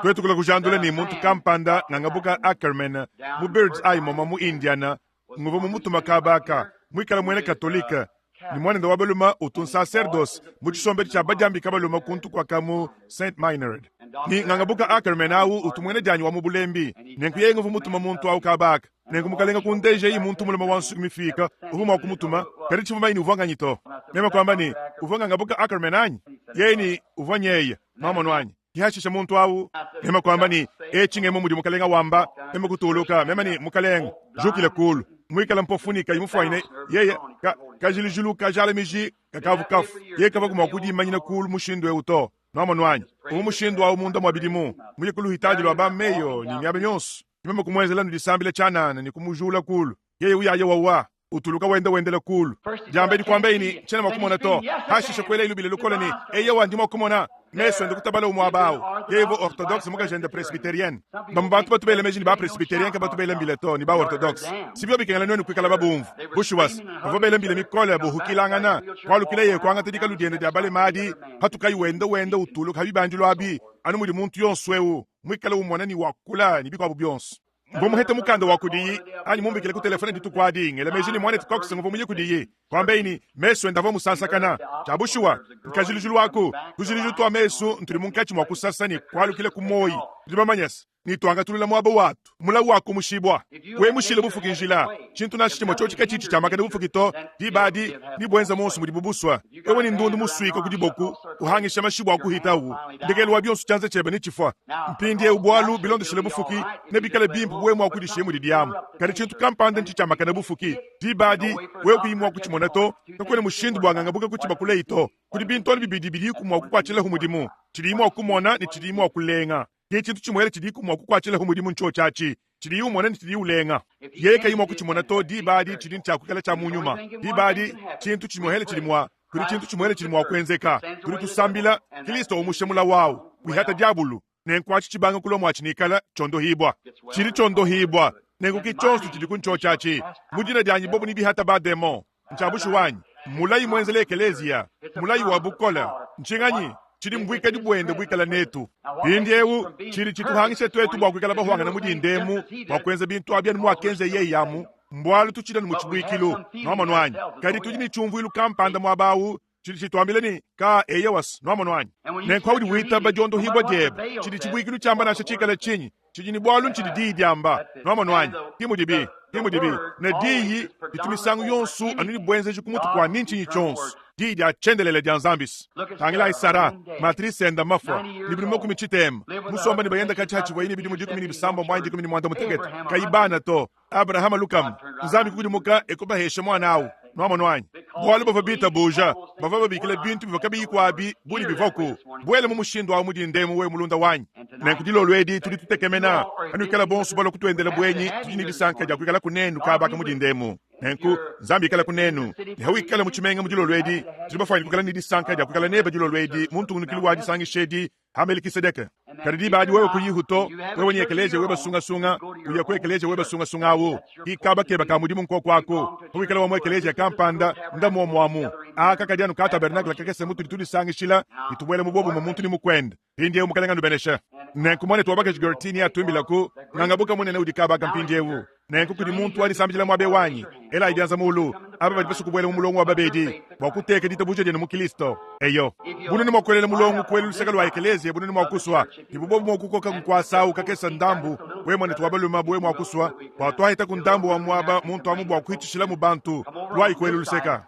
tuetu kulua kujandula ne muntu kampanda ngangabuka Ackerman mu Bird's Eye moma mu Indiana nguvua mumutuma kaba aka muikale muena Katolike ne muanende wa balume utu nsaserdose mu tshisombedi tshia badiambika balume kuntu kuaka mu Saint Meinrad. Ne ngangabuka Ackerman au utu muena dianyi wa mu bulembi, nenku yeye nguvua mutuma muntu au kaba aka. Nenku mukalenge kundejayi muntu mulume wa nsuki mifiike uvua mua kumutuma, kadi tshivua manye ne uvua nganyi to. Meme kuamba ne, Uvua ngangabuka Ackerman anyi? Yeye ne, Uvua nyeye. Nwamonu anyi? Ke hashishe muntu awu, meme kuamba ne, Etshi ngemu mudi mukalenga wamba. Meme kutuluka, meme ne, Mukalenga, jukila kulu. Muikale mpofu ne kayi mufuanyine yeye, ka, kajilujilu kajalamiji kakavu kafu. Yeye kavua mua kudimanyina kulu mushindu ewu to. Nwamonu anyi? Uvua mushindu awu munda mua bidimu, muye ku luhitadi lua ba Mayo ne miaba yonso. Ke meme kumuenzela nu disambila tshianana ne kumujula kulu. Yeye uyaya wawa, utuluka wenda wendela kulu. Diambedi kuambaye ne, Tshiena mua kumona to. Pashishe kuelaye lubila lukole ne, Eyowa, ndi mua kumona! Mesu ende kutabalawu muaba au. Yeye uvua Ortodokse, mukajende Presbyterienne. Bamue bantu batu bela meji ne, ba-Presbyterien kabatu bela mbila to, ne ba-Ortodokse. Si bivua bikengela nuenu kuikala babumvue. Bushuwa se, bavua bela mbila mikole, buhukilangana. Kualukilaye kuangata dikalu diende dia balema adi, patukayi wenda wenda utuluka pa bibandilu abi, anu mudi muntu yonso eu muikale umona ne wakula ne bikuabu bionso. Mvua muhete mukanda wa kudiyi anyi mumbikile ku telefone dituku adi, ngela meji ne muanetu Cox nguvua muye kudiyi. Kuambaye ne, mesu ende avua musansakana. Tshia bushuwa, nkajilujilu aku, tujilujilu tua mesu ntudi munkatshi mua kusasa ne kualukila ku muoyi. Tudi bamanye se, ne tuangatulula muaba watu, mulawu wakumushibua. Wewe mushile bufuki njila, tshintu nansha tshimue tshiotshi katshitshi tshiamakane bufuki to, diba adi nebuenze muonso mudibu busua. Wewe ne ndundu musuika ku diboku, uhangisha mashi bua kuhitawu, ndekelu wa bionso tshianza tshiebe netshifua. Mpindieu bualu bilondeshile bufuki, nebikale bimpe bu wewe mua kudishiya mudi diamu. Kadi tshintu kampanda ntshitshiamakane bufuki, diba adi wewe kuyi mua kutshimona to, kakuena mushindu bua ngangabuka kutshibakuleyi to. Kudi bintu anu bibidi bidiku mua kukuatshilahu mudimu, tshidiyi mua kumona ne tshidiyi mua kulenga. Ke tshintu tshimuele tshidiku mua kukuatshilahu mudimu ntshiotshi atshi, tshidiyi umona ne tshidiyi ulenga. Yeye kayi mua kutshimona to, diba adi tshidi ntshia kuikala tshia mu nyuma. Diba adi tshintu tshimuele tshidi mua kudi tshintu tshimuele tshidi mua kuenzeka. Tudi tusambila, Kristo umushe mulawu awu, wihata diabulu, nenku atshi tshibanga kulua muatshi nikala tshiondohibua. Tshidi tshiondohibua, nenku ki tshionso tshidi ku ntshiotshi atshi. Mu dina dianyi bobu nebihata ba-demon. Ntshia bushuwa anyi? Mulayi muenzela ekeleziya, mulayi wa bukole. Ntshinganyi tshidi mbuikadi buende buikala netu mpindieu? Tshidi tshituhangisha tuetu bua kuikala bahuangana mu dinda emu bua kuenza bintu abi anu muakenza yeye amu, mbualu tutshidi anu mu tshibuikilu. Nwamonu anyi? Kadi tudi ne tshiumvuilu kampanda muaba au. Tshidi tshituambila ne, Kaa, eyowa's, nwamonu anyi? Nenku paudi witaba dyondohiibwa dyebe, tshidi cibwikilu cyamba nansha ciikale cinyi, Tshidi ne bwalu ncidi Diyi dyamba. Nwamonu anyi? Ki mudibi. Ki mudibi. Ne Diyi ditu misangu yonso anu ne bwenzeji kumutu kwa ni ncinyi cyonso, Diyi dya Cyendeleele dya Nzambi's. Tangilaayi Sarah, matrise enda mafwa, ne bidimu makumi citeema, musomba ne bayenda kacya hacivwaye ne bidimu dikumi ne bisambombo anyi dikumi ne mwandamutekete, kayi bana to. Abrahama lukama, Nzambi kukudimuka e kubahesha muana awu. Nwamonu anyi? Bualu bavua bitabuja, bavua babikila bintu bivua kabiyiku abi bu ne bivuaku. Buela mu mushindu awu mu dinda emu, wewe mulunda wanyi. Nenku dilolo edi tudi tutekemena panuikala bonso balua kutuendela buenyi, tudi ne disanka dia kuikalaku nenu kaba aka mu dinda emu. Nenku, Nzambi ikalaku nenu. Ne hawikala mu tshimenga mu dilolo edi, tudi bafuanyine kuikala ne disanka dia kuikala nebe dilolo edi mu ntungunukilu wa disangisha edi ha Melikisedeke. Kadi diba adi wewe kuyihu to, wewe ne ekeleziya webe sungasunga, uya ku ekeleziya webe sungasunga awu, ki kaba keba ka mudimu nkoku aku. Pawikala wa mu ekeleziya kampanda, nda muomu amu. Aka kadi anu ka tabernakle kakese mutudi tudisangishila ne tubuela mu buobumue muntu ne mukuende. Mpindiewu Mukalenga anubeneshe. Nenku muanetu wa bakaji Gertie neatuimbilaku Ngangabuka munene udi kaba aka mpindiewu. Nenku kudi muntu wa disambidila muaba eu anyi? Elayi bianza mulu, aba badi basue kubuela mu mulongo wa babedi bua kuteka ditabuja dienu mu Kristo. Eyo. Bu nudi mua kuelela mulongo ku elu luseke lua ekeleziya, bu nudi mua kusua, ne bu bobu mua kukoka nkuasa au kakese ndambu, wewe muanetu wa balume, bu wewe mua kusua, bua tuahetaku ndambu wa muaba muntu amu bua kuhitshishilamu bantu, luayi ku elu luseka.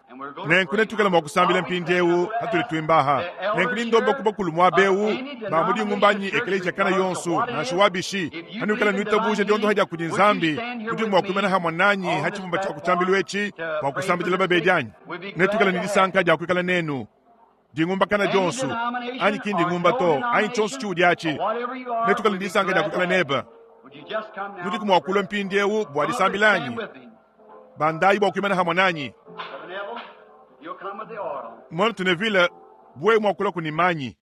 Nenku netuikale mua kusambila mpindiewu hatudi tuimba aha. Nenku ndi ndomba ku bakulu muaba eu ba mu dingumba anyi ekeleziya kana yonso, nansha wa bishi, hanuikala nuitabuja diondoha dia kudi Nzambi, nudi mua kuimana hamue nanyi ha tshibumba tshia ku tshiambilu etshi bua kusambidila babedi anyi? Netuikale ne disanka dia kuikala nenu. Dingumbakana dionso, anyi ki ndingumba to, anyi tshionso tshiudi atshi, netuikale ne disanka dia kuikala nebe. Nudiku mua kulua mpindieu bua disambila anyi? Bandayi bua kuimana hamue nanyi. Muanetu Neville, bu wewe mua kulua ku ne manyi.